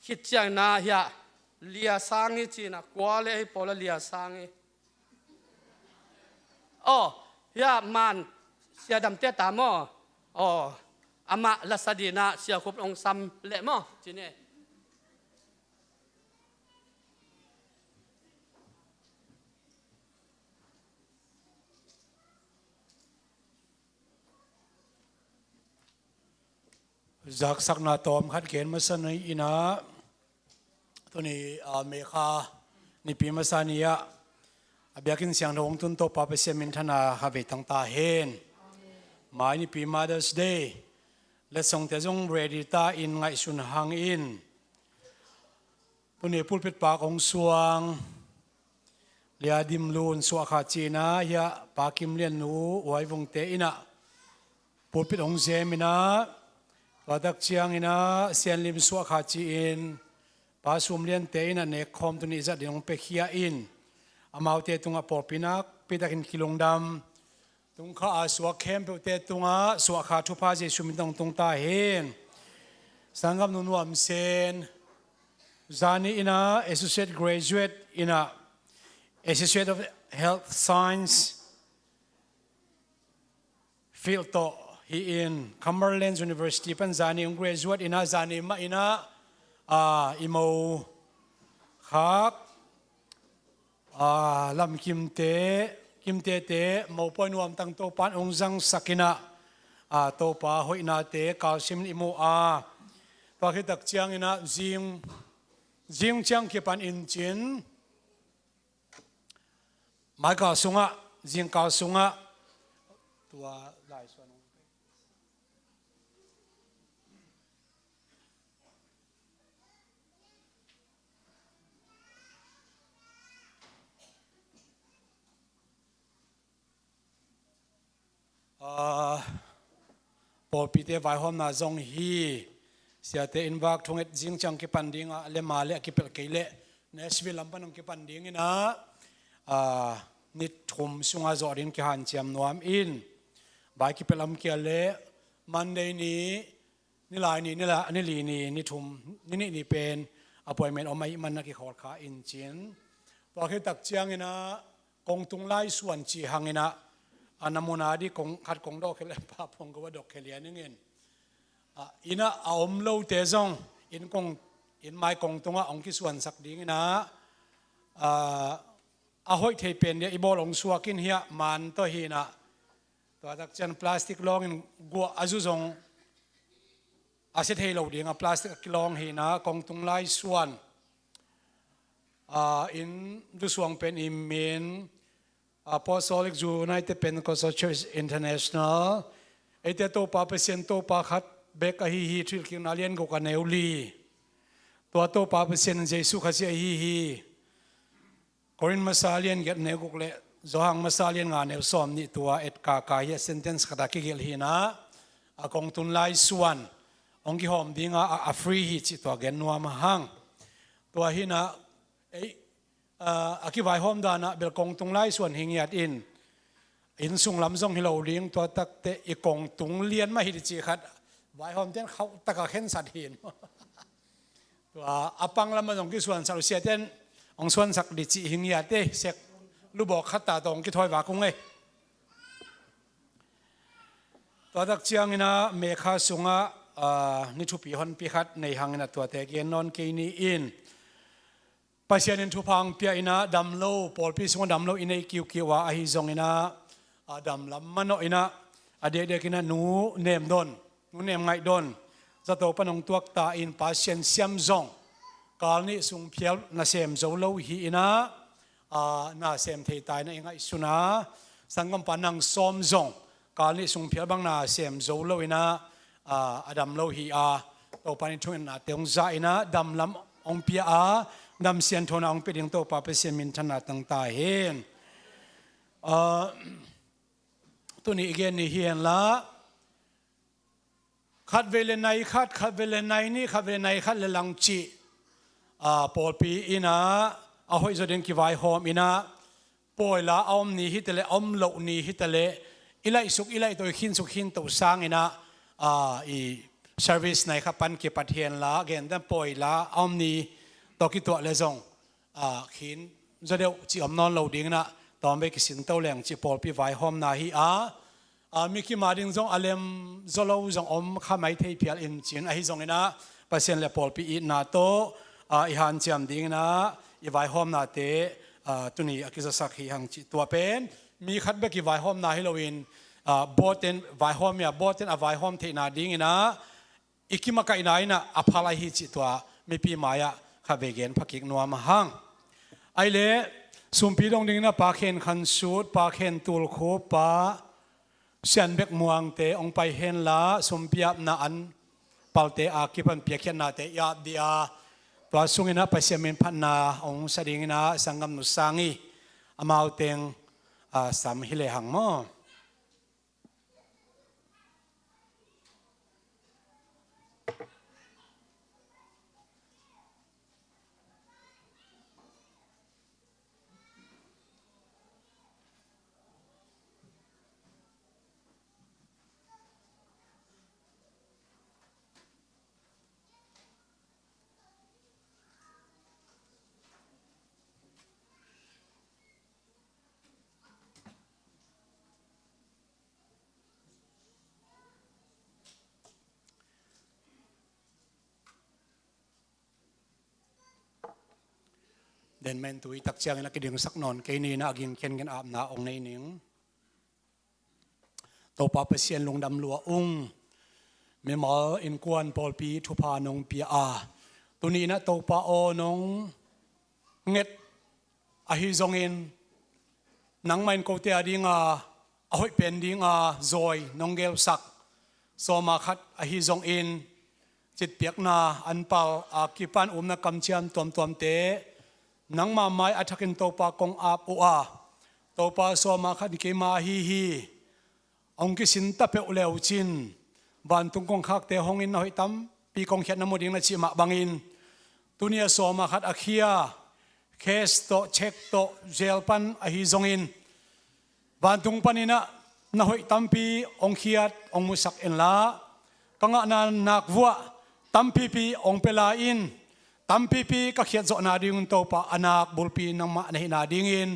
khit ciangin ah hiah Lia Sang hi ci-in ah, kua le ei pawl a Lia Sang hi. Aw, hiah man Sia Damte ta maw? Aw, amah la sa dingin ah Sia Khup hong sam leh maw? Ci ni. Zaksakna tawm khat gen masa ni in ah, tuni, aa, May kha nipi masa ni-ah a biakinn siangtho hong tun Topa Pasian minthanna kha vei tang ta hen. Mai nipi Mother's Day. Letsongte zong ready ta in, ngaihsun hang in. Tuni pulpit pak hong suang Lia Dim Lun Suah Kha ci-in ah, hiah Pa Kim Lian nu Huai Vungte in ah pulpit hong zem in ah, tua tak ciangin ah Sian Lim Suah Kha ci-in Pa Sum Liante in ah nek khawm tuni zat ding hong piakhia in, amaute tungah pawlpi nakpi takin kilungdam. Tung kha a suak khempeuhte tungah suah kha thupha Jesu min tawh tung ta hen. Sanggam nu Nuam Sen, zani in ah associate graduate in ah, Associate of Health Science field tawh hi in, Cumberland University pan zani hong graduate in ah, zani mah in ah, aa, i mo khak, aa, Lam Kimte, Kimtete mopawi nuamtang Topa'n hong zangsak in ah, aa, Topa hoihnate kalsiam in i mu a, tua khit tak ciangin ah zing, zing ciang kipan in cin, mai kal sungah, zing kal sungah, tua lai suan Aa, pawlpite vaihawmna zong hi. Siate inn vak thunget zing ciang kipan ding a, le ma le a kipelh kei leh Nashville lam pan hong kipan ding in ah, aa, ni thum sungah zawh ding kihanciam nuam in. Vai kipelh lam kia leh Monday ni, ni lai ni, ni la, ni li ni, ni thum, ni nih ni pen appointment om ahih man a kikhawl kha in cin. Tua khit tak ciangin ah kongtung laisuan ci hangin ah, a na mun a dih kong khat kong dawh khia leh pa phuang ko va dawh khia lian ning in. Ah, inn ah a om lote zong inn kong, inn mai kongtung ah hong kisuansak ding in ah, ah, a hoih thei pen dia i bawl hong suak in, hiah man tawh hi in ah, tua tak ciang plastic lawng in guah a zu zong a sia thei lo ding a plastic a kilawng hi in ah, kongtung laisuan, aa, inn lusuang pen i min Apostolic United Pentecostal Church International. Eite Topa Pasian Topa khat bek ahi hi, Thuhilhkikna lian guk a neu li. Tua Topa Pasian Jesu Khazih ahi hi. Korin masa lian giat neu guk le Johan masa lian nga neu sawm nih tua et kaka hi a, sentence khat a kigelh hi in ah, a kongtung laisuan hong kihawm ding a, a, a free hi cih tua gen nuam hang. Tua hi in ah, ei, a, a kivaihawm dan ah bel kongtung laisuan hi ngiat in, inn sung lam zong hi lo ding, tua tak teh i kongtung lian mah hi ding cih khat vaihawmte'n khauh tak a khensat hi in. Tua a pang lam ah zong kisuansak lo, siate'n hong suansak ding cih hi ngiat e, sek lubawk khat ta tawh hong kithawi vak ung e. Tua tak ciangin ah May kha sungah, aa, ni thupi honpi khat nei hangin ah tuate gen nawn kei ni in. Pasian in thupha hong pia in ah, dam lo, pawlpi sungah dam lo i nei kiukiu a, ahi zongin ah, a dam lam manawh in ah, a dekdek in ah Nu Nem Don, Nu Nem Ngaih Don, zato pan hong tuak ta in, Pasian siam zong kal nih sung phial nasem zo lo hi in ah, aa, nasem thei ta in ah i ngaihsun a, sanggampa Nang Sawm zong kal nih sung phial bang nasem zo lo in ah, aa, a dam lo hi a, Topa in thungetnate hong za in ah damlam hong pia a, dam sianthona hong pia ding Topa Pasian minthanna tang ta hen. Ah, tuni i gen ni hi henla, khatvei le nai khat, khatvei le nai nih, khatvei le nai khat le lang cih, ah, pawlpi in ah a hoih zaw ding kivaihawm in ah, pawi la a om ni hi ta leh, a om loh ni hi ta leh, i laihsuk i laihto, i khinsuk khinto sang in ah, ah, i service nai khat pan kipat hi henla, gen dan pawi la a om ni tawh kituah le zong, ah, khin zaw deuh cih om nawn lo ding in ah, tawmvei kisin to leng cih pawlpi vaihawmna hi a, ah, mi kim a ding zong a lem zaw lo zong om kha mai thei phial in cin, ahi zong in ah Pasian le pawlpi itna tawh, ah, i hanciam ding in ah i vaihawmnate, ah, tuni a kizasak hi hang cih tua pen mi khat bek i vaihawmna hi lo in, ah, bawten vaihawm ia, bawten a vaihawm theihna ding in ah i kim a kaihna in ah a phal ahi cih tua mipi mai-ah khatvei gen phakik nuam a hang. Ahih leh sumpi dong ding in ah Pa Khen Khan Sut, Pa Khen Tul Khup, Pa Sian Bek Muangte hong pai henla, sumpi apna an palte a kipan piakkhiatnate i ap dih a, tua sung in ah Pasian min phatna hong sa ding in ah sanggam Nu Sang i amau teng, ah, sam hi le hang maw. Den men tui tak ciangin a kidingsak nawn kei ni in ah a ging khian gen apna hong nei ning. Topa Pasian lungdam lua ung. Mimal innkuan pawlpi thupha nong pia a, tuni in ah Topa aw nong nget ahi zongin, nangmah in kote a dinga a hoih pen dinga zawi nong gelsak, sawma khat ahi zongin, citpiakna anpal a kipan upna kamciam tuamtuamte nangma mai a thakin Topa kong ap uh a, Topa sawma khat in keima ahi hi. Hong kisin ta peuh le uh cin, vantung kongkhakte hong in na hoih tampi kong khiat na mu ding na cih mah bangin, tuni a sawma khat a khia, case tawh, cheque tawh, jail pan ahi zongin, vantung panin ah na hoih tampi hong khiat, hong musak inla, ka ngahna nak vuah tampipi hong pia lai in, tampipi ka khiat zawhna dingin Topa a nak bulpi nangmah na hihna dingin,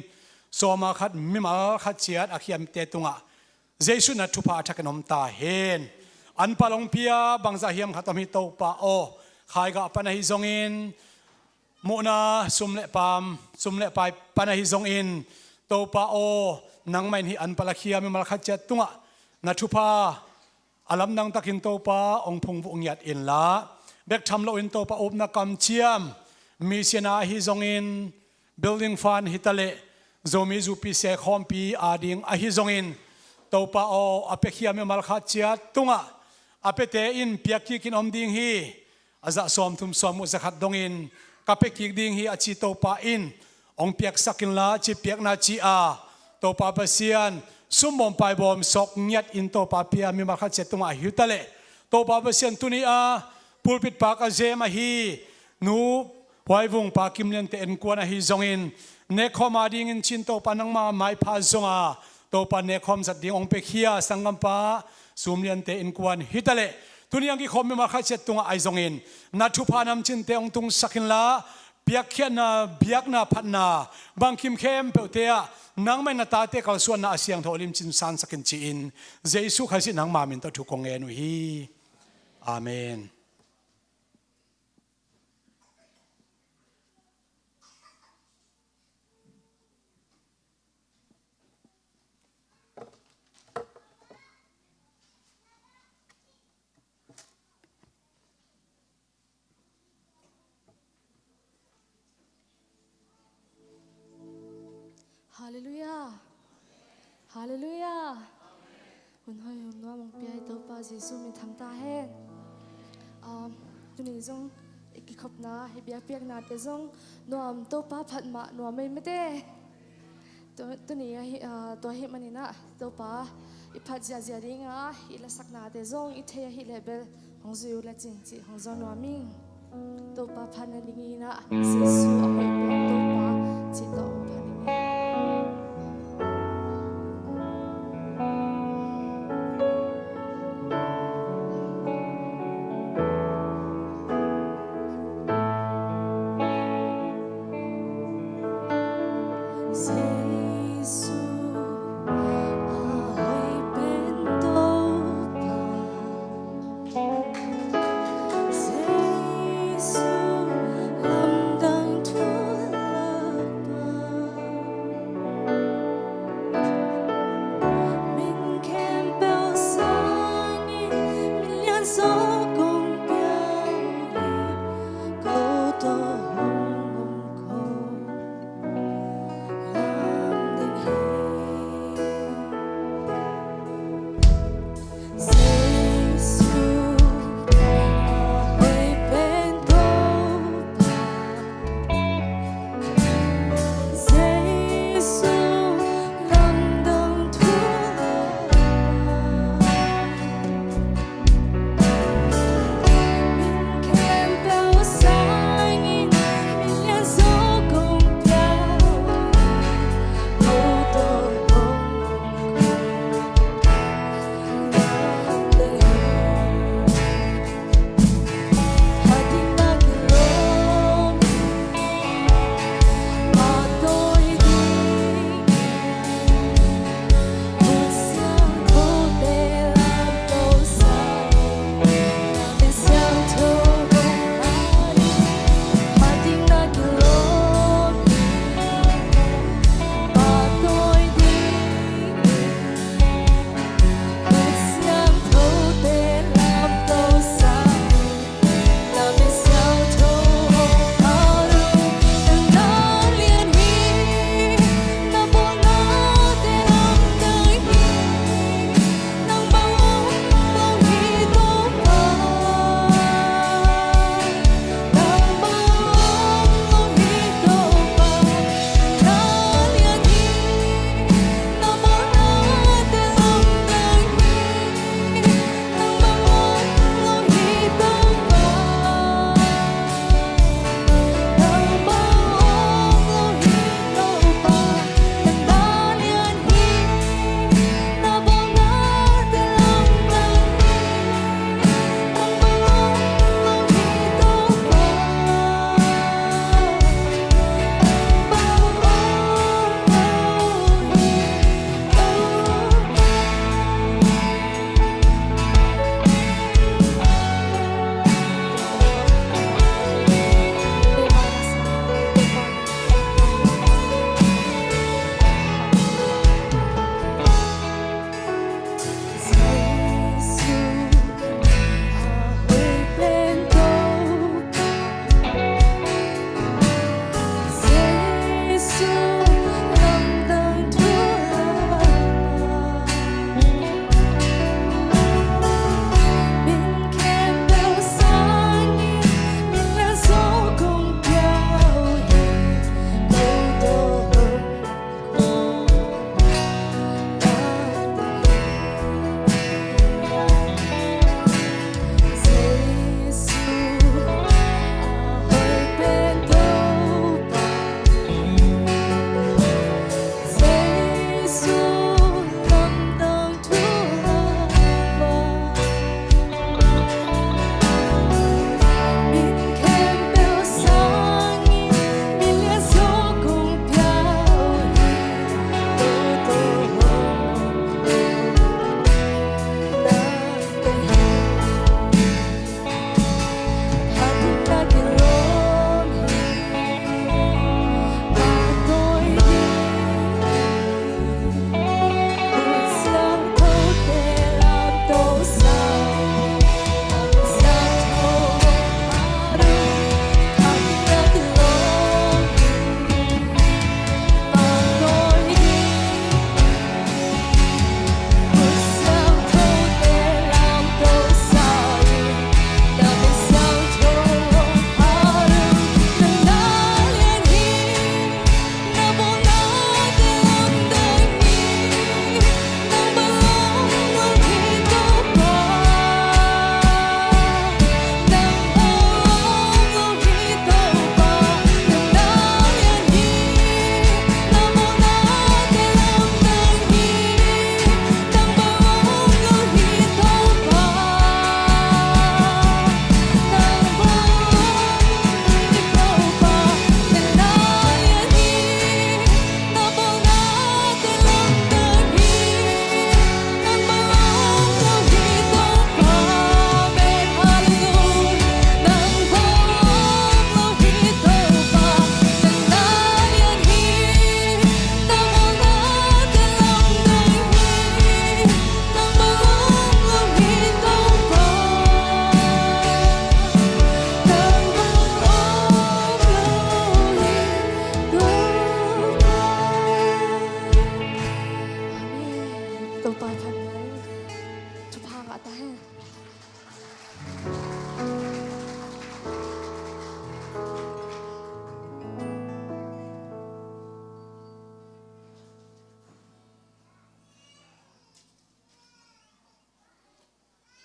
sawma khat mimal khat ciat a khiamte tungah Jesuh na thupha a thakin om ta hen. Anpal hong pia bangzah hiam khat om hi Topa aw. Khaigah pan ahi zongin, muhna sum le paam, sum le pai pan ahi zongin, Topa aw, nangmah in hih anpal a khia mimal khat ciat tungah na thupha a lamdang takin Topa hong phungvuh ngiat inla, bek tham loin Topa upna kamciam, mission a ahi zongin, building fund hi ta leh, Zomi Zupi Sia khawmpi a ding ahi zongin, Topa aw, a piakhia mimal khat ciat tungah a piate in piak kikin om ding hi. A zah sawmthum sawmguk zakhat dongin ka pia kik ding hi a ci Topa in hong piaksak inla, citpiakna ci a, Topa Pasian, sumbawm paibawm sawk ngiat in Topa pia mimal khat ciat tungah a hi uh ta leh, Topa Pasian, tuni a pulpit pak a zem ahi Nu Huai Vung, Pa Kim Lian te innkuan ahi zongin, nekkhawm a dingin cin Topa nangma maipha zonga, Topa nekkhawm zat ding hong piakhia sanggampa Sum Lian te innkuan hi ta leh, tuni a kikhawm mimal khat ciat tungah ahi zongin, na thupha namcinte hong tungsak inla, piakkhiatna, biakna, phatna, bangkim khempeuhte ah nangmah in na tate kalsuanna a siangtho limcin sansak in ci-in, Jesuh Khazih nangma min tawh thu kong ngen uh hi. Amen. Halleluiah. Halleluiah. Hun hoih hun nuam hong pia i Topa Jesuh min thang ta hen. Um, Tuni zong i kikhopna, i biakpiaknate zong nuam, Topa phat mah nuam ei mete. Tu-, tuni ahi, ah, tua ahih manin ah Topa i phat ziahziah ding a, i lasaknate zong i theih ahih leh bel hong zui uh le cin cih hong zawn nuam ing. Topa phat nading in ah Jesu a hoih pen Topa cih tawh hong phat ing. Jesu a hoih pen Topa. Jesu lamdang thu lapa. Min khempeuh sangin min lian zaw kong piang hi, ko tawh hong om ko.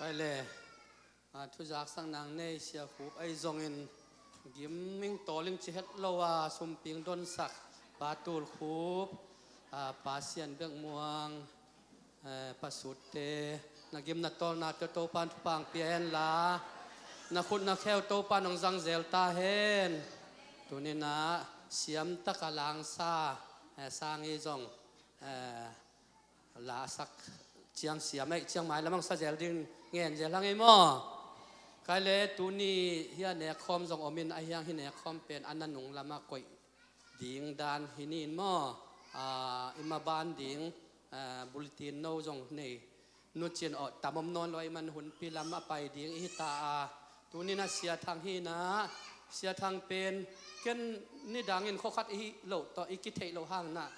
Le, a, thuzaksak nang nei Sia Khup ahi zongin gim ing tawl ing ci het lo a, sumping donsak Pa Tul Khup, a, Pa Sian Bek Muang, eh, Pa Sut te, na gim na tawlna te Topan thupha pia hen la, na khut na kheu Topan hong zang zel ta hen. Tuni-in ah siam taka langsa, eh, sang i zong, eh, la sak ciang siam ei, ciang mai lamang sa zel ding ngen zel hang ei maw. Kai le tuni hia nek khawm zong om in, a hiang hi nek khawm pen a nanung lama koih ding dan hi ni in maw. Ah, i ma ban ding, ah, bulletin no zong nei. Nu Cin aw, tam om nawn lo a, i man hunpi lam a pai ding i hi ta a. Tuni-in ah Sia Thang hi-in ah, Sia Thang pen ken nidangin khua khat i hi loh tawh i kitheih loh hangin ah,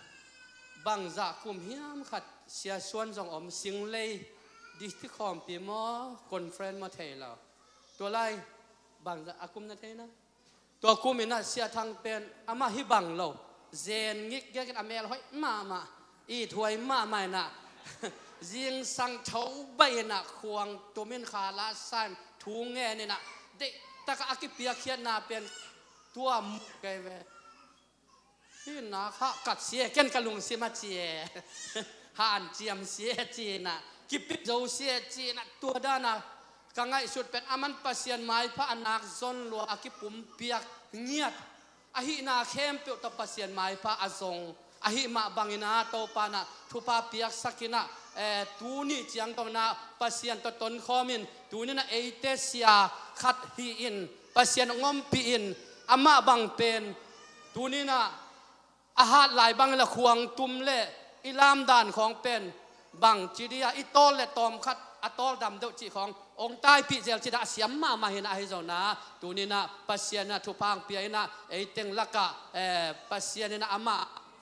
bangzah kum hiam khat Sia Suan zong om, Singlei district khawmpi maw, conference maw thei lo. Tua lai bangzah a kum na thei na. Tua kum in ah Sia Thang pen amah hi bang lo, zen ngikngek in a mel hoih mahmah, ithuai mahmah in ah, zingsang tho baih in ah, khuang tum in, kha la sa in, thu ngen in ah, deihtak a kipiakkhiatna pen tua mu kei ve. Hih nak hah kat si e, ken ka lungsim a ci e. Hanciam si e ci-in ah, kipit zo si e ci-in ah, tua dan a ka ngaihsut pen aman Pasian maipha a nak zon lua a kipumpiak ngiat ahihna khempeuh tawh Pasian maipha a zong ahih mah bangin ah Topa in ah thupha piaksak in ah, eh, tuni ciang dong in ah Pasian tawh tonkhawm in, tuni-in ah eite sia khat hi in, Pasian hong ompih in, amah bang pen tuni-in ah a hat lai bang le khuang tum le i lamdan khawng pen bang ci dih a, i tawl le tawm khat a tawl dam deuh cih khawng hong taipih zel ci-in ah a siam mahmah hi-in ah, ahi zongin ah tuni-in ah Pasian in ah thupha pia in ah, ei teng lakah, eh, Pasian in ah amah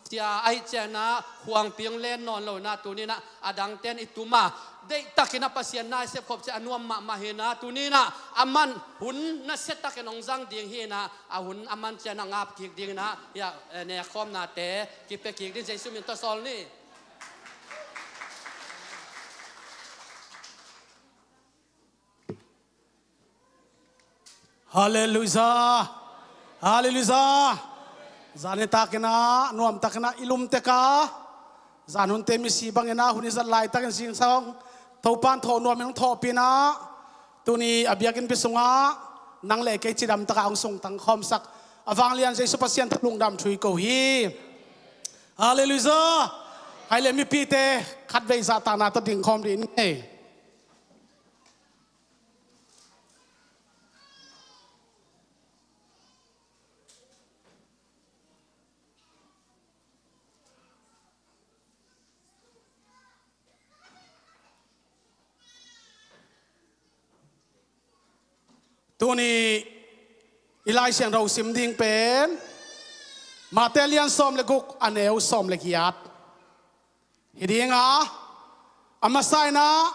sia ahih ciangin ah khuangpi hong len nawn lo-in ah, tuni-in ah a dangte in i tum a, deihtakin ah Pasian na i sepkhop ciang a nuam mahmah hi-in ah, tuni-in ah aman hun nasiatakin hong zang ding hi-in ah, a hun aman ciang a ngap kik dingin ah, hia, eh, nekkhawmnate kipia kik ding Jesu min tawh sawl ni. Halleluiah. Halleluiah. Zan nitakin ah nuamtakin ah i lum tek a, zan hunte misi bangin ah hun i zat laitakin zingsang Topan thawh nuamin hong thawhpih in ah, tuni a biakinnpi sungah nang le kei cidamtak a hong sungtang khawmsak a vanglian Jesu Pasian tawh lungdam thu i ko hi. Halleluiah. Hai le mipite khatvei zahtakna tawh dingkhawm dih ni. Tuni i Lai Siangtho sim ding pen Mate lian sawm le guk, a neu sawm le giat hi ding a, a masa in ah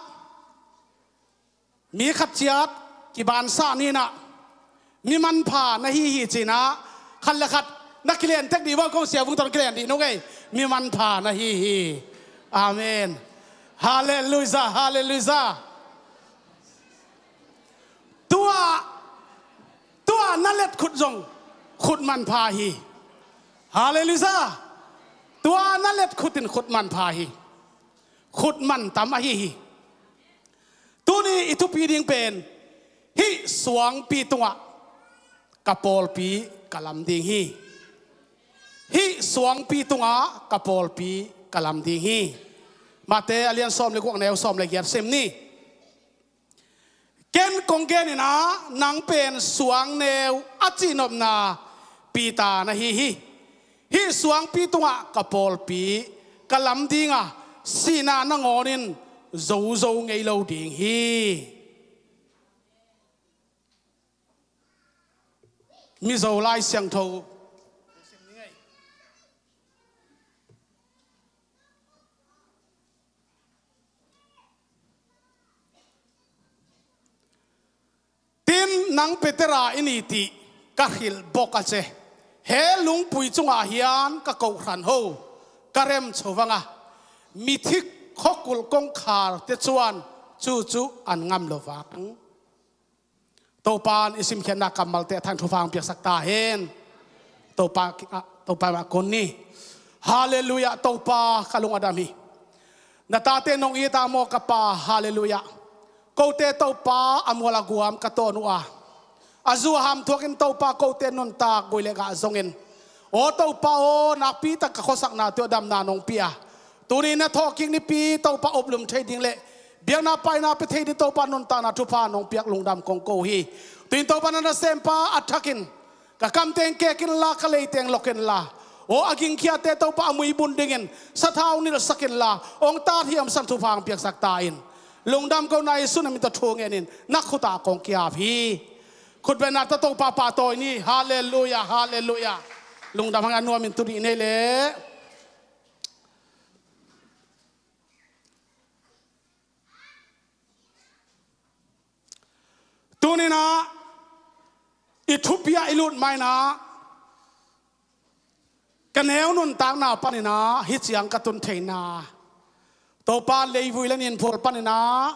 mi khat ciat kibansah ni in ah, mi manpha na hi hi ci-in ah, khat le khat na kilen tek dih vo, kong sia vung tawh na kilen dih nung ei, mi manpha na hi hi. Amen. Halleluiah, halleluiah. Tua, tua na let khut zong khut manpha hi. Halleluiah. Tua na let khut in khut manpha hi. Khut mantam ahi hi. Tuni i thupi ding pen, hih suangpi tungah ka pawlpi ka lam ding hi. Hih suangpi tungah ka pawlpi ka lam ding hi. Mate a lian sawm le guk, a neu sawm le giat sim ni. Ken kong gen in ah, nang pen suangneu a cihnopna Peter na hi hi. Hih suangpi tungah ka pawlpi ka lam ding a, sihna nangawn in zo zo ngei lo ding hi. Mizo Lai Siangtho. Tin, nang Petera i ni tih ka hrilh bok a ce. He lungpui cungah hian ka kohhran ho ka remcho vang a, mithik khuakulh kongkharte chuan Cucu an ngam lo vang Topa in i simkhiatna kammalte a than thupha hong piaksak ta hen. Topa, ah, Topa mah kun ni. Halleluiah, Topa ka lung a dam hi. Na tate nong it a maw ka Pa, halleluiah. Kote Topa a mual a guam ka tawn uh a, a zu a ham thuakin Topa kote nuntak gui le gah zongin, aw Topa aw, nakpi tak ka khuasakna tawh damna nong pia. Tuni na thawhkik nipi Topa uplum thei ding le biakna paina pia thei ding Topa nuntakna thupha nong piak lungdam kong ko hi. Tuin Topa na nasempa a thakin ka kamteng kekin la, ka leiteng lokin la, aw a gingkhiate Topa a muibun dingin sathau nilhsakin la, hong tat hiamsan thupha hong piaksak ta in. Lungdam ko na Jesu na min tawh thu ngenin na khutah kong kiap hi. Khutbetna tawh Topa pahtawi ni. Halleluiah, halleluiah. Lungdam hang a nuamin tuni nei le. Tuninah i thupi ah i lut mainah ka neu nuntakna paninah hih ciang ka tun theihna, Topa leivui le ninphual paninah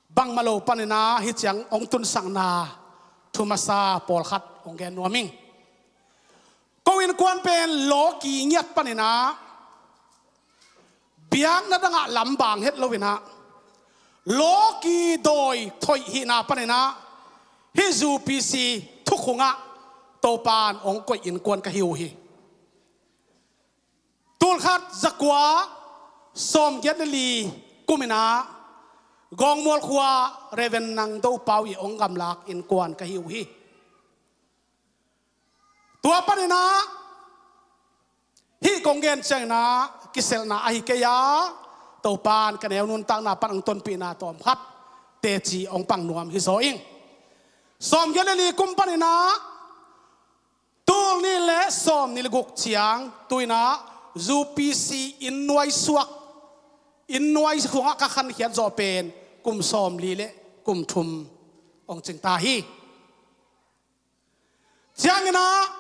bangmah lo paninah hih ciang hong tunsakna thu masa pawlkhat hong gen nuam ing. Ko innkuan pen lawki ngiat paninah biakna dangah lam bang het loinah lawki dawi thoih hihna paninah hih U P C thukhungah Topan hong koih innkuan ka hi uh hi. Tulkhat zakua sawmgiat le li kuminah Gawngmual khua Reverend Nang Do Pau i hong gamlak innkuan ka hi uh hi. Tua paninah hih kong gen cianginah kiselna ahi kei a, Topan ka neu nuntakna pan hong tonpihna tawmkhat teci hong pang nuam hi zaw ing. Sawmgiat le li kum paninah tul nih le sawm nih le guk ciang tuinah U P C inn nuai suak, inn nuai khungah ka khankhiat zawh pen kum sawmli le kum thum hong cing ta hi. Cianginah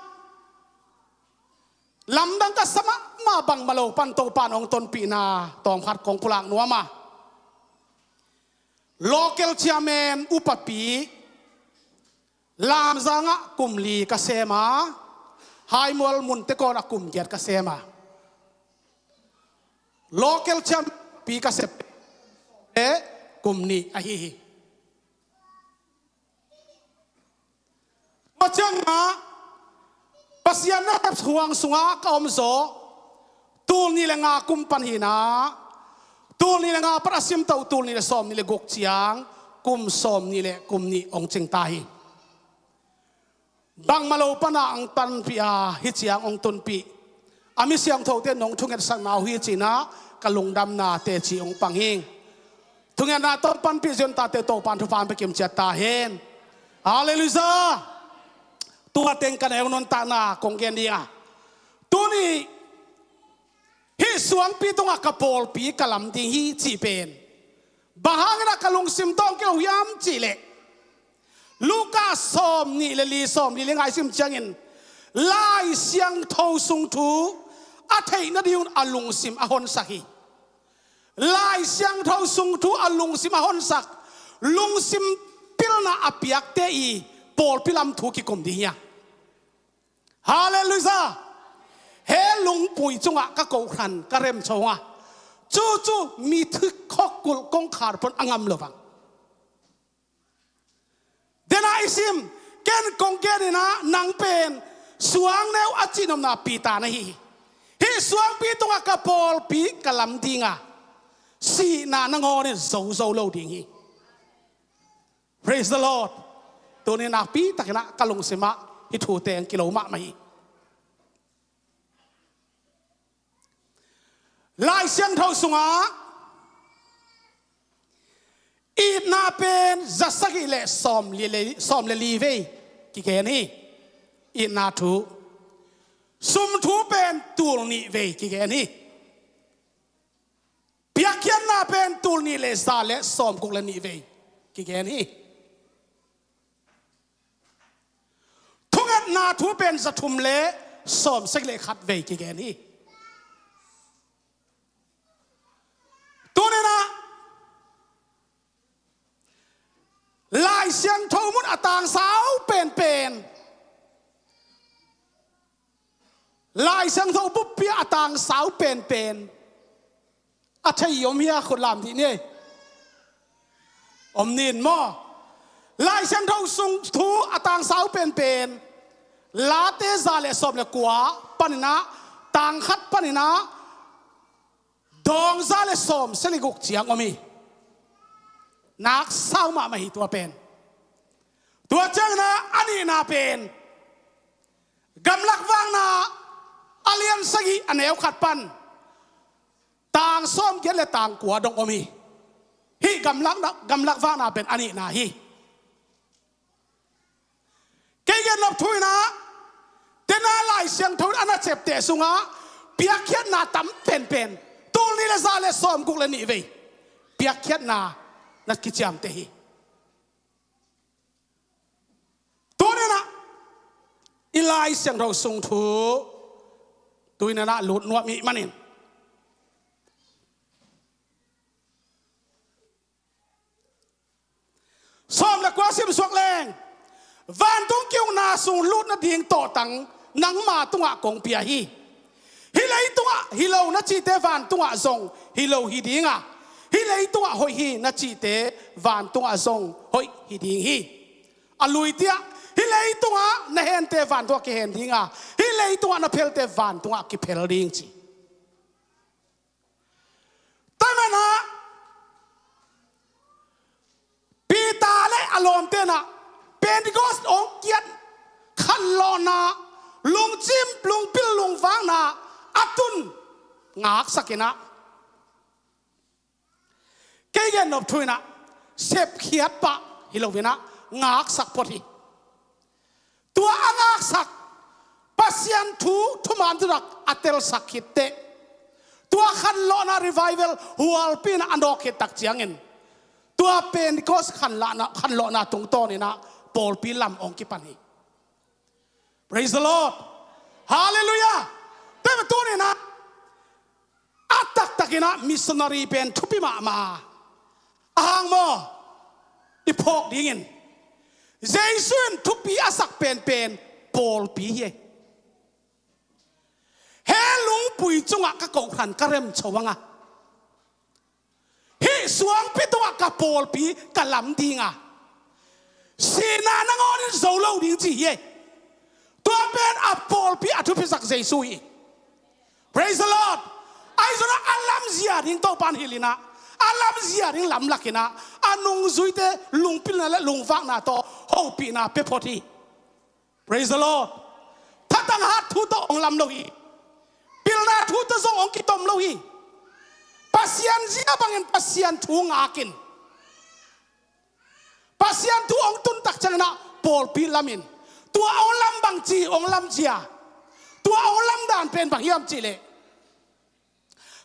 lamdang ka sa mahmah bangmah lo pan Topan hong tonpihna tawmkhat kong pulak nuam a, local chairman upapi Lamzangah kum li ka sem a, Haimual Munte Kawn ah kum giat ka sem a, local chairman pi ka sem le kum nih ahi hi. Tua ciangah Pasian na hep huang sungah ka om zaw tul nih le nga kum pan hinah, tul nih le nga pan a simto tul nih le sawm nih le guk ciang kum sawm nih le kum nih hong cing ta hi. Bangmah lo panah hong tanpih a hih ciang hong tunpih a mi siangthote nong thungetsakna uh hi cinah ka lungdamna teci hong pang hing. Thungetna tawh panpih ziontate Topan thupha hong pia kimciat ta hen. Halleluiah. Tua teng ka neu nuntakna kong gen ding a, tuni hih suangpi tungah ka pawlpi ka lam ding hi cih pen bang hanginah ka lungsim tawh hong kilo hiam cihleh, Luka sawm nih le li, sawm li le nga i sim ciangin Lai Siangtho sung thu a theih nadingun a lungsim a honsak hi. Lai Siangtho sung thu a lungsim a honsak, lungsim pilna a piakte i pawlpi lam thu kikum ding hi a. Halleluiah. He lungpui cungah ka kohran ka remco nga, cucu mi thuk khawk kulh kong khar pon a ngam lo vang. Dena i sim, ken kong geninah nang pen suangneu a cihnopna Peter na hi hi. Hih suangpi tungah ka pawlpi ka lam dinga sihna nangawnin zozo lo ding hi. Praise the Lord. Tuni nakpi takinah ka lungsimah hih thute ang kilo mahmah hi. Lai Siangtho sungah itna pen za sagih le sawm le li, sawm le li vei kigen hi. Itna thu. Sum thu pen tul nih vei kigen hi. Piakkhiatna pen tul nih le za le sawmguk le nih vei kigen hi. Thungetna thu pen za thum le sawm sagih le khat vei kigen hi. Tuninah Siangtho mun a tangsau penpen, Lai Siangtho buppi a tangsau penpen a thei om hia? Khut lam dih ni. Om nin maw? Lai Siangtho sung thu a tangsau penpen Late za le sawm le kua paninah, tang khat paninah dawng za le sawm seli guk ciang om hi. Nak sau mahmah hi tua pen. Tua cianginah a nihna pen Gamlak Vakna a lian sagih a neu khat pan tang sawm giat le tang kua dong om hi. Hih gamlak, gamlak vakna pen a nihna hi. Kei gen nop thu inah, tena Lai Siangtho in a na ciamteh sungah piakkhiatna tam penpen, tul nih le za le sawm guk le nih vei piakkhiatna na kiciamteh hi. Tuninah i Lai Siangtho sung thu tuninah lut nuam i hih manin sawm le kua simsuak leng, vantung ki-ukna sung lut nading tawhtang nangma tungah kong pia hi. Hih leitungah hi lo na cihte vantungah zong hi lo hi dinga, hih leitungah hoih hi na cihte vantungah zong hoih hi ding hi. A luitiah, hih leitungah na hente vantungah kihen dinga, hih leitungah na phelte vantungah kiphel ding ci. Tamanah Peter le a lawmte inah Pentecost ong kiat khanlawhna, lungcim, lungpil, lungvakna a tun ngaksak inah, kei gen nop thu inah sepkhiat pah hi lo inah ngaksak phot hi. Tua a ngaksak Pasian thu thuman thutak a telsak khitteh, tua khanlawhna revival hualpi inah a nawk khit tak ciangin tua Pentecost khanlahna, khanlawhna tungtawn inah pawlpi lam ong kipan hi. Praise the Lord. Hallelujah. Tua manin tuninah a taktak inah missionary pen thupi mahmah a, a hang maw, i phawk dingin Jesu in thupi a sak penpen pawlpi hi. Hih lungpui cungah ka kohhran ka remcho banga, hih suangpi tungah ka pawlpi ka lam dinga, sihna nangawnin zo lo ding ci hi. Tua pen a pawlpi a thupisak Jesu hi. Praise the Lord. Ahi zongin a lamzia ding Topa'n hilh inah, a lamzia ding lamlak inah, a nungzuite lungpilna le lungvakna tawh hopihna pia phot hi. Praise the Lord. Thatang hat thu tawh ong lam lo hi. Pilna thu tawh zong ong kitom lo hi. Pasian zia bangin Pasian thu ngakin, Pasian thu ong tun tak cianginah pawlpi lamin, tua ong lam bang ci, ong lam zia, tua ong lam dan pen bang hiam cihleh,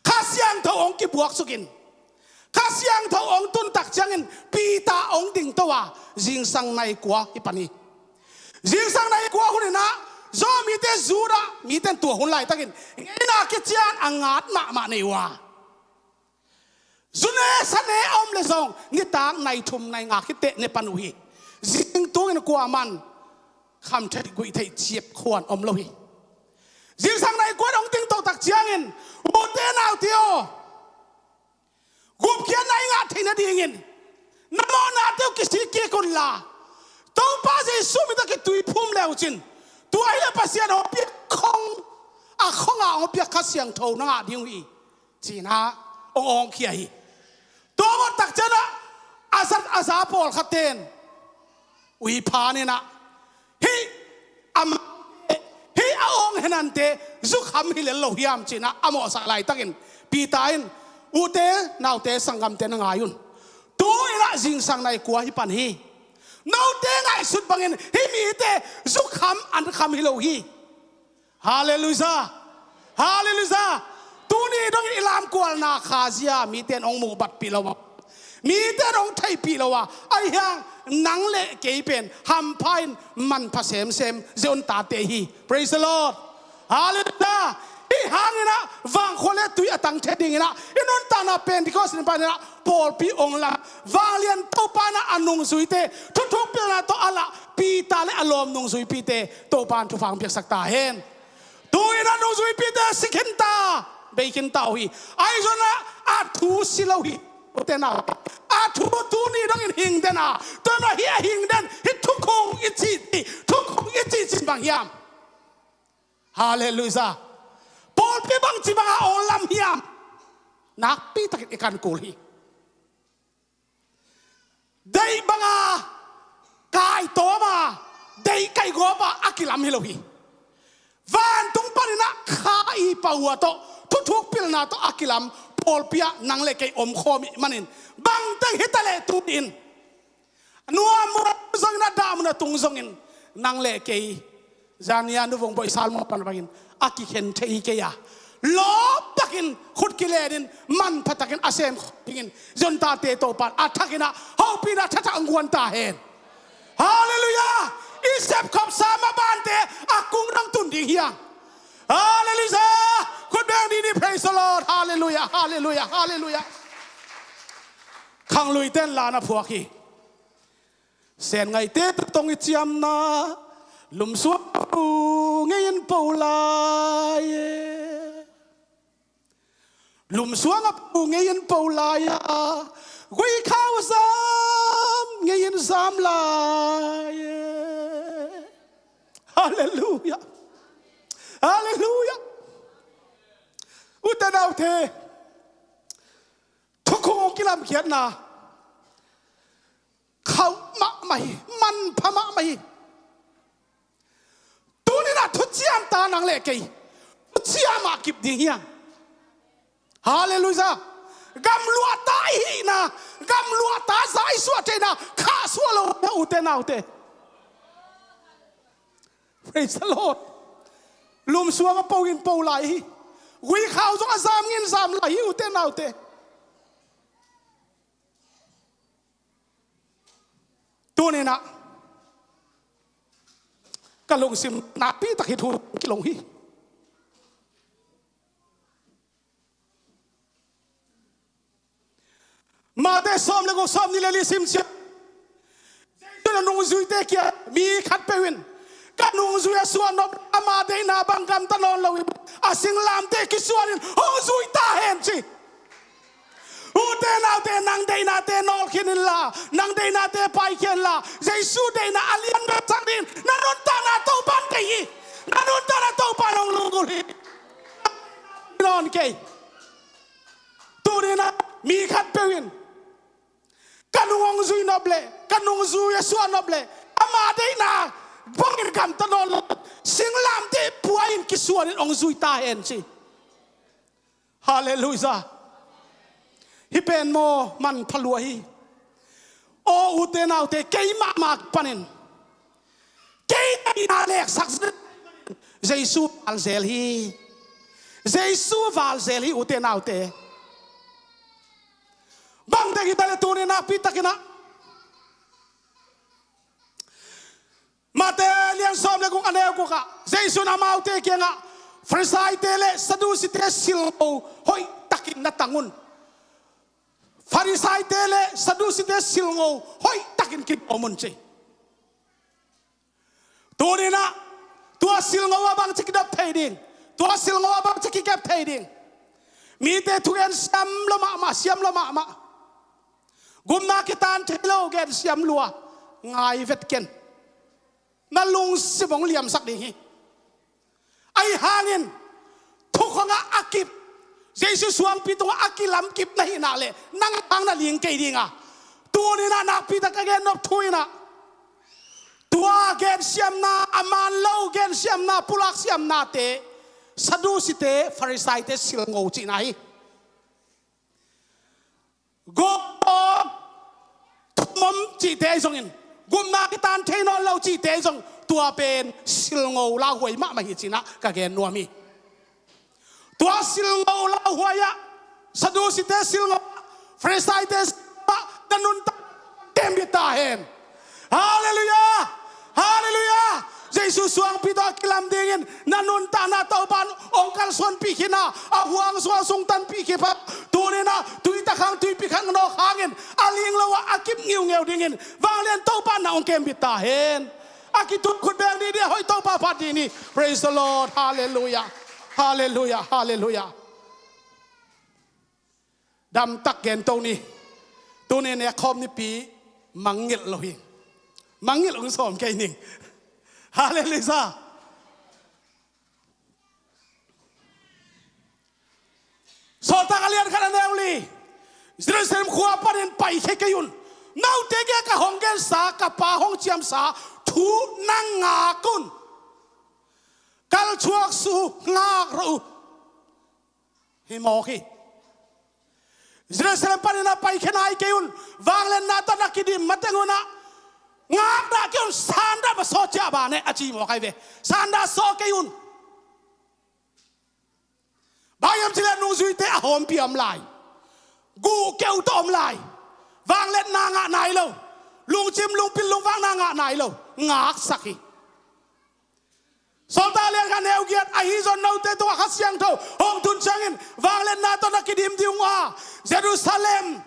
Kha Siangtho ong kibuaksukin, Kha Siangtho ong tun tak ciangin Peter ong dingto a, zingsang nai kua hi pan hi. Zingsang nai kua hun inah Zomite, Judah mite in tua hun laitakin ngeina kician a ngat mahmah nei uh a, zu ne sa ne a om le zong nitak nai thum nai nga khit teh ne pan uh hi. Zing tungin kuaman kham theih guih theih ciap khuan om lo hi. Zingsang nai kua ong dingto tak ciangin, ute naute aw, gupkhiatna i ngah theih nadingin na mawhnate uh kisik kik unla, Topa Jesu min tawh kituiphum le uh cin, tua hileh Pasian hong piak khong, a khonga hong piak Kha Siangtho na ngah ding uh hi, ci-in ah ong awngkhia hi. Tua mawh tak ciangin ah a za, a za pawlkhatte in ui phan in ah, hih a ma, hih a awng henante zukham hi lel lo hiam, ci-in ah a mawhsak laitakin Peter in, ute naute sanggamte, na ngai un. Tu-in ah zingsang nai kua hi pan hi. Note ngaihsut bangin hih mite zukham an kham hi lo hi. Halleluiah. Halleluiah. Tuni dongin i lamkualna khazia mite in hong muhbatpih lo a, mite in hong theihpih lo a, ahi hang nang le kei pen hampha in manpha semsem zia un tate hi. Praise the Lord. Halleluiah. Hih hangin ah vangkhua le tui tang thei dingin ah i nuntakna Pentecost ni panin ah pawlpi ong lam, vanglian Topa in ah a nungzuite thuthuk pilna tawh a lah Peter le a lawm nungzuipite Topa in thupha ong piaksak ta hen. Tu-in ah nungzuipite si khin ta, bei khin ta uh hi. Ahi zongin ah a thu si lo hi. Ute naute, a thu tuni dongin hing den a, tua mah hi a hing den hi. Thukhun i cih, thukhun i cih cin bang hiam? Halleluiah. Pawlpi bangci banga ong lam hiam? Nakpi takin i kan kul hi. Deih banga kaitawm a, deih kaigawp a a kilam hi lo hi. Vantung panin ah kha i pau a tawh, thuthuk pilna tawh a kilam pawlpi ah nang le kei om khawm i hih manin, bangteng hi ta leh tu-in nuam mun a tung zongin, a dah mun a tung zongin, nang le kei, zania Nu Vung Bawi Salmo pan bangin, a kikhen thei kei a, lawp takin khut kilenin, manpha takin a sem khawm dingin, zon tate Topa in a thakin ah hopihna thathak ong guan ta hen. Halleluiah. I sepkhop sa mah bante a kung dong tun ding hi hang. Halleluiah. Khut beng dih ni, praise the Lord. Halleluiah, halleluiah, halleluiah. Khangluite in la na phuak hi. Sen ngaihte tawh tong i ciamna, lumsuang a pu ngei in po lai e. Lumsuang a pu ngei in po lai a, guikhau a zam ngei in zam lai e. Halleluiah. Halleluiah. Ute naute, thukhun ong kilamkhiatna khauh mahmah hi, manpha mahmah hi. Tuni-in ah thuciam ta nang le kei, thuciam ah kip ding hi hang. Halleluiah. Gamluahta i hihna, gamluahta za i suah theihna khahsuah lo hi, ute naute. Praise the Lord. Lumsuang a pu ngei in po lai hi. Guikhau zong a zam ngei in zam lai hi, ute naute. Tuni-in ah ka lungsim nakpi tak hi thu kilong hi. Mate sawm le guk, sawmnih le li sim ciang, Jesu in a nungzuite kiang mi khatpeuh in, ka nungzui a suah nop, ama deihna bang gamta nawn loin a singlamteh kisuanin hong zui ta hen ci. Ute naute, nang deihnate nawlkhin inla, nang deihnate paikhia inla, Jesu deihna a lian bek sak dingin na nuntakna Topa'n deih hi. Na nuntakna Topa'n hong lunggulh hi. Nawn kei. Tuni-in ah mi khatpeuh in ka nung hong zui nop leh, ka nungzui a suah nop leh, ama deihna bangin gamta nawn lo, singlamteh pua-in kisuanin hong zui ta hen ci. Halleluiah. Hih pen maw manpha lua hi. Aw ute naute, kei mahmah panin kei deihna leksak Jesu valzel hi. Jesu valzel hi, ute naute. Bangteng hi ta leh tuni nakpi takin ah Mate lian sawm le guk, a neu guk ah Jesu in amaute kiangah, Pharisaite le Sadusite silngo hoih takin na tang un. Pharisaite le Sadusite silngo hoih takin kidawm un ci. Tuni-in ah tua silngo ah bangci kidop thei ding, tua silngo ah bangci kikep thei ding. Mite thugen siam lua mahmah, siam lua mahmah. Gupna kitan thei lo gen siam lua, ngai vet ken. Na lungsim hong liamsak ding hi. Ahi hangin thukhun ah a kip, Jesu suangpi tungah a kilam kip na hih nak leh nang hang na ling kei ding a, tuni-in ah nakpi tak ka gen nop thu in ah, tua gensiamna, a man lo gensiamna, pulak siamnate Sadusite, Pharisaite silngo cihna hi. Gawp om, thum om cihte ahi zongin, gupna kitan thei nawn lo cihte ahi zong, tua pen silngo lauhuai mahmah hi cihna ka gen nuam hi. Tua silngo lauhuai ah, Sadusite silngo ah, Pharisaite silngo ah na nuntak tembit ta hen. Halleluiah! Halleluiah! Jesu suangpi tawh a kilam dingin na nuntakna Topa in hong kalsuanpih khin a, a huang sungah sungtanpih khin a, tuni-in ah tuitakhang tuipi khat nawk hangin a ling lo ah a kip ngiungeu dingin vanglian Topa in na hong kembit ta hen. A kitut khut beng dih ni, a hoih Topa phat dih ni. Praise the Lord. Halleluiah. Halleluiah. Halleluiah. Damtak gen to ni. Tuni-in a khawm nipi mangngilh lo hi. Mangngilh hong sawm kei ning. Halleluiah. Sawltak a lian khat a neu li. Jerusalem khua panin paikhia kei un. Note kiangah ka hong gensa, ka Pa hong ciamsa thu na ngak un. Kalsuak su ngak rawh uh. Hi mawk hi. Jerusalem panin a paikhia nai kei un. Vangliatna tawh na kidim mateng un ah ngakna kei un, sanda va saw ciah ban e, a ci mawk ahi ve. Sanda saw kei un. Bang hiam cih leh nungzuite a hawmpi a om lai. Guh keu tawh om lai. Vangliatna ngah nai lo. Lungcim, lungpil, lungvakna ngah nai lo. Ngaksak hi. Sawltak a lian khat a neu giat, ahi zong note tungah Kha Siangtho hong tun ciangin vangliatna tawh na kidim ding uh a, Jerusalem,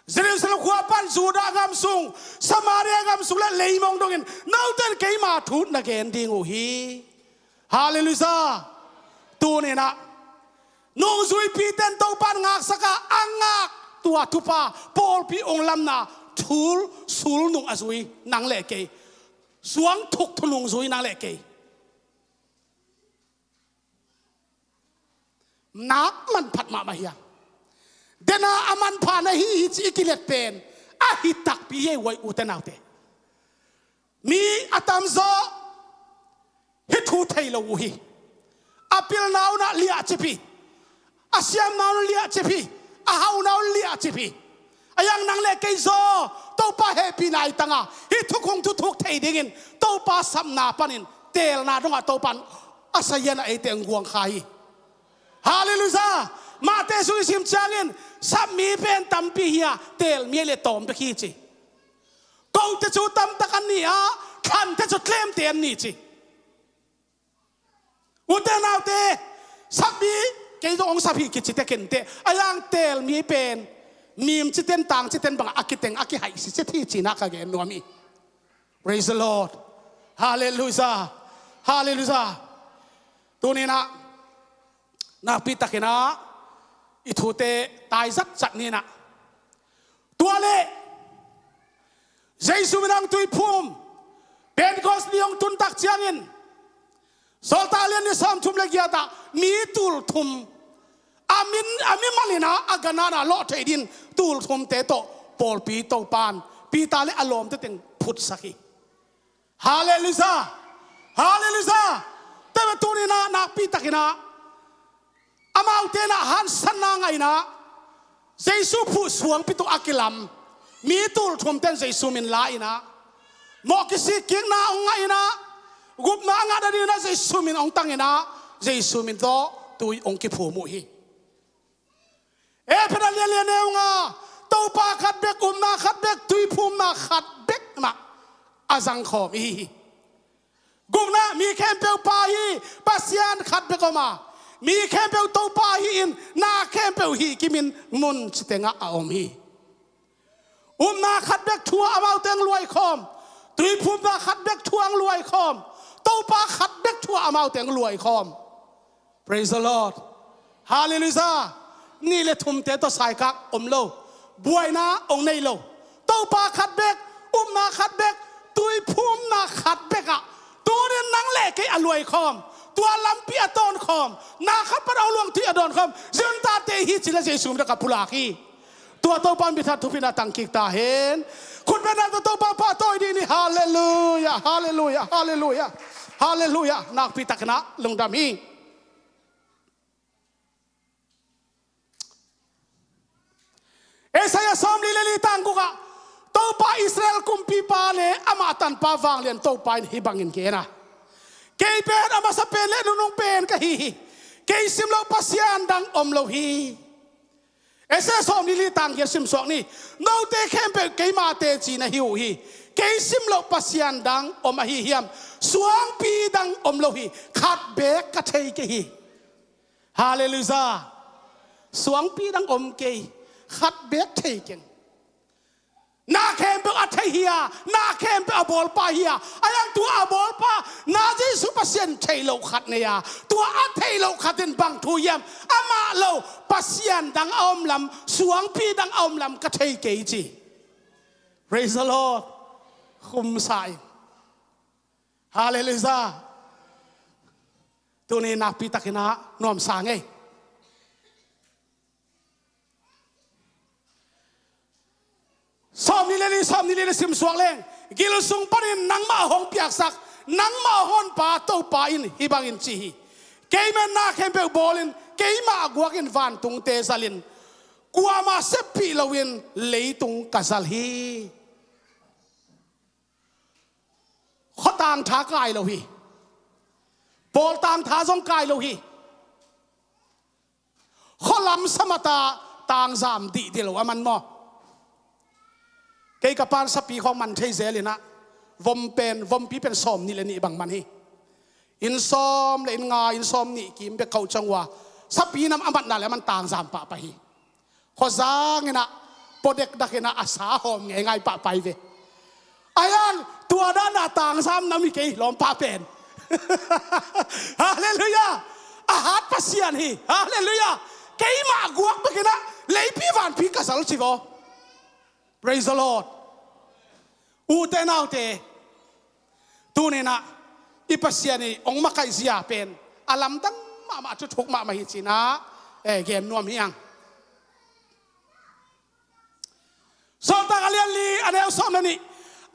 Jerusalem khua pan Judah gam sung, Samaria gam sung le leimong dongin note in keima thu na gen ding uh hi. Halleluiah. Tuni-in ah nungzuipite in Topa in ngaksak a, a ngak tua thupha pawlpi ong lamna thul sulnung a zui nang le kei. Suang thuk thunung zui nang le kei. Nak manphat mahmah hi a. Dena a manpha na hi hi ci i kilet pen a hi takpi hi ei, uai ute naute. Mi a tamzaw hih thu thei lo uh hi. A pilna un ah liahcip hi. A siamna un liahcip hi. A hauna un liahcip hi. A yang nang le kei zaw Topa hehpihna i tang a, hih thukhun thuthuk thei dingin Topa sapna panin teelna dongah Topa in a sazian a eite hong guangkha hi. Halleluiah. Mate sung i sim ciangin sapmi pen tampi hi a, teelmi le tawm bek hi ci. Kote cu tamtak an ni a, thlante cu tlemte an ni ci. Ute naute, sapmi, kei zong hong sap hi kici te kinte, a yang teelmi pen mim citen, tang citen bangah a kiteng, a kihaih sicet hi ci-in ah ka gen nuam hi. Praise the Lord. Halleluiah. Halleluiah. Tuni-in ah nakpi takin ah i thute tai zatzat ni-in ah, tua leh Jesu min a hong tuiphum, Pentecost ni hong tun tak ciangin, Sawltak a lian nih sawmthum le giat ah mi tulthum, a min, a mimal in ah a ganana lawh theih dingin tulthumte tawh pawlpi Topa in Peter le a lawmte teng phutsak hi. Halleluiah. Halleluiah. Tua ahih manin tuni-in ah nakpi takin ah amaute in ah haksatna ngah in ah, Jesu phuh suangpi tungah a kilam mi tulthumte in Jesu min la in ah, mawh kisik kikna hong ngah in ah, gupna a ngah nadingin ah Jesu min hong tang in ah, Jesu min tawh tui hong kiphum uh hi. Efesa a lian li a neu nga, Topa khat bek, upna khat bek, tuiphumna khat bek mah a zangkhawm i hi hi. Gukna, mi khempeuh Pa hi, Pasian khat bek om a, mi khempeuh Topa hi-in na khempeuh hih kimin mun citengah a om hi. Upna khat bek thu ah amaute hong luaikhawm, tuiphumna khat bek thu ah hong luaikhawm, Topa khat bek thu ah amaute hong luaikhawm. Praise the Lord. Halleluiah. Nih le thumte tawh saikak om lo. Buaina hong nei lo. Topa khat bek, upna khat bek, tuiphumna khat bek ah tuni-in nang le kei a luaikhawm, tua lampi a tawnkhawm, na khat pan a hong luang tui a dawnkhawm zuntate hi ci-in ah Jesu min tawh ka pulak hi. Tua Topa in mi that thupina tangkik ta hen. Khutbetna tawh Topa pahtawi dih ni. Halleluiah. Halleluiah. Halleluiah. Halleluiah. Nakpi takin ah lungdam hi. Isaiah sawmli le li tang guk ah Topa Israel kumpipa le amah tanpa vanglian Topa in hih bangin gen a, kei pen a masa pen le nunung pen ka hi hi. Kei sim loh Pasian dang om lo hi. Isaiah sawmli le li tang giat simsuak ni. Note khempeuh keima teci na hi uh hi. Kei sim loh Pasian dang om ahi hiam? Suangpi dang om lo hi. Khat beek ka thei kei hi. Halleluiah. Suangpi dang om kei. Khat beek thei keng. Na khempeuh a thei hi a, na khempeuh a bawlpa hi a, a yang tua a bawlpa, na Jesu Pasian thei loh khat nei a, tua a thei loh khat in bang thu hiam? Amah lo Pasian dang a om lam, suangpi dang a om lam ka thei kei ci. Praise the Lord. Khumsa in. Halleluiah. Tuni nakpi takin ah nuamsa ngei. Sawm nih le li, sawm nih le li sim suak leng, gil sung panin nangmah a hong piaksak, nangmah a hong honpa Topa in hih bangin ci hi. Kei men na khempeuh bawlin, keimah a guakin vantungte zalin, kuamah seppih loin leitung ka zal hi. Khuatang tha kai lo hi. Pawl tang tha zong kai lo hi. Khualam samata tangzam dihdih lo a man maw? Kei ka pan sapi khawng man thei zel inah, vom pen, vompi pen sawm nih le nih bang man hi. Inn sawm le inn nga, inn sawm nih kim bek khauh ciang uh a, sapi nam a matna le a man tangzam pahpah hi. Khuazang inah, pawdek dak inah a sa hawm ngeingai pahpah hi ve. A yang tua dana tangzam nam hi kei lawmpa pen. Halleluiah. A hat Pasian hi. Halleluiah. Keimah guak bek inah leipi vanpi ka zal ci vaw. Praise the Lord. Ute naute, tuninah i Pasian i ong makaih zia pen a lamdang mahmah, a thuthuk mahmah hi cinah, eh, gen nuam hiang. Sawltak a lian li, a neu sawm le nih.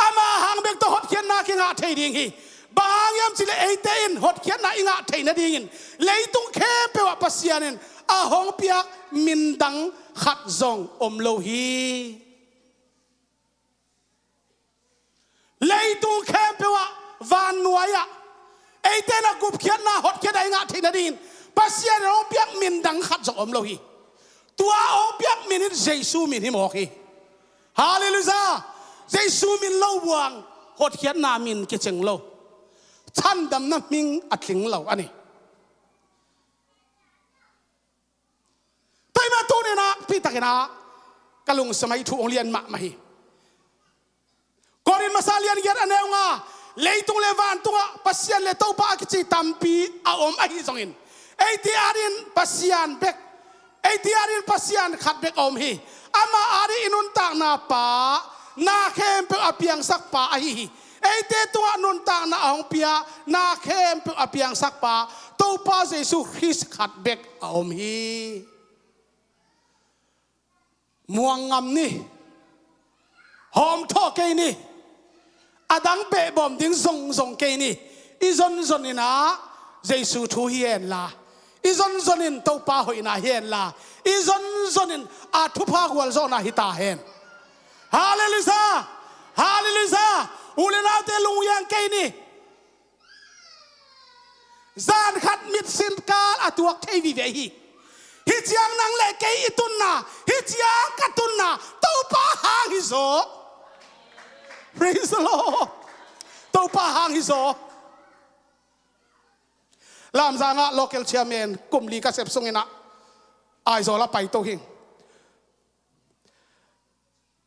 Ama hang bek tawh hotkhiatna kingah thei ding hi. Bang hang hiam cihleh eite in hotkhiatna i ngah theih nadingin leitung khempeuh ah Pasian in a hong piak mindang khat zong om lo hi. Leitung khempeuh ah, vannuai ah, eite in a gupkhiatna, hotkhiatna i ngah theih nadingin Pasian in a hong piak min dang khat zong om lo hi. Tua a hong piak min in Jesu min hi mawk hi. Halleluiah. Jesu min lo buang hotkhiatna min kicing lo. Chandamna hming a tling lo a ni. Tua ahih manin tuni-in ah, pitakin ah, ka lungsim ah hih thu hong lian mahmah hi. Korin masa lian giat a neu nga, leitung le vantungah Pasian le Topa a kici tampi a om ahi zongin, eite adingin Pasian bek, eite adingin Pasian khat bek a om hi. Ama adingin i nuntakna pa, na khempeuh a piangsak pa ahi hi. Eite tungah nuntakna a hong pia, na khempeuh a piangsak pa, Topa Jesu Khrist khat bek a om hi. Muang ngam ni, hawm thawh kei ni, a dang beh bawm ding zongzong kei ni. I zonzon in ah Jesu thu hi hen la, i zonzon in Topa hoihna hi hen la, i zonzon in a thupha gualzawhna hi ta hen. Halleluiah! Halleluiah! U le naute, lungwiang kei ni. Zan khat mitsin kal a tuak thei vive hi. Hih ciang nang le kei i tunna, hih ciang ka tunna, Topa hang hi zaw. Praise the Lord. Topa hang hi zaw. Lamzang ah local chairman kum li ka sep sungin ah Aizawl ah paito hi.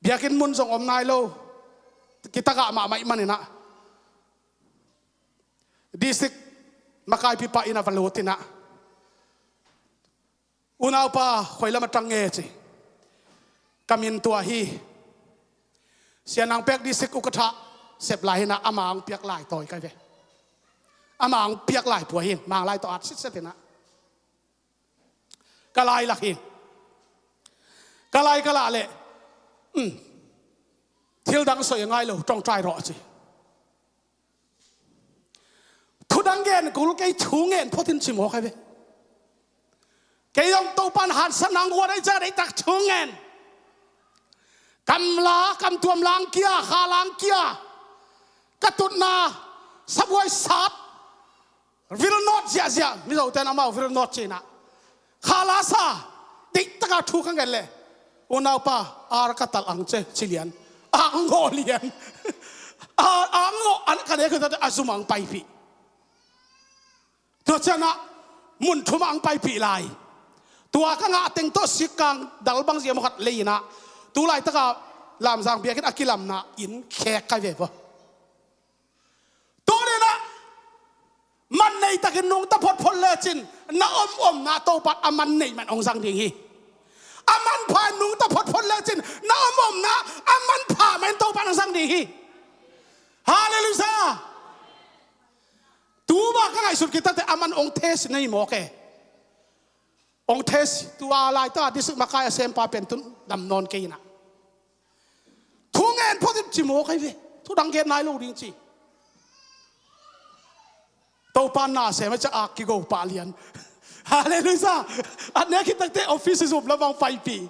Biakinn mun zong om nai lo, kitagah mahmah ahih manin ah, district makaipipa inn ah va lut in ah, "Unaupa, koi lam a tang nge?" ci. "Ka min tua hi, Sianang pek district ukatha sep lai hi in ah, ama hong piak lai tawi kai ve. Ama hong piak lai pua hi, Manglai tawh at sitset in ah." Ka lai lak hi. Ka lai ka lah leh, um, thil dang soi a ngai lo, tawngtai rawh ci. Thu dang gen kul kei, thu ngen phot in ci mawk hi ve. Kei zong Topa'n haksatna hong guan ahih ciang deihtak thu ngen. Kam la, kam tuam lang kia, kha lang kia. Ka tutna, sabuai sat. Vil nawt ziahziah, Mizote'n amau vil nawt ci in ah. Kha la sa, deihtak a thu ka ngen leh, "Unaupa, ar ka tal ang ce," ci lian. Ang ngaw lian. A, a ngawh an ka nek hi ta teh a zum ah hong paipih. Tua ciangah mun thum ah hong paipih lai. Tua ka ngah teng tawh sikkang dal bang zia maw khat lei in ah, tu laitakah Lamzang biakinn a kilamna inn khek kai ve vaw. Tuni in ah man nei takin nungta photphot lecin na om omna Topa in a man nei mah in hong zang ding hi. A manpha in nungta photphot lecin na om omna a manpha mah in Topa in hong zang ding hi. Halleluiah. Tu bang ka ngaihsut khit tak teh a man hong test na hi mawk e. Hong test, tua laitak district makai a sempa pen tun dam nawn kei in ah. Thu ngen phot in ci mawk ahi ve. Thu dang gen nai lo ding ci. Topa in na sem a ciah ak kigo pah lian. Halleluiah. A nek khit tak teh office i zum lam ah hong paipih.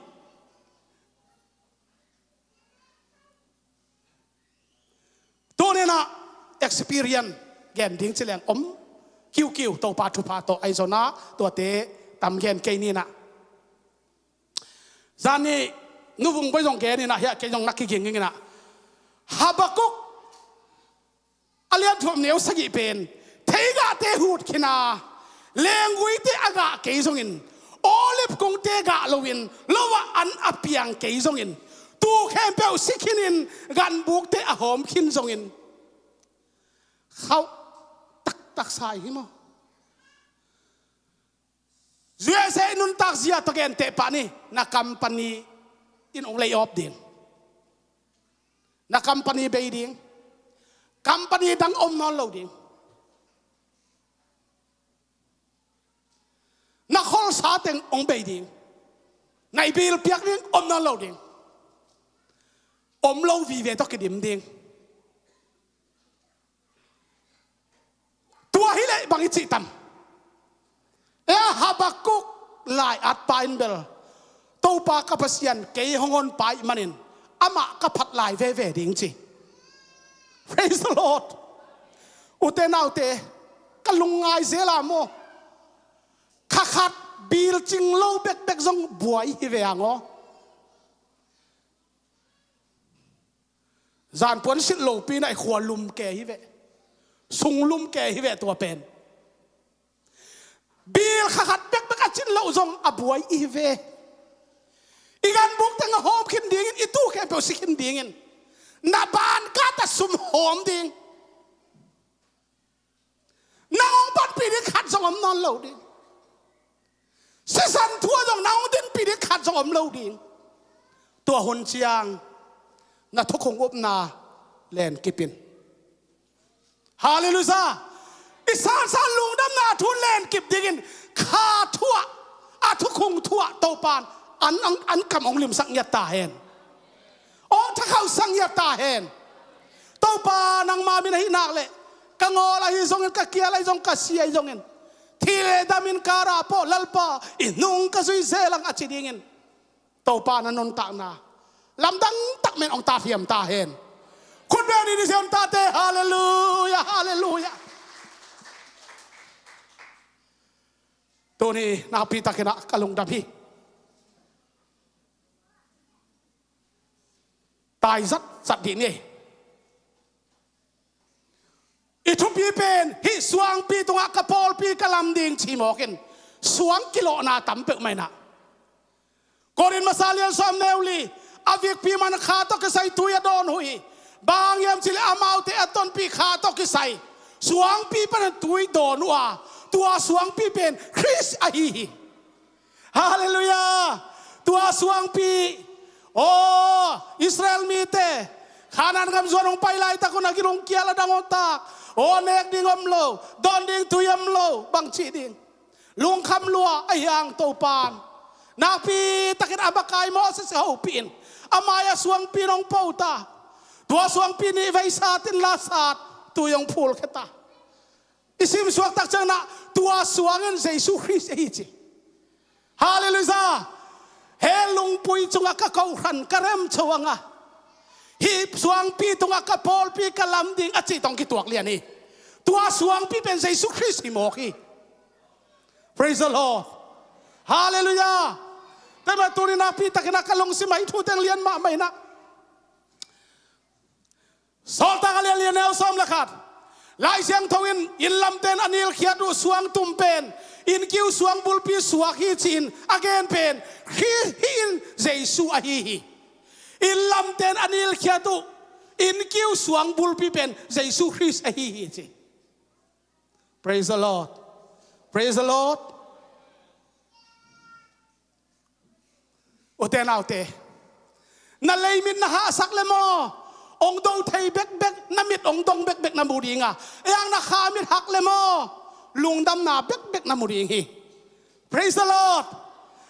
Tuni in ah experience gen ding ci leng om kiukiu, Topa thupha tawh, ahi zongin ah tuate tam gen kei ni in ah. Zan nih Nu Vung Bawi zong gen in ah, hiah kei zong na kiging ing in ah. Habakkuk a lian thum neu sagih pen theigahte hut khin a, lengguite a gah kei zongin, olive kungte gah loin lo ah an a piang kei zongin, tuu khempeuh si khinin ganbukte a hawm khin zongin, khauh taktak sa hi maw? U S A i nuntak zia tawh genteh pah ni. Na company in hong lay off ding. Na company bei ding. Company dang om nawn lo ding. Na kholsa teng hong bei ding. Na i bill piak ding om nawn lo ding. Om lo vive tawh kidim ding. Tua hi leh bang i cih tam? E, Habakkuk lai-atpa in bel, Topa ka Pasian kei hong honpa ahih manin amah ka phat lai veve ding ci. Praise the Lord. Ute naute, ka lungngai zel a maw, kha khat bill cing lo bekbek zong buai hi ve ang aw. Zanpuan silh lopi in ah i khua lum ke hi ve. Sung lum ke hi ve tua pen. Bill kha khat bekbek a cin loh zong a buai i hi ve. I ganbuk teng a hawm khin dingin, i tuu khempeuh si khin dingin, na bank card ah sum hawm ding. Nang hong panpih ding khat zong om nawn lo ding. Sisan thu ah zong nang hong dinpih ding khat zong om lo ding. Tua hun ciang na thukhun upna len kip in. Halleluiah. I sansan lungdamna thu len kip dingin kha thu ah, a thukhun thu ah Topa in an, an, an kam hong limsak ngiat ta hen. Hong thakhauhsak ngiat ta hen. Topa, nangma min ahih nak leh ka ngawl ahi zongin, ka kial ahi zong, ka si ahi zongin, thil le dam in ka rah pah, Lalpa, i nung ka zui zel ang a ci dingin Topa na nuntakna lamdang tak men hong tathiam ta hen. Khut beng ni ni sia hong tate. Halleluiah, halleluiah. Tuni nakpi takin ah ka lungdam hi. Tai zatzat dih ni. I thupi pen hih suangpi tungah ka pawlpi ka lam ding ci mawk in, suang kilawhna tam peuhmah in ah. Korin masa lian sawm neu li, a vikpi man kha tawh kisai tui a dawn uh hi. Bang hiam cih leh amaute a tonpih kha tawh kisai suangpi panin tui dawn uh a, tua suangpi pen Khrist ahi hi. Halleluiah. Tua suangpi, aw Israel mite, Kanaan gam zuan hong pai laitak un a gil hong kial, a dang hong tak. Aw nek ding om lo, dawn ding tui om lo, bang cih ding. Lungkham lua ahih hang Topa in nakpi takin a makai Moses hopih in, a mai-ah suangpi in hong po ta. Tua suangpi nih vei sat in, la sat, tui hong phulkhia ta. I simsuak tak ciangin ah tua suang in Jesu Khrist ahi ci. Halleluiah. Hell lungpui cungah ka kohhran ka remcho ang a, hih suangpi tungah ka pawlpi ka lam ding a cih tawh hong kituak lian hi. Tua suangpi pen Jesu Khrist hi mawk hi. Praise the Lord. Halleluiah. Tua mah tuni nakpi takin ah ka lungsim ah hih thu teng lian mahmah in ah. Sawltak a lian li a neu sawm le khat. Lai Siangtho in, inn lamte in a nilkhiat uh suangtum pen innkiu suang bulpi suak hi ci-in a gen pen Khrih hi in Jesu ahi hi. Inn lamte in a nilkhiat uh innkiu suang bulpi pen Jesu Khrih ahi hi ci. Praise the Lord. Praise the Lord. Ute naute, na leimit na hahsak le maw? Ong do thei bekbek, na mit ong dong bekbek na mu ding a, ei ang na kha mit hak le maw? Lungdamna bekbek na mu ding hi. Praise the Lord.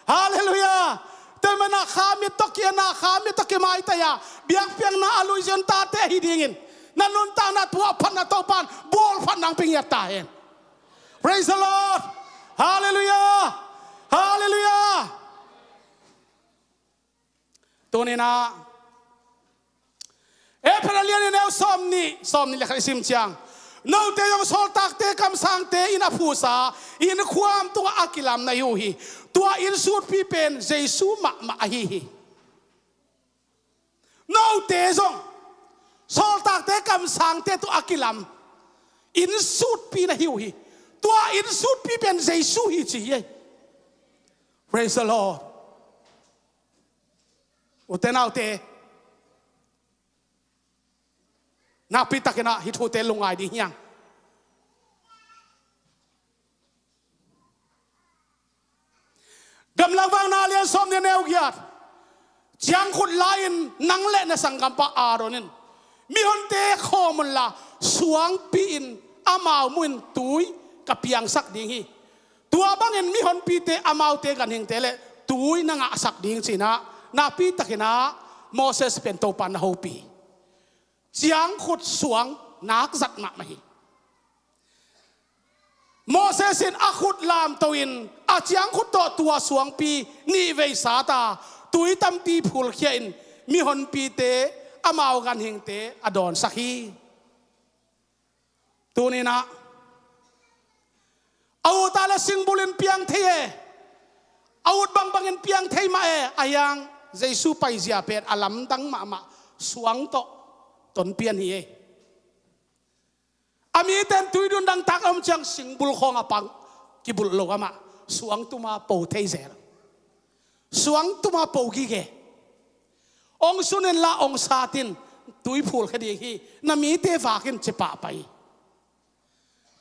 Hallelujah. Tua manin a kha mit tawh ki-en a, kha mit tawh kimaitai a, biakpiakna a lui Zion tate ahi dingin na nuntakna tua phatna Topa'n bawlphatna hong pia ngiat ta hen. Praise the Lord. Hallelujah. Hallelujah. Tuni-in ah, Efesa a lian a neu sawmnih, sawmnih le khat i sim ciang, note zong sawltakte kamsangte in a phuhsa innkhuam tungah a kilam na hi uh hi. Tua innsutpi pen Jesu mahmah ahi hi. Note zong sawltakte kamsangte tungah a kilam innsutpi na hi uh hi. Tua innsutpi pen Jesu hi ci hi. Praise the Lord. Ute naute, nakpi takin ah hih thute lungngai ding hi hang. Gamlak Vakna a lian sawmnih a neu giat. Ciangkhut la-in nang le na sanggampa Aaron in, mihonte khawm unla, suangpi-in amau mu-in tui ka piangsak ding hi. Tua bangin mihonpite amaute ganhingte le tui na ngahsak ding ci-in ah, nakpi takin ah Moses pen Topa'n na hopih hi. Ciangkhut suang nak zat mahmah hi. Moses in a khut lamto-in a ciangkhut tawh tua suangpi nih vei sat a, tui tampi phulkhia-in mihonpite amau ganhingte a dawnsak hi. Tuni-in ah, a ut a le singbul in piang thei e, a ut bangbangin piang thei mah e, ahi hang Jesu paizia pen a lamdang mahmah, suang tawh tonpian hi e. A mite in tui dundang tak a om ciang singbul khawng a pang kibulh lo amah, suang tuma po thei zel. Suang tuma po gige. Ong sun inla ong sat in, tui phulkhia ding hi, na mite vak in ci pahpah hi.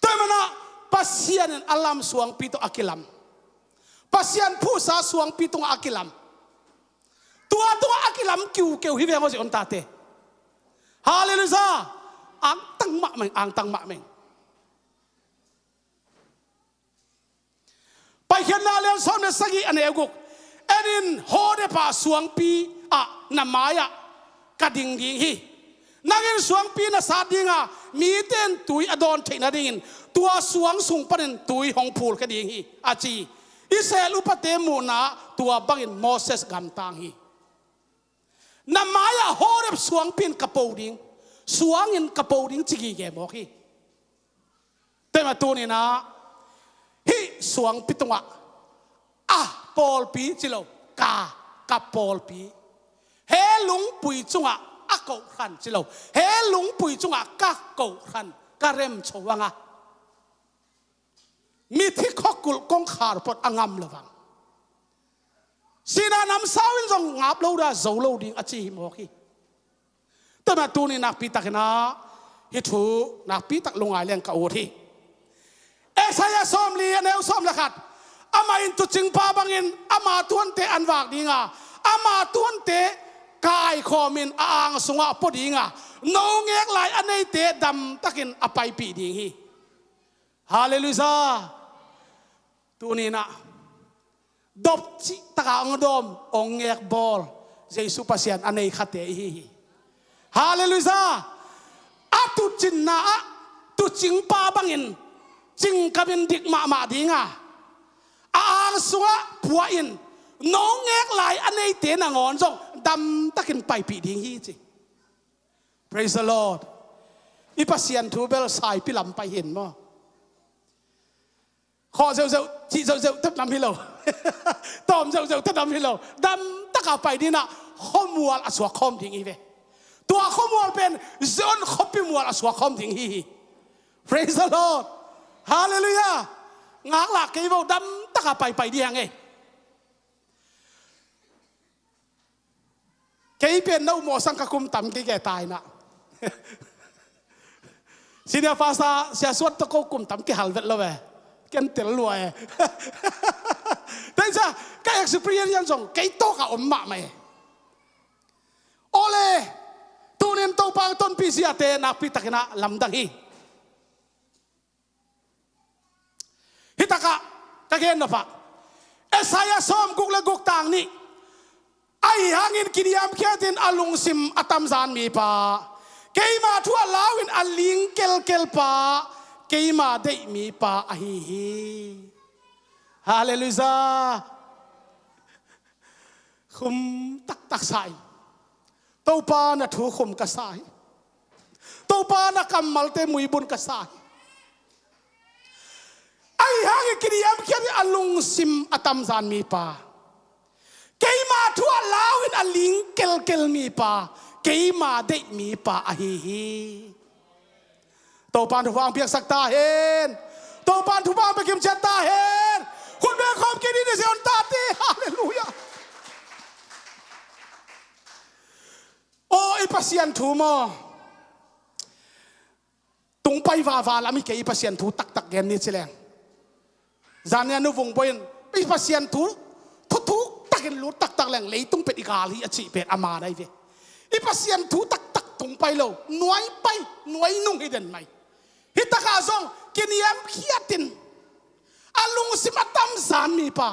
Tua ahih manin ah Pasian in a lam suangpi tawh a kilam. Pasian phuhsa suangpi tungah a kilam. Tua tungah a kilam kiukeu hi veng aw, Zion tate. Hallelujah. Angtang mahmah ing, angtang mahmah ing. Paikhiatna a lian sawm le sagih a neu guk. En in, Horeb-a suangpi ah na mai-ah ka ding ding hi. Nang in suangpi na sat ding a, mite in tui a dawn theih nadingin tua suang sung panin tui hong phulkhia ding hi, a ci. Israel upate muhna-ah tua bangin Moses gamtang hi. Na mai-ah Horeb suangpi in ka po ding, suangin ka po ding ci gige mawk hi. Tua ahih manin tuni-in ah, hih suangpi tungah, a pawlpi ci lo, ka, ka pawlpi. Hih lungpui cungah a kohhran ci lo, hih lungpui cungah ka kohhran, ka remcho vang a, mithi khuakulh kongkhak phot a ngam lo vang, sihna namsau in zong ngap lo ding, zo lo ding a ci hi mawk hi. Tua ahih manin tuni nakpi takin ah, hih thu nakpi tak lungngai leng ka ut hi. Isaiah sawmli a neu sawm le khat. Amah in tuucingpa bangin ama tuante an vak ding a, ama tuante kaikhawmin a ang sungah pua ding a, no ngek lai a neite damtakin a paipih ding hi. Hallelujah. Tuni-in ah, dopcih taka hong dawm, hong ngek bawl Jesu Pasian a nei khate i hi hi. Hallelujah. A tuucinna-ah tuucingpa bangin cingkamin dik mahmah ding a, a ang sungah pua-in no ngek lai a neite nangawn zong damtakin paipih ding hi ci. Praise the Lord. I Pasian thu bel saipi lam pai hi maw? Khawh zeuhzeuh, cih zeuhzeuh tawh nam hi lo. Tawm zeuhzeuh tawh nam hi lo. Damtaka pai ding a, khuamual a suak khawm ding hi ve. Tua khuamual pen Zion khuapi mual a suak khawm ding hi hi. Praise the Lord. Hallelujah. Ngaklah kei vo, damtaka paipai dih hang ei. Kei pen na umawh sang ka kum tam kei ke taina. Senior pastor Sia Suan tawh ko kum tam kihal vet lo ve. Ken tel lua e. Teisa, ka experience yan zong kei tawh ka om mahmah e. Ole, tunin Topa tonpih ziate nakpi takin ah lamdang hi. Hitakah ka gen nopah, Isaiah sawmguk le guk tang nih. Ahi hangin kiniamkhiatin a lungsim a tamzan mipa, keima thu a lauin a ling kelkel pa, keima deih mipa ahi hi. Halleluijah. Khum taktak sa in. Topa na thu khum ka sa hi. Topa na kammalte muibun ka sa hi. Ahi hangin kiniamkhiatin a lungsim a tamzan mipa, keima thu a lauin a ling kelkel mipa, keima deih mipa ahi hi. Topan thupha hong piaksak ta hen. Topan thupha hong pia kimciat ta hen. Khut beng khawm kei ni, na zion ta ti. Halleluijah. Aw, i Pasian thu maw? Tungpai vava lam hi kei, i Pasian thu taktak gen ni ci leng. Zan nia nu vung boin, i Pasian thu, thuthuk takin lut taktak leng leitung pen i gal hi a cih pen a man ahi ve. I Pasian thu taktak tungpai lo, nuaipai, nuainung hi den mai. Hitakah zong kiniamkhiatin a lungsim a tamzan mipa,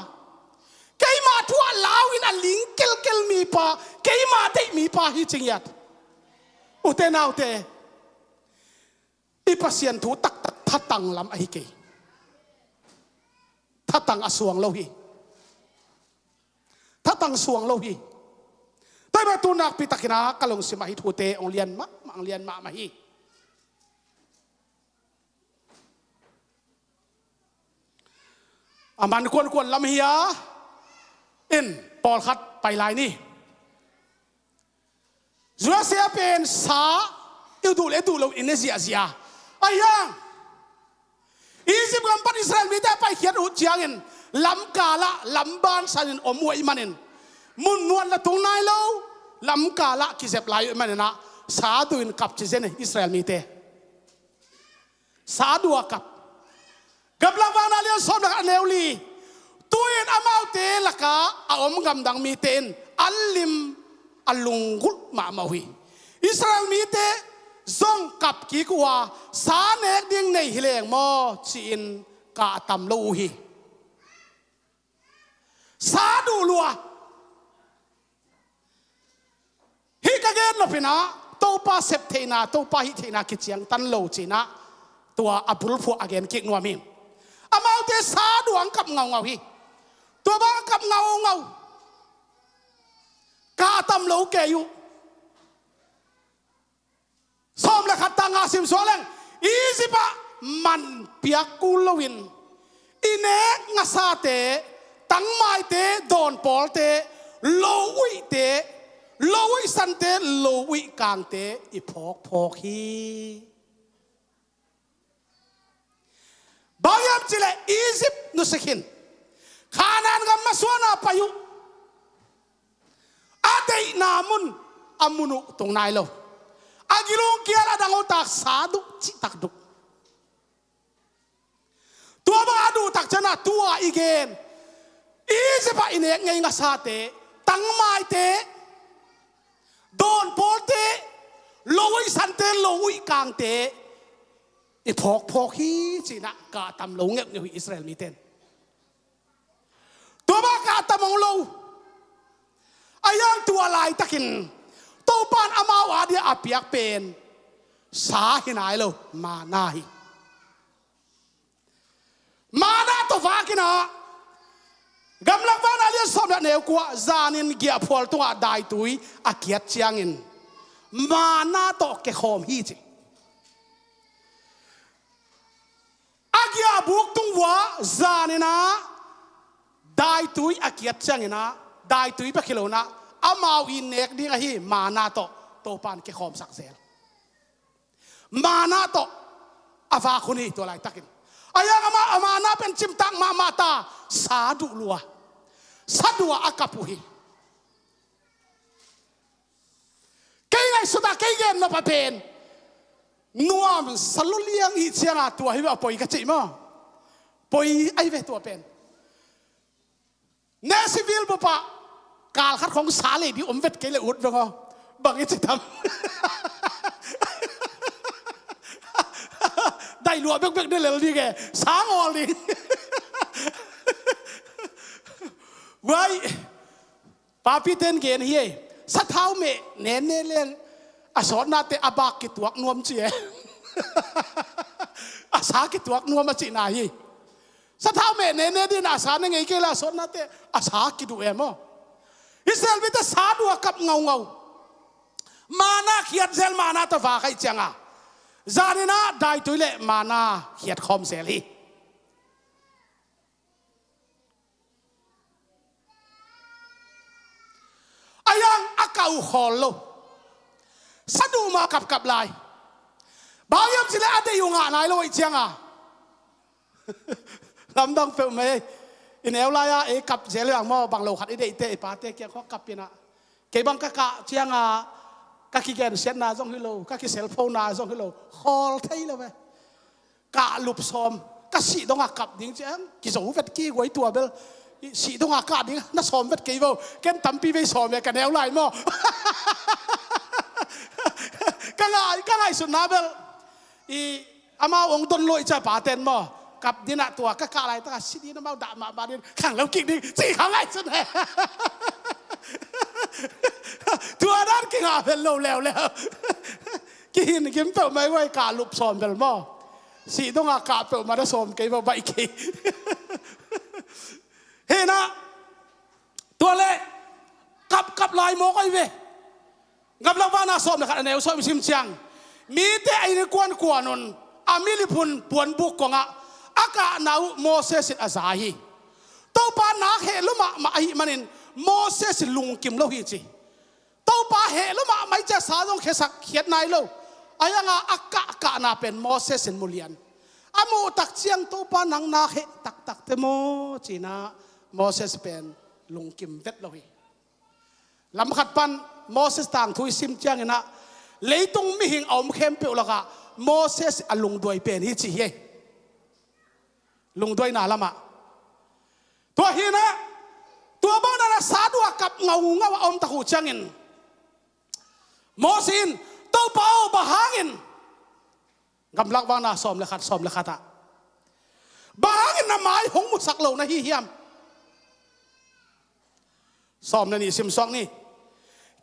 keima thu a lauin a ling kelkel mipa, keima deih mipa hi cingiat. Ute naute, i Pasian thu taktak thatang lam ahi kei. Thatang a suang lo hi. Thatang suang lo hi. Tua ahih manin tu nakpi takin ah ka lungsim ah hih thute hong lian mahmah, hong lian mahmah hi. A man kuankuan lam hi a, in pawlkhat pai lai ni. Josef pen sa i duh le duh lo in a ziahziah a, ahi hang Egypt gam pan Israel mite a paikhiat uh ciangin lamkal ah lamban sanin om uh ahih manin mun nuan la tung nai lo, lamkal ah kizep lai uh ahih manin ah sa duh in kap ci zen hi Israel mite. Sa duh a kap. Gamlak Vakna lian sawm le khat, a neu li. Tu-in amaute lakah a om gamdang mite in an lim a lunggulh mahmah uh hi. Israel mite zong kap kik uh a, sa nek ding nei hi leng maw ci-in kah a tam lo uh hi. Sa duh lua. Hih ka gen nop in ah Topa sep theihna, Topa hih theihna kiciangtan lo ci-in ah tua a bulphuh a gen kik nuam hi. Amaute sa duh a kap ngaungau hi. Tua bang a kap ngaungau. Kah a tam lo kei uh. Sawm le khat tang nga sim suak leng, Egypt ah man piak kul loin i nek ngasate, tangmaite, dawnpawlte, lo uihte, lo uih sante, lo uih kangte i phawkphawk hi. Bang hiam cih leh Egypt nusia khin, Kanaan gam masuan a pai uh, a deihna mun a mun uh tung nai lo. A gilung kial a dang uh tak sa duh cihtak duh. Tua bang a duh tak ciangin ah tua i gen Egypt ah i nek ngei ngasate, tangmaite, dawnpawlte, lo uih sante, lo uih kangte i phawkphawk hi ci-in ah kah a tam lo ngeungeu hi Israel mite in. Tua bang kah a tam hong lo. Ahi hang tua laitakin Topa in amau a dia a piak pen sa hi nai lo, manna hi. Manna tawh vak in ah, Gamlak Vakna lian sawm le khat, neu kua, zanin giahphual tungah daitui a kiat ciangin manna tawh kikhawm hi ci. A giahbuk tung uah zanin ah daitui a kiat ciangin ah, daitui bek hi lo in ah, amau i nek ding ahi manna tawh Topa'n kikhawmsak zel. Manna tawh a vak hun hi tua laitakin. A yang amah a manna pen cimtak mahmah ta, sa duh lua, sa dua a kap uh hi. Kei ngaihsut a kei gen nop a pen nuam sa lo liang hi cianga tua hi ve a poi ka cih maw. Poi ahi ve tua pen. Neh civil bup ah kal khat khong sa lei ding om vet kei le ut veng aw. Bang i ci tam? Daih luah bekbek ne lel ding e, sa ngawl ding. Guai, papi ten gen hi e. Sathau meh nene leng a sawtnate a bak kituak nuam ci e. A sa kituak nuam a cihna hi. Sathau meh nene ding a sa ne ngei kei la, sawtnate a sa kiduh e maw. Israel mite sa dua kap ngaungau. Manna khiat zel, manna tawh vak ahih cianga zaninah daitui le manna khiat khawm zel hi. A yang a kau khawl lo. Sa duh mah kapkap lai. Bang hiam cileh a deih uh ngah nai lo ahih cianga. Lamdang peuhmah ei. I neu lai-a ei kap zel hiang maw, bang lo khat i deihte i pate kiang khawng kap inah. Kei bang ka kah cianga ka kigensiatna zong hi lo, ka kiselphona zong hi lo, khawl thei lo ve. Kah lup sawm, ka sih dongah kap ding ciang kizo vet kiguai tua bel. Sih dongah kah ding na sawm vet kei vo. Ken tampi vei sawm e ka neu lai maw. Ka ngai, ka ngaihsutna bel i amau ong don luai ca paten maw, kap dinah tua ka kah laitaka si din amau dah mahmah din khang lo kik ding ci kha ngaihsun he. Tua dan kingah bel lo leuleu. Kihin kim peuhmah i guai, kah lup sawm bel maw. Sih dongah kah peuhmah da sawm kei maw, baih kei. Hinah tua le kapkap lai mawk ahi ve. Gamlak vana sawm le khat a neu sawm i sim ciang, mite a inn kuankuan un a miliphun puanbuk kongah a kahna uh Moses in a za hi. Topa nak heh lua mahmah ahih manin Moses in lungkim lo hi ci. Topa heh lua mahmah i cia sa zong khesak khiat nai lo. A yanga a kahkahna pen Moses in mulian. A muh tak ciang Topa nang nak heh taktak te maw cinah Moses pen lungkim vet lo hi. Lamkhat pan Moses tangthu i sim cianginah leitung mihing a om khempeuh lakah Moses a lungduai pen hi ci hi. Lungduaina lamah tua hinah tua bangdanah sa dua kap ngaungau a om tak uh ciangin Moses in, Topa aw, bang hangin Gamlak vana sawm le khat, sawm le khatah bang hangin na mai hong musak lo na hi hiam? Sawm le nih simsuak ni.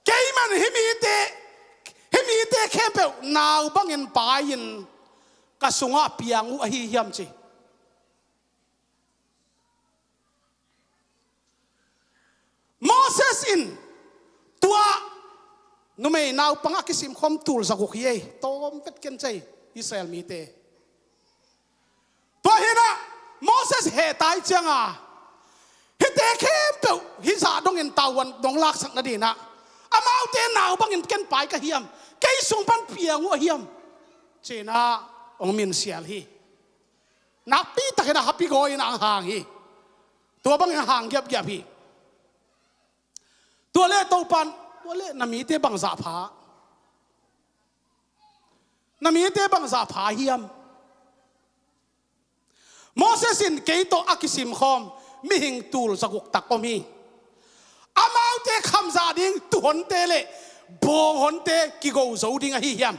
Keiman hih mite, hih mite khempeuh nau bangin pai-in ka sungah piang uh ahi hiam ci. Moses in tua numei naupang a kisimkhawm tul zaguk hi ei, tawm vet ken cei Israel mite. Tua hinah Moses hehtai cianga hihte khempeuh hih zah dongin tavuan dong laksak nadinah amaute nau bangin ken pai ka hiam, kei sung pan piang uh a hiam cinah hong minsial hi. Nakpi takin a hapi gawi in a hang hi. Tua bangin a hang giapgiap hi. Tua le Topan, tua le na mite bangzah pha, na mite bangzah pha hiam? Moses in kei tawh a kisimkhawm mihing tul zaguk tak om hi. Amaute khamzah ding tuhonte le bawnghonte kigo zo ding ahi hiam?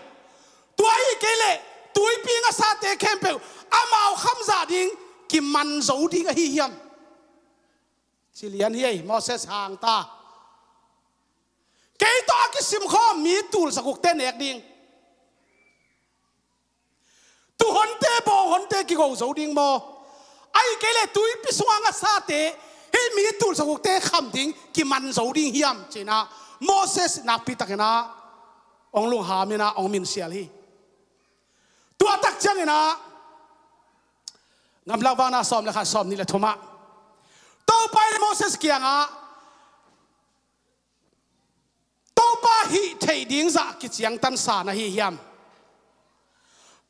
Tua ahi kei leh tuipi ngasate khempeuh amau khamzah ding kiman zo ding ahi hiam? Ci lian hi ei, Moses hang ta. Kei tawh a kisimkhawm mi tul zagukte nek ding, tuhonte bawnghonte kigo zo ding maw? Ahi kei leh tuipi sungah ngasate hih mi tul zagukte kham ding kiman zo ding hiam? Cinah Moses nakpi takinah hong lunghaminah hong minsial hi. Tua tak cianginah Gamlak vana sawm le khat, sawm nih le thumah Topa in Moses kiangah Topa hih theih ding zah kiciangtansa na hi hiam?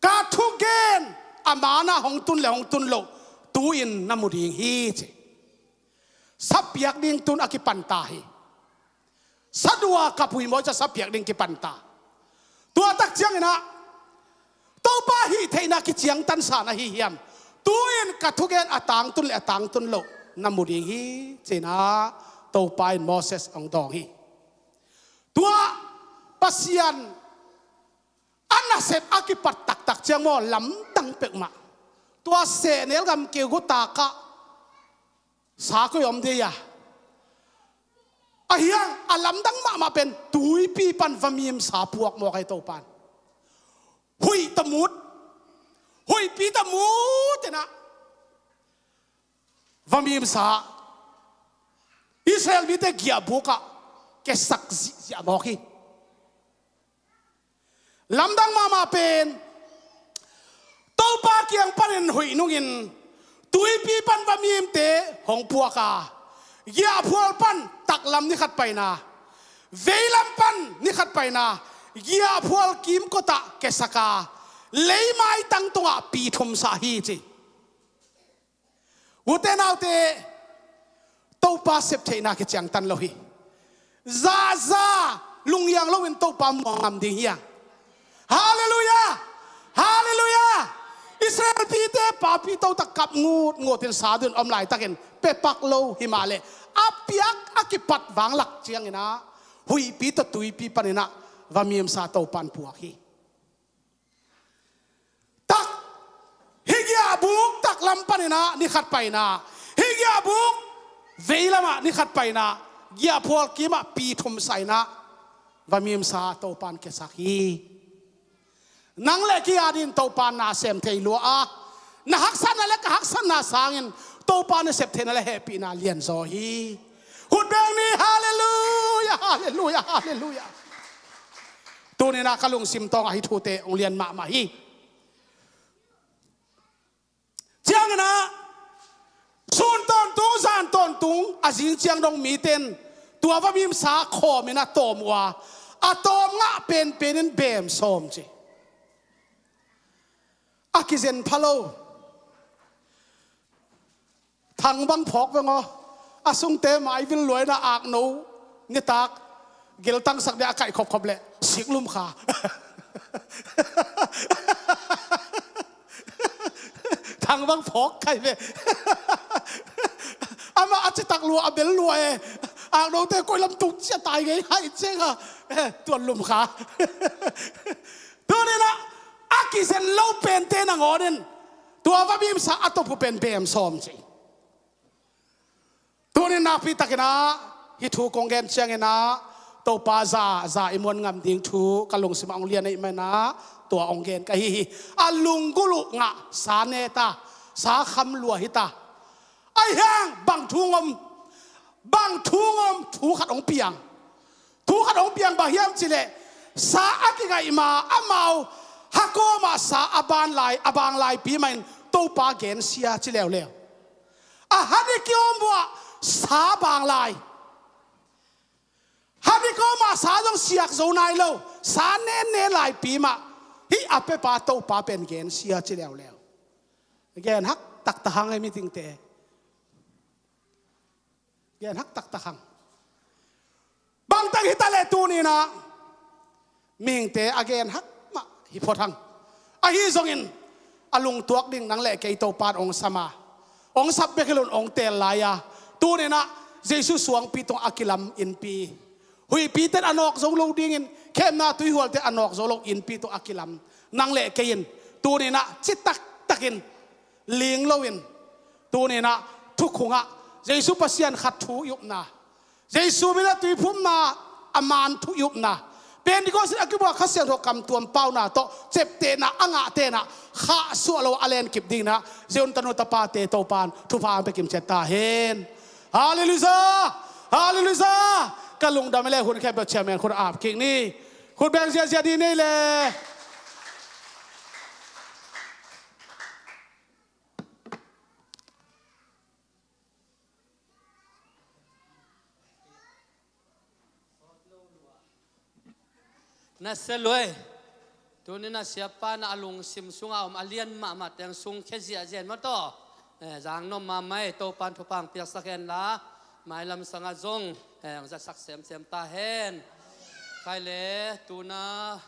Ka thugen a man-ah hong tun le hong tun loh tu-in na mu ding hi, ci. Sapiak ding tun a kipanta hi. Sadua ka puimaw ca sapiak ding kipanta. Tua tak cianginah Topa hih theihna kiciangtansa na hi hiam? Tu-in ka thugen a tangtun le a tangtun loh na mu ding hi, cinah Topa in Moses hong dawng hi. Tua Pasian a nasep a kipat taktak ciang maw, lamdang peuhmah. Tua sehnel gam keu gutakah sa koi om dei a. Ahiang a lamdang mahmah pen tuipi pan vamimsa puak mawk ahi Topan. Huih tamut, huihpi tamut inah vamimsa Israel mite giahbukah kesak zihziah mawk hi. Lamdang mahmah pen Topa kiang panin huih nungin tuipi pan vamimte hong puak a, giahphual pan taklam ni khat paina, veilam pan ni khat paina, giahphual kimkotah kesak a, leimaitang tungah pi thumsah hi, ci. Ute naute, Topa septheihna kiciangtan lo hi. Zaza lungiang loin Topa muang ngam ding hi a. Halleluiah! Halleluiah! Israel pite papi totak kap ngutngutin sadun om laitakin pepak lo hi mah leh a piak a kipat vanglak cianginah huihpi tawh tuipi paninah vamimsa Topan puak hi. Tak, hih giahbuk taklam paninah ni khat paina, hih giahbuk veilamah ni khat paina, giahphual kimah pi thumsah inah vamimsa Topan kesak hi. Nang le kei adingin Topan na sem thei lua a, na haksatna le ka haksatna sangin Topa na sep theihna le hehpihna lianzaw hi. Khut beng ni, halleluiah, halleluiah, halleluiah. Tuninah ka lungsim tawngah hih thute hong lian mahmah hi. Cianginah sun tawntung zan tawntung a zing ciang dong mite in tua vamimsa khawminah tawm uh a, a tawm ngah penpen in beem sawm, ci. A kizen pha lo. Thang bang phawk veng aw. A sungte maivil luaina akno nitak geltangsak dia a kaih khopkhop leh siklum kha. Thang bang phawk kai ve. Amah a citak lua, a bel lua e. Aknote koi lam tung cia tai ngei hai cianga. Eh, tuan lum kha. Tuninah a kizen lo pente nangawnin tua vamimsa a tawphu pen beem sawm, ci. Tunin nakpi takinah hih thu kong gen cianginah Topa za, za i muan ngam ding thu ka lungsimah hong lian ahih maninah tua hong gen ka hi hi. A lunggulh uh ngah sa neta, sa kham lua hita. Ahiang bang thu ngom, bang thu ngom thu khat hong piang. Thu khat hong piang bang hiam cileh, sa a kigaih ma amau hakawmah sa a bang lai, a bang laipi mahin Topa gensia ci leuleu. A hani kiawm buah sa bang lai. Hani kawmah sa zong siak zo nai lo, sa nenne laipi mah hih a pepa Topa pen gensia ci leuleu. Gen hak taktak hang e mitingte. Gen hak taktak hang. Bangtang hita leh tuninah mihingte a gen hak mah hi phot hang. Ahi zongin a lungtuak ding nang le kei Topan hong sam a, hong sap bek hi loin hong teel lai-a, tuninah Jesu suangpi tungah a kilam innpi, huihpite in a nawk zo lo dingin, khemna tuihualte in a nawk zo lo innpi tungah a kilam nang le kei in tuninah citak takin ling loin, tuninah thukhungah Jesu Pasian khat thu i upna, Jesu min a tuiphumna a man thu i upna, Pentecost in a kibuak Kha Siangtho kamtuam pauna tawh ciaptehna a ngahte inah khahsuah lo a lenkip dinginah zia hun tanu tapate Topan thupha hong pia kimciat ta hen. Halleluiah! Halleluiah! Ka lungdam hi le hun khempeuh chairman khut a ap kik ni. Khut beng ziazia ding nei le. Na sia luai. Tuni na siapa na a lungsim sunga om a lian mahmah teng sungkhia ziahziah in maw taw. Eh, zang nop mahmah ei, Topan thupha hong piaksak henla. Mailam sangah zong, eh, hong zatsak semsem ta hen. Khai le, tuna,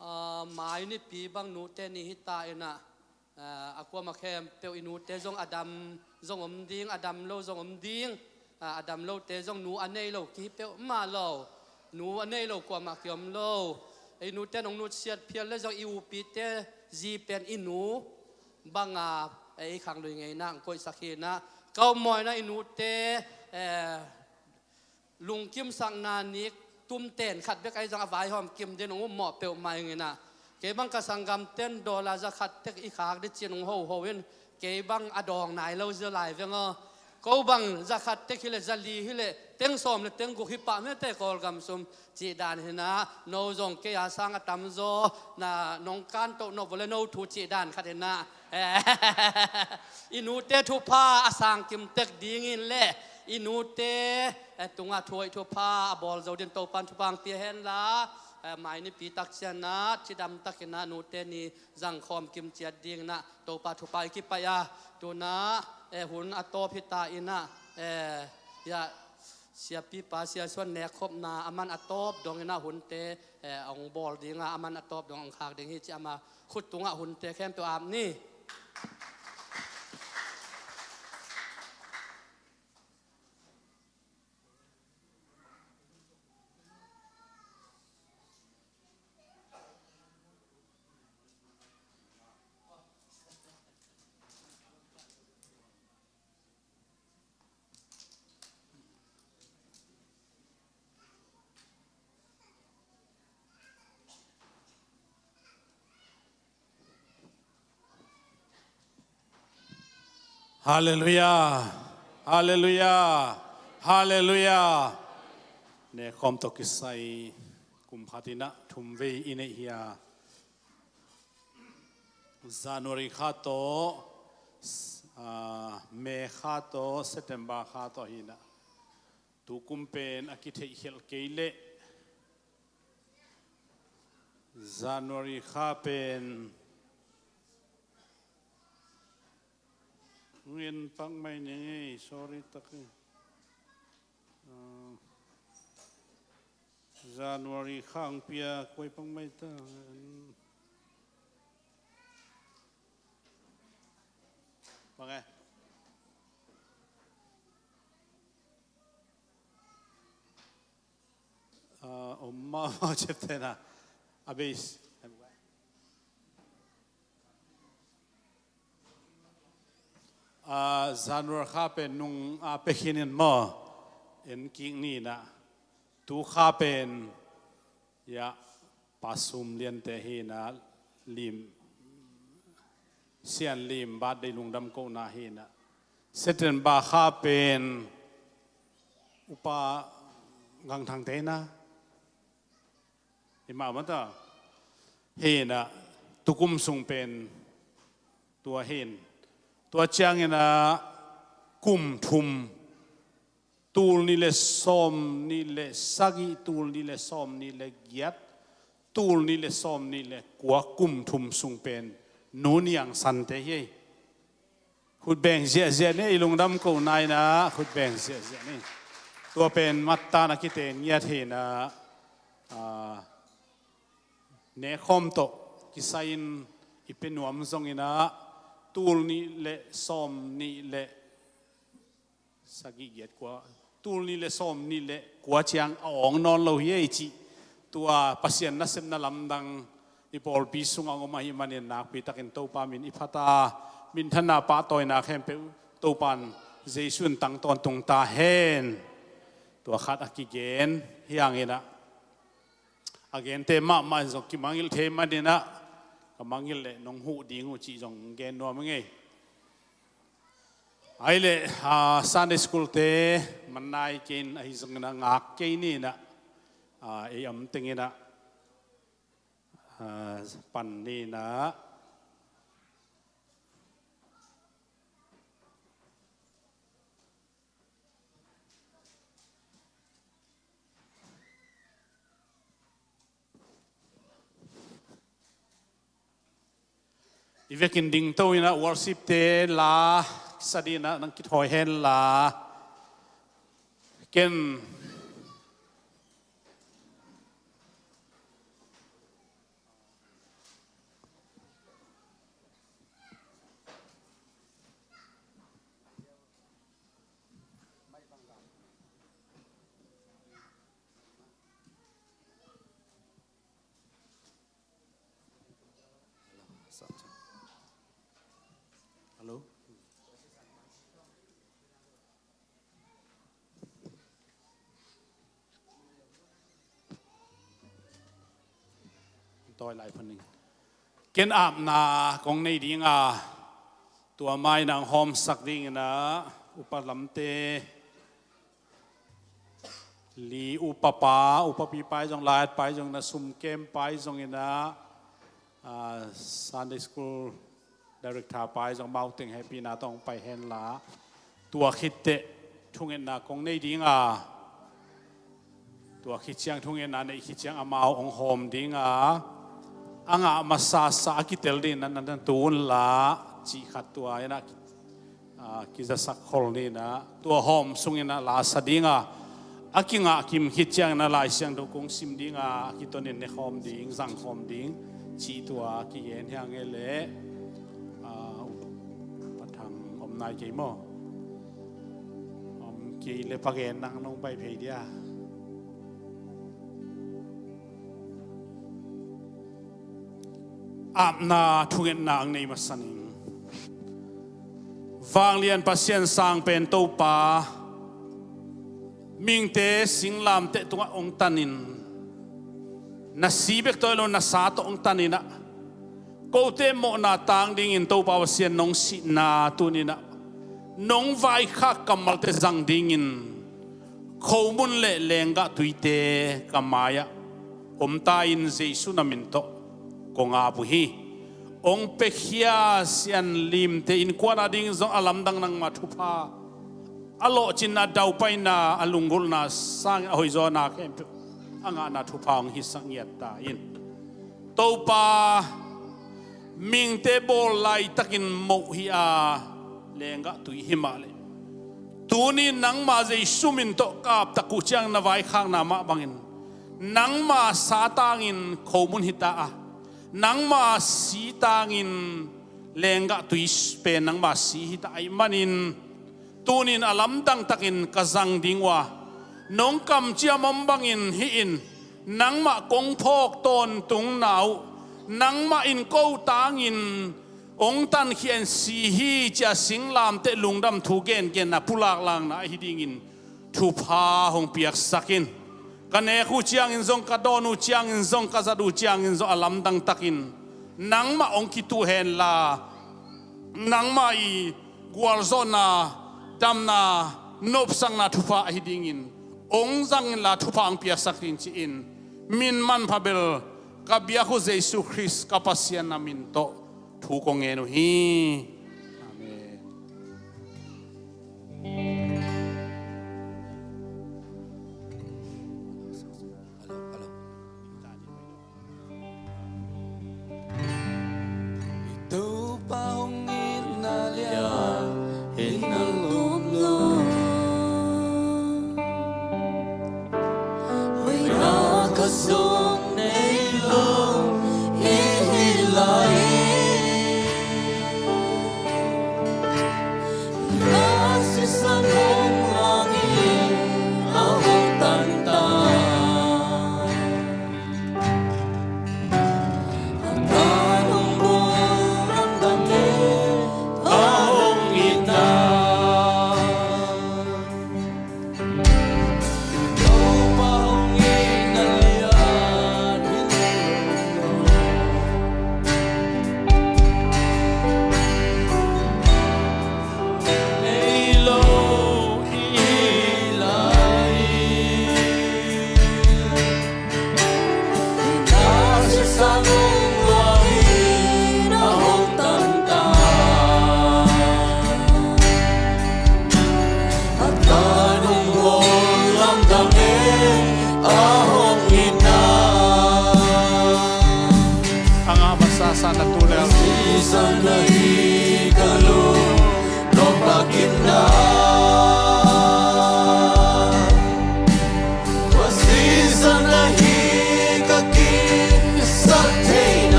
ah, Mai nipi bang nute ni hita inah, ah, a kuamah khempeuh i nute zong a dam zong om ding, a dam lo zong om ding. Ah, a dam lote zong nu a nei lo kihi peuhmah lo. Nu a nei lo kuamah kiom lo. I nute nong nutsiat phial le zong i upite zi pen i nu banga, eh, i khanglui ngeina hong koihsak hinah. Ka upmawina i nute, eh, lungkimsakna nik tumten khat bek ahi zong a vaihawm kim din hong upmawh peuhmah inginah. Kei bang ka sanggamten dollar za khat tek i khak di cin hong hoho in, kei bang a dawng nai lo zia lai veng aw. Ko bang za khat tek hileh, za li hileh, teng sawm le teng guk hi pah mete Kawlgam sum cih dan hinah, no zong kei a sang a tamzaw na nong kantoh nop vawle no thu cih dan khat hinah. I nute thupha a sangkim tek dingin le i nute, eh, tungah thuhoih thupha a bawl zo din Topan thupha hong pia henla, eh, Mai nipi tak cianah cidam takinah nute ni zangkhawm kim ciat dinginah Topa thupha i kipaih a, tunah, eh, hun a tawp hita inah, eh, ya, siapipa Sia Suan nekkhopna a man a tawp donginah hunte, eh, hong bawl dinga a man a tawp dong hong khak ding hi ci ama khut tungah hunte khempeuh ap ni. Halleluiah. Halleluiah. Halleluiah. Nekhawm tawh kisai kum khat inah thumvei i neih hi a, January kha tawh, ah, May kha tawh, September kha tawh hinah. Tukum pen a kitheihkhelh kei leh January kha pen ngen pak mai ning ei, sorry tak ei. Ah, January kha ang pia kuai pak mai ta. Bang e? Ah, om mahmah ciaptehna a base. Ah, January kha pen nung a pia khin in maw, en kik ni inah. Tu kha pen, ya, Pa Sum Liante hinah, Lim, Sian Lim birthday lungdam kohna hinah. September kha pen Upa Gang Thangte inah. I mah mata hinah, tukum sung pen tua hin. Tua cianginah kum thum, tul nih le sawm nih le sagih, tul nih le sawm nih le giat, tul nih le sawm nih le kua, kum thum sung pen Nu Niang Sante hi ei. Khut beng ziahziah ni, i lungdam kohna inah khut beng ziahziah ni. Tua pen mattan a kiten ngiat hinah, ah, nekhawm tawh kisai-in i pia nuam zonginah tul nih le sawm nih le sagih giat kua, tul nih le sawm nih le kua ciang a awng nawn lo hi ei cih. Tua Pasian nasepna lamdang i pawlpi sungah hong om ahih manin nakpi takin Topa min i phat a, minthanna pahtawina khempeuh Topan Jesu in tang tawntung ta hen. Tua khat a kigen hi hanginah, a gente mahmah in zong kimangngilh thei maninah, ka mangngilh leh nong huh ding uh cih zong gen nuam ing ei. Ahih leh, ah, Sunday school te man nai kei in ahi zonginah ngak kei ni inah, ah, ei om tenginah, ah, pan ni inah. I vekin dingto inah worship-te la kisa dinah nang kithawi henla. Ken Hello. Tawi lai phan ning. Ken apna kong nei dinga, tua mai nang hawmsak dinginah upa lamte li, upa pa, upa pi pai zong, laiat pai zong, na sum kem pai zonginah, ah, Sunday School Director pai zong, mau teng hehpihna tawh hong pai henla. Tua khitteh thungetna kong nei dinga, tua khit ciang thungetna neih khit ciang amau hong hawm dinga, a ngah masasa a kitel dinginah na tun la, cih khat tua inah ki, ah, kizasak khol ninah, tua hawm sunginah la sa dinga, a kingah kim khit cianginah Lai Siangtho kong sim dinga, a kitonin ne khawm ding, zang khawm ding, cih tua kigen hiang e leh, ah, pathang om nai kei maw? Om kei le pagen nang nong pai phei dia. Apna thungetna ang nei masa ning. Vanglian Pasian sang pen Topa, mihingte singlamteh tungah hong tanin, na si bek tawh hi lo, na sa tawh hong taninah, kote mawhna tang dingin Topa Pasian nong sihna tuninah nong vaikhak kammalte zang dingin, khomun le lenggah tuite ka mai-ah om ta in, Jesu na min tawh kong ap uh hi. Hong piakhia sianlimte innkuan ading zong a lamdang nangma thupha, a lawhcinna, a daupaina, a lunggulhna sangin a hoihzawna khempeuh a ngahna thupha hong hisak ngiat ta in. Topa, mihingte bawl laitakin moh hi a, lenggah tui hi mah leh, tuni nangma Jesu min tawh ka ap tak uh ciang na vaikhakna mah bangin, nangma sa tangin khomun hi ta a, nangma si tangin lenggah tui pen nangma si hi ta ahih manin, tunin a lamdang takin ka zang ding uh a, nong kamciam om bangin hih in, nangmah kong phawk tawntungna uh, nangmah in ko tangin hong tankhia in si hi ci-a singlamteh lungdam thu gengenna, pulaklakna ahi dingin thupha hong piaksak in. Ka nek uh ciangin zong, ka dawn uh ciangin zong, ka zat uh ciangin zong a lamdang takin nangmah hong kituh henla, nangmah i gualzawhna, damna, nopsakna thupha ahi dingin hong zang inla, thupha hong piaksak in ci-in, min manpha bel ka biak uh Jesu Khrist ka Pasian na min tawh thu kong ngen uh hi. Amen. Topa hong itna lian in a lum lo. Hoihna ka zong nei lo i hi lai. Na sisan hong hangin a hong tan ta. A tan hong bawlrang dang e a hong itna. Topa hong itna lian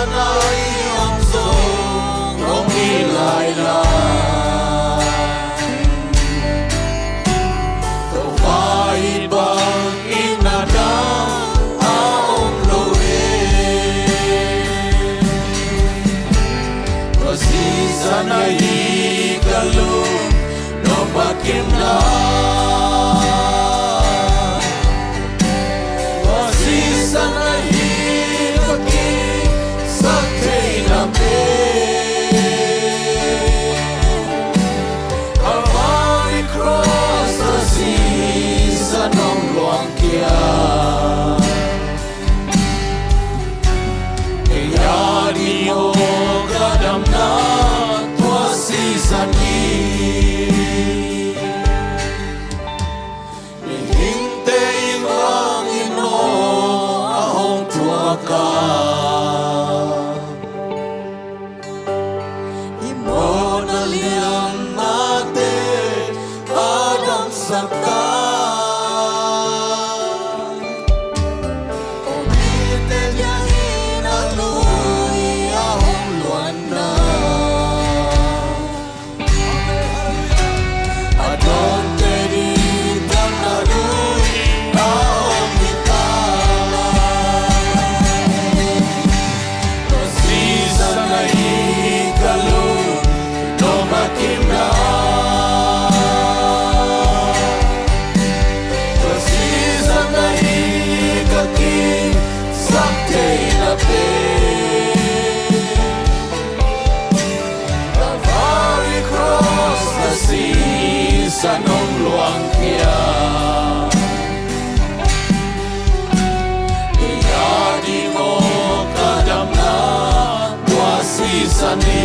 Nai am zong hong hi lai lai. Topa it bang itna dang a om lo hi. Tua sisan ahi ka lung, no pakim na. Tua sisan ahi ka kisak theihna pen. Calvary Cross a sisan hong luang khia. Kei a ding aw ka damna tua sisan hi. Mihingte in bangin aw a hong thuak a, i mawhna liamnate a damsak ta. Kong mite biakinn a lui a hong luanna. A dawnte ding tangna lui a hong hi ta. Tua sisan ahi ka lung, no pakim na. Tua sisan ahi ka kisak theihna pen. Calvary Cross a sisan hong luang khia. Kei a ding aw ka damna tua sisan hi.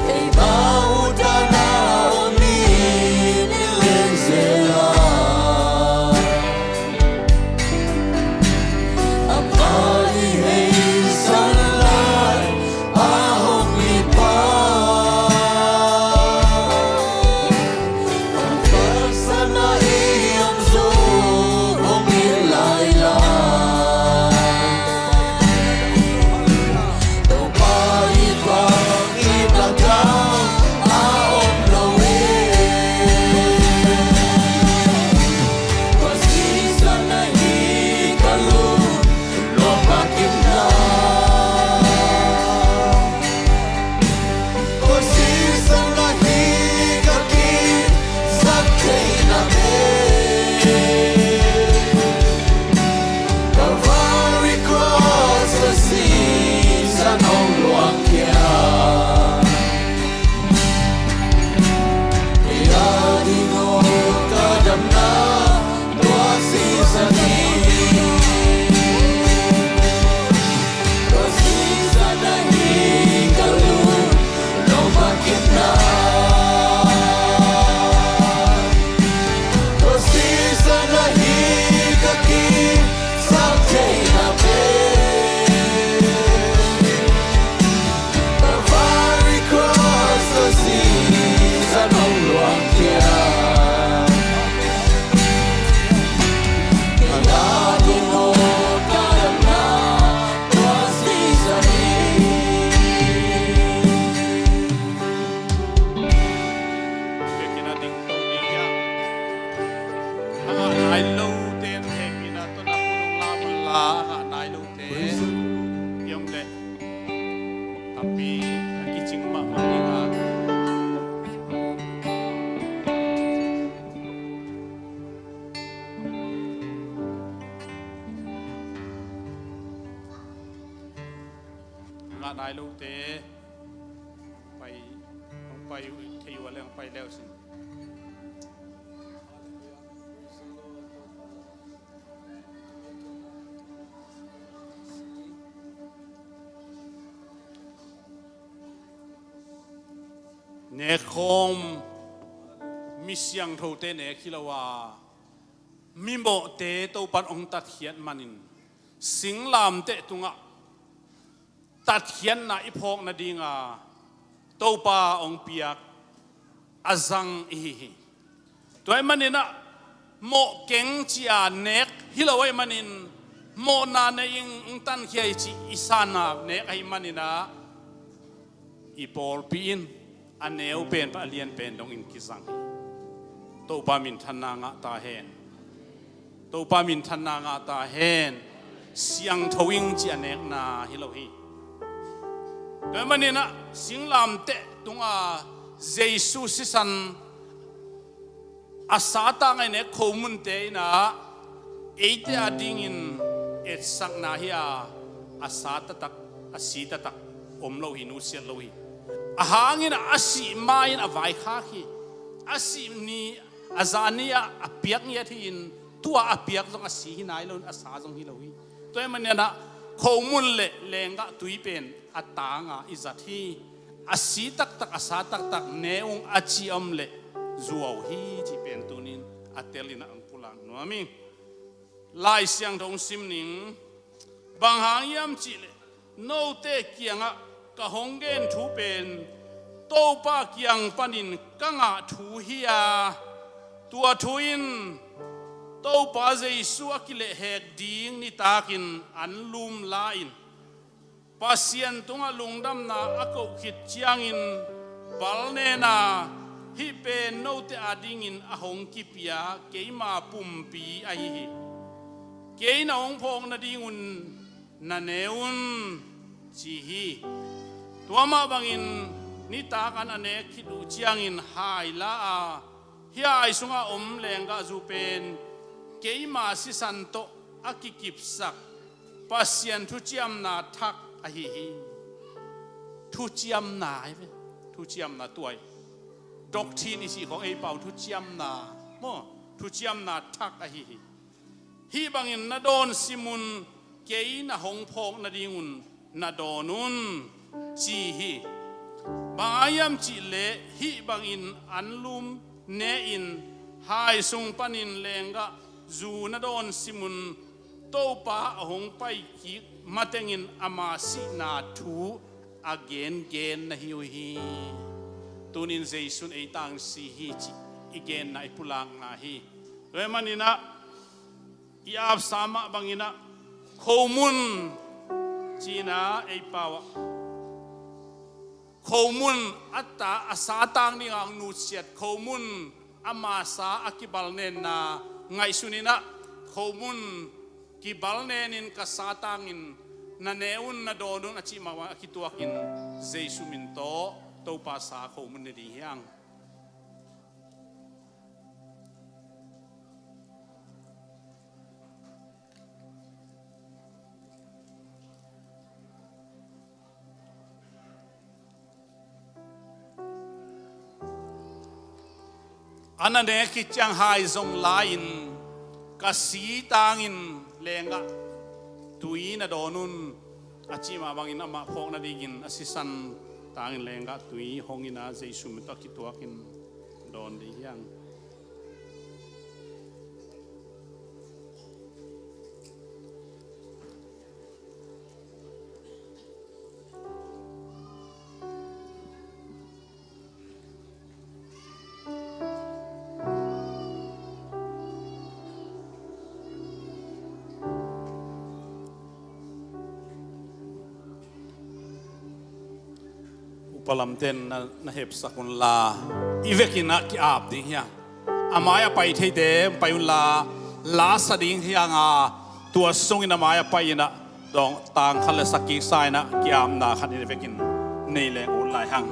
Kei bang uh tana om ni ni leng zel a. Amah i heisan lai a hong hi pa. Hong pasal na i om zong hong hi lai lai. Topa i bang itna dang a om lo hi. Tua sisan ahi ka lung, no pakim na. Tua sisan ahi ka kisak theihna pen. Calvary Cross a sisan hong luang khia. Kei a ding aw ka damna tua sisan hi. Tua sisan ahi ka lung, no pakim na. Tua sisan ahi ka kisak theihna pen. Calvary Cross a sisan hong luang khia. Kei a ding aw ka damna tua sisan hi. Biakinn ah ding to ding hiam? A ngah nai lote in hehpihna tawh na phulung la man la, a ngah nai lote i om leh tampi a kicing mahmah ding a. Ngah nai lote pai, hong pai uh, thei uh a leng pai leu sin. Nekkhawm mi siangthote nek hi lo a, mimawhte Topan hong tatkhiat manin singlamteh tungah tatkhiatna i phawk nadinga Topa hong piak a zang i hi hi. Tua ahih manin ah mawh keng ci-a nek hi lo ahih manin mawhna nei ing, ong tankhia hi cih i sanna nek ahih manin ah, i pawlpi in a neu pen pan a lian pen dongin kizang hi. Topa minthanna ngah ta hen. Topa minthanna ngah ta hen. Siangtho ing cih a nekna hi lo hi. Tua ahih manin ah singlamteh tungah Jesu sisan a sa tang a i nek khomunte in ah eite adingin etsakna hi a, a sa taktak, a si taktak om lo hi, nusiat lo hi. A hangin ah a sih ma-in a vaikhak hi. A sih ni, a zan ni ah a piak ngiat hi-in, tua a piak zong a si hi nai lo-in a sa zong hi lo hi. Tua ahih manin ah khomun le lenggah tui pen a tanga i zat hi. A si taktak, a sa taktak ne ung a ci om leh zuau hi cih pen tuni-in a telin ah ong pulak nuam ing. Lai Siangtho ong sim ning. Bang hang hiam cih leh note kiangah ka hong gen thu pen Topa kiang panin ka ngah thu hi a, tua thu in Topa Jesu a kilehhek ding nitakin anlum la-in Pasian tungah lungdamna a koh khit ciangin balnen a, hih pen note adingin a hong kipia keima pumpi ahi hi. Kei na hong phawk nadingun na ne un, ci hi. Tua mah bangin nitak an a nek khit uh ciangin hai la a, hih hai sungah om lenggahzu pen keima sisan tawh a kikipsak Pasian thuciamna thak ahi hi. Thuciamna ahi ve. Thuciamna tua hi. Doctrine i cih khawng ei pau thuciamna maw, thuciamna thak ahi hi. Hih bangin na dawn sim un, kei na hong phawk nadingun na dawn un, ci hi. Bang hang hiam cih leh hih bangin anlum ne-in hai sung panin lenggahzu na dawn sim un, Topa a hong paikik matengin ama sihna thu a gengen na hi uh hi. Tuni-in Jesu in ei tangin si hi cih i genna i pulakna hi. Tua ahih manin ah i apsa mah bangin ah khomun ci-in ah ei pau ah khomun a ta, a sa tang dingah nusiat khomun, ama sa a kibalnenna ngaihsun in ah khomun kibalnenin ka sa tangin na ne un, na dawn un a cih mah a kituakin Jesu min tawh Topa sa khomun ne ding hi hang. A na nek khit ciang hai zong la-in ka si tangin lenggah tui na dawn un a cih mah bangin amah phawk nadingin a sisan tangin lenggah tui hong in ah Jesu min tawh a kituakin dawn ding hi hang. Upa lamte in na, na hepsak unla, i vekin ah ki-ap ding hi hang. A mai a pai theite pai unla, la sa ding hi hang a, tua sungin a mai a pai in ah dawng tang khat le sak kiksa in ah ki-apna khat i vekin nei leng ut lai hang.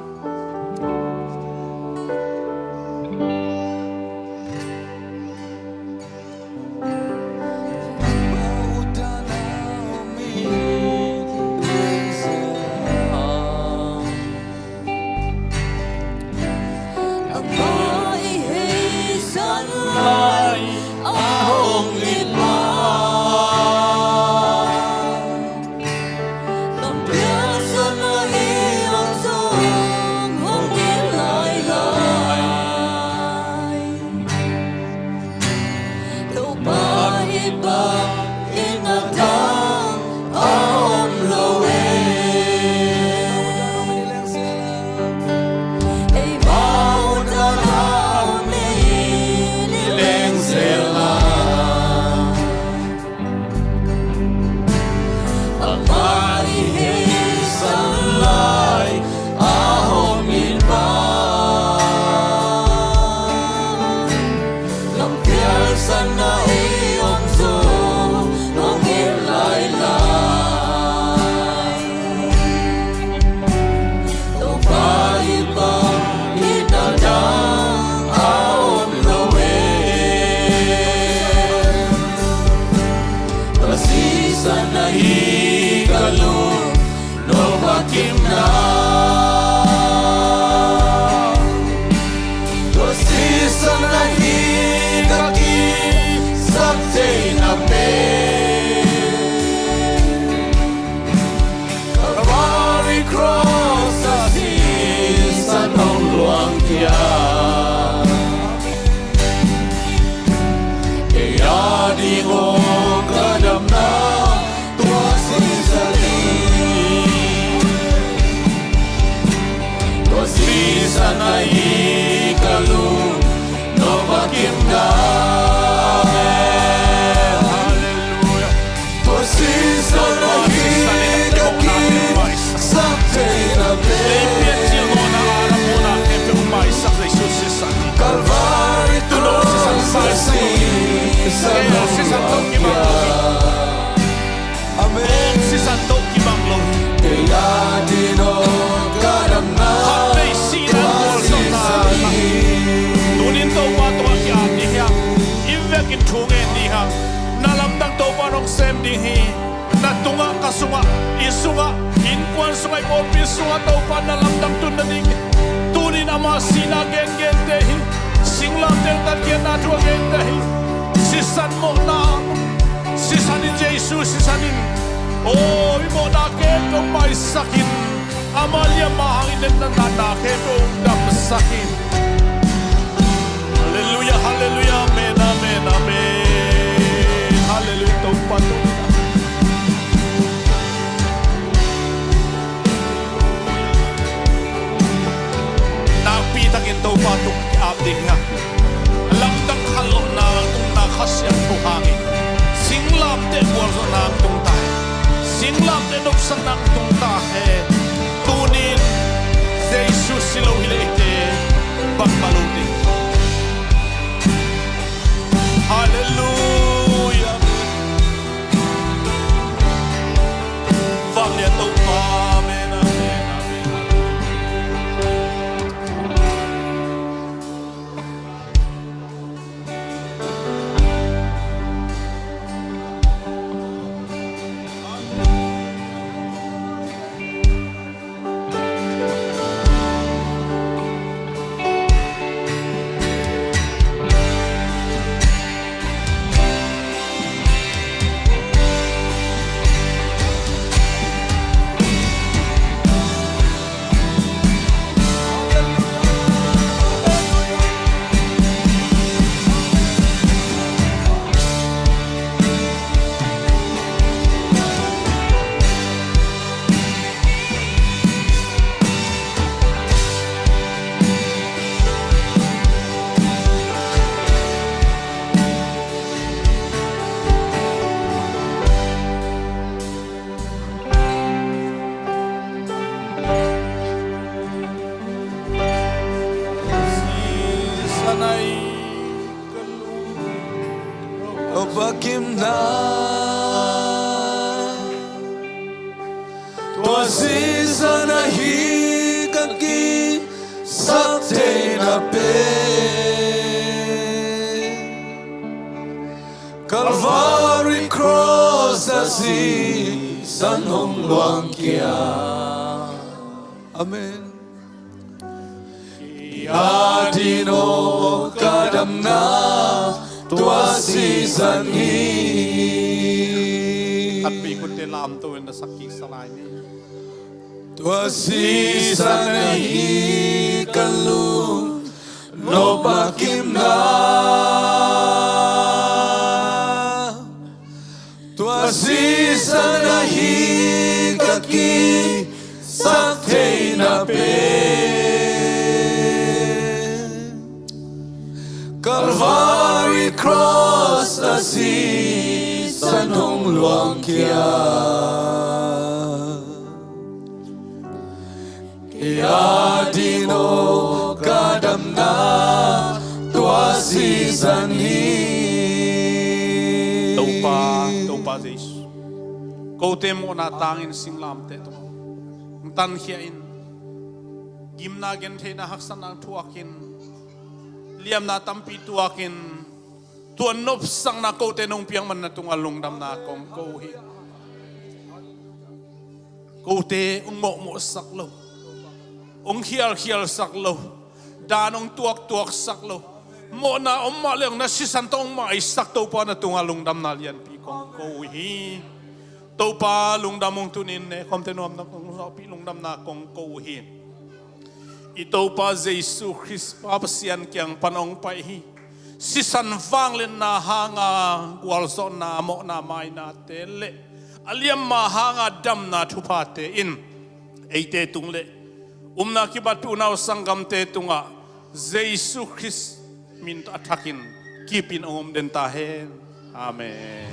Amen. Sisan tawh kibang lo hi. Khat vei sihna in gualzawhna. Tunin Topa tungah ki-at ding hi hang. I vekin thu ngen ding hi hang. Na lamdang Topa in hong sem ding hi. Na tungah, ka sungah, i sungah, innkuan sungah, i pawlpi sungah Topa na lamdang tun nading. Tunin ama sihna gengente hi. Singlamteh tatkhiatna thu a gente hi. Sisan mawhna, sisan in Jesu, sisan in. O, i mawhna khempeuh maisak in. Ama liamma hangin na natna khempeuh damsak in. Halleluia, halleluia, amen, amen, amen. Halleluia, Topa, Topa. Nakpi takin Topa tung ki-ap ding hi hang. Lamdang khanlawhna tungah Kha Siangtho hangin singlamteh gualzawhna tungta hen. Singlamteh nopsakna tungta hen. Tunin Jesu si lo hi leh eite bangmah lo ding. Halleluia. Vanglian Topa, amen, amen, amen. Tua sisan ahi ka kisap theihna pen, Calvary Cross ah sisan hong luangkhia. Amen. Kei adingin ka damna tua sisan hi. Khat vei khutte lamto in na sak kik sa lai ni. Tua sisan ahi ka lungnop a kimna. Tua sisan ahi ka kisap theihna pen, Calvary Cross ah sisan hong luangkhia. Kei adingin ka damna tua sisan hi. Topa, Topa Jesu, kote mawhna tangin singlamteh tungah hong tankhia in. Gimna, gentheihna, haksatna thuakin, liamna tampi tuakin, tua nopsakna kote nong piak man na tungah lungdamna kong ko hi. Kote hong mawhmawhsak lo, hong khialkhialsak lo, dan hong tuaktuaksak lo, mawhna om mah leh hong na sisan tawh hong maisak Topa na tungah lungdamna lianpi kong ko hi. Topa, lungdam hong tun in, nekhawmte nuamna hong zawhpih lungdamna kong ko hi. I Topa Jesu Khrist Pa Pasian kiang pan hong pai hi. Sisan vangliatna hanga gualzawhna, mawhna mainate le a liamma hanga damna thuphate in eite tung le upna kibatpih unau sanggamte tungah Jesu Khrist min a thakin kipin hong om den ta hen. Amen.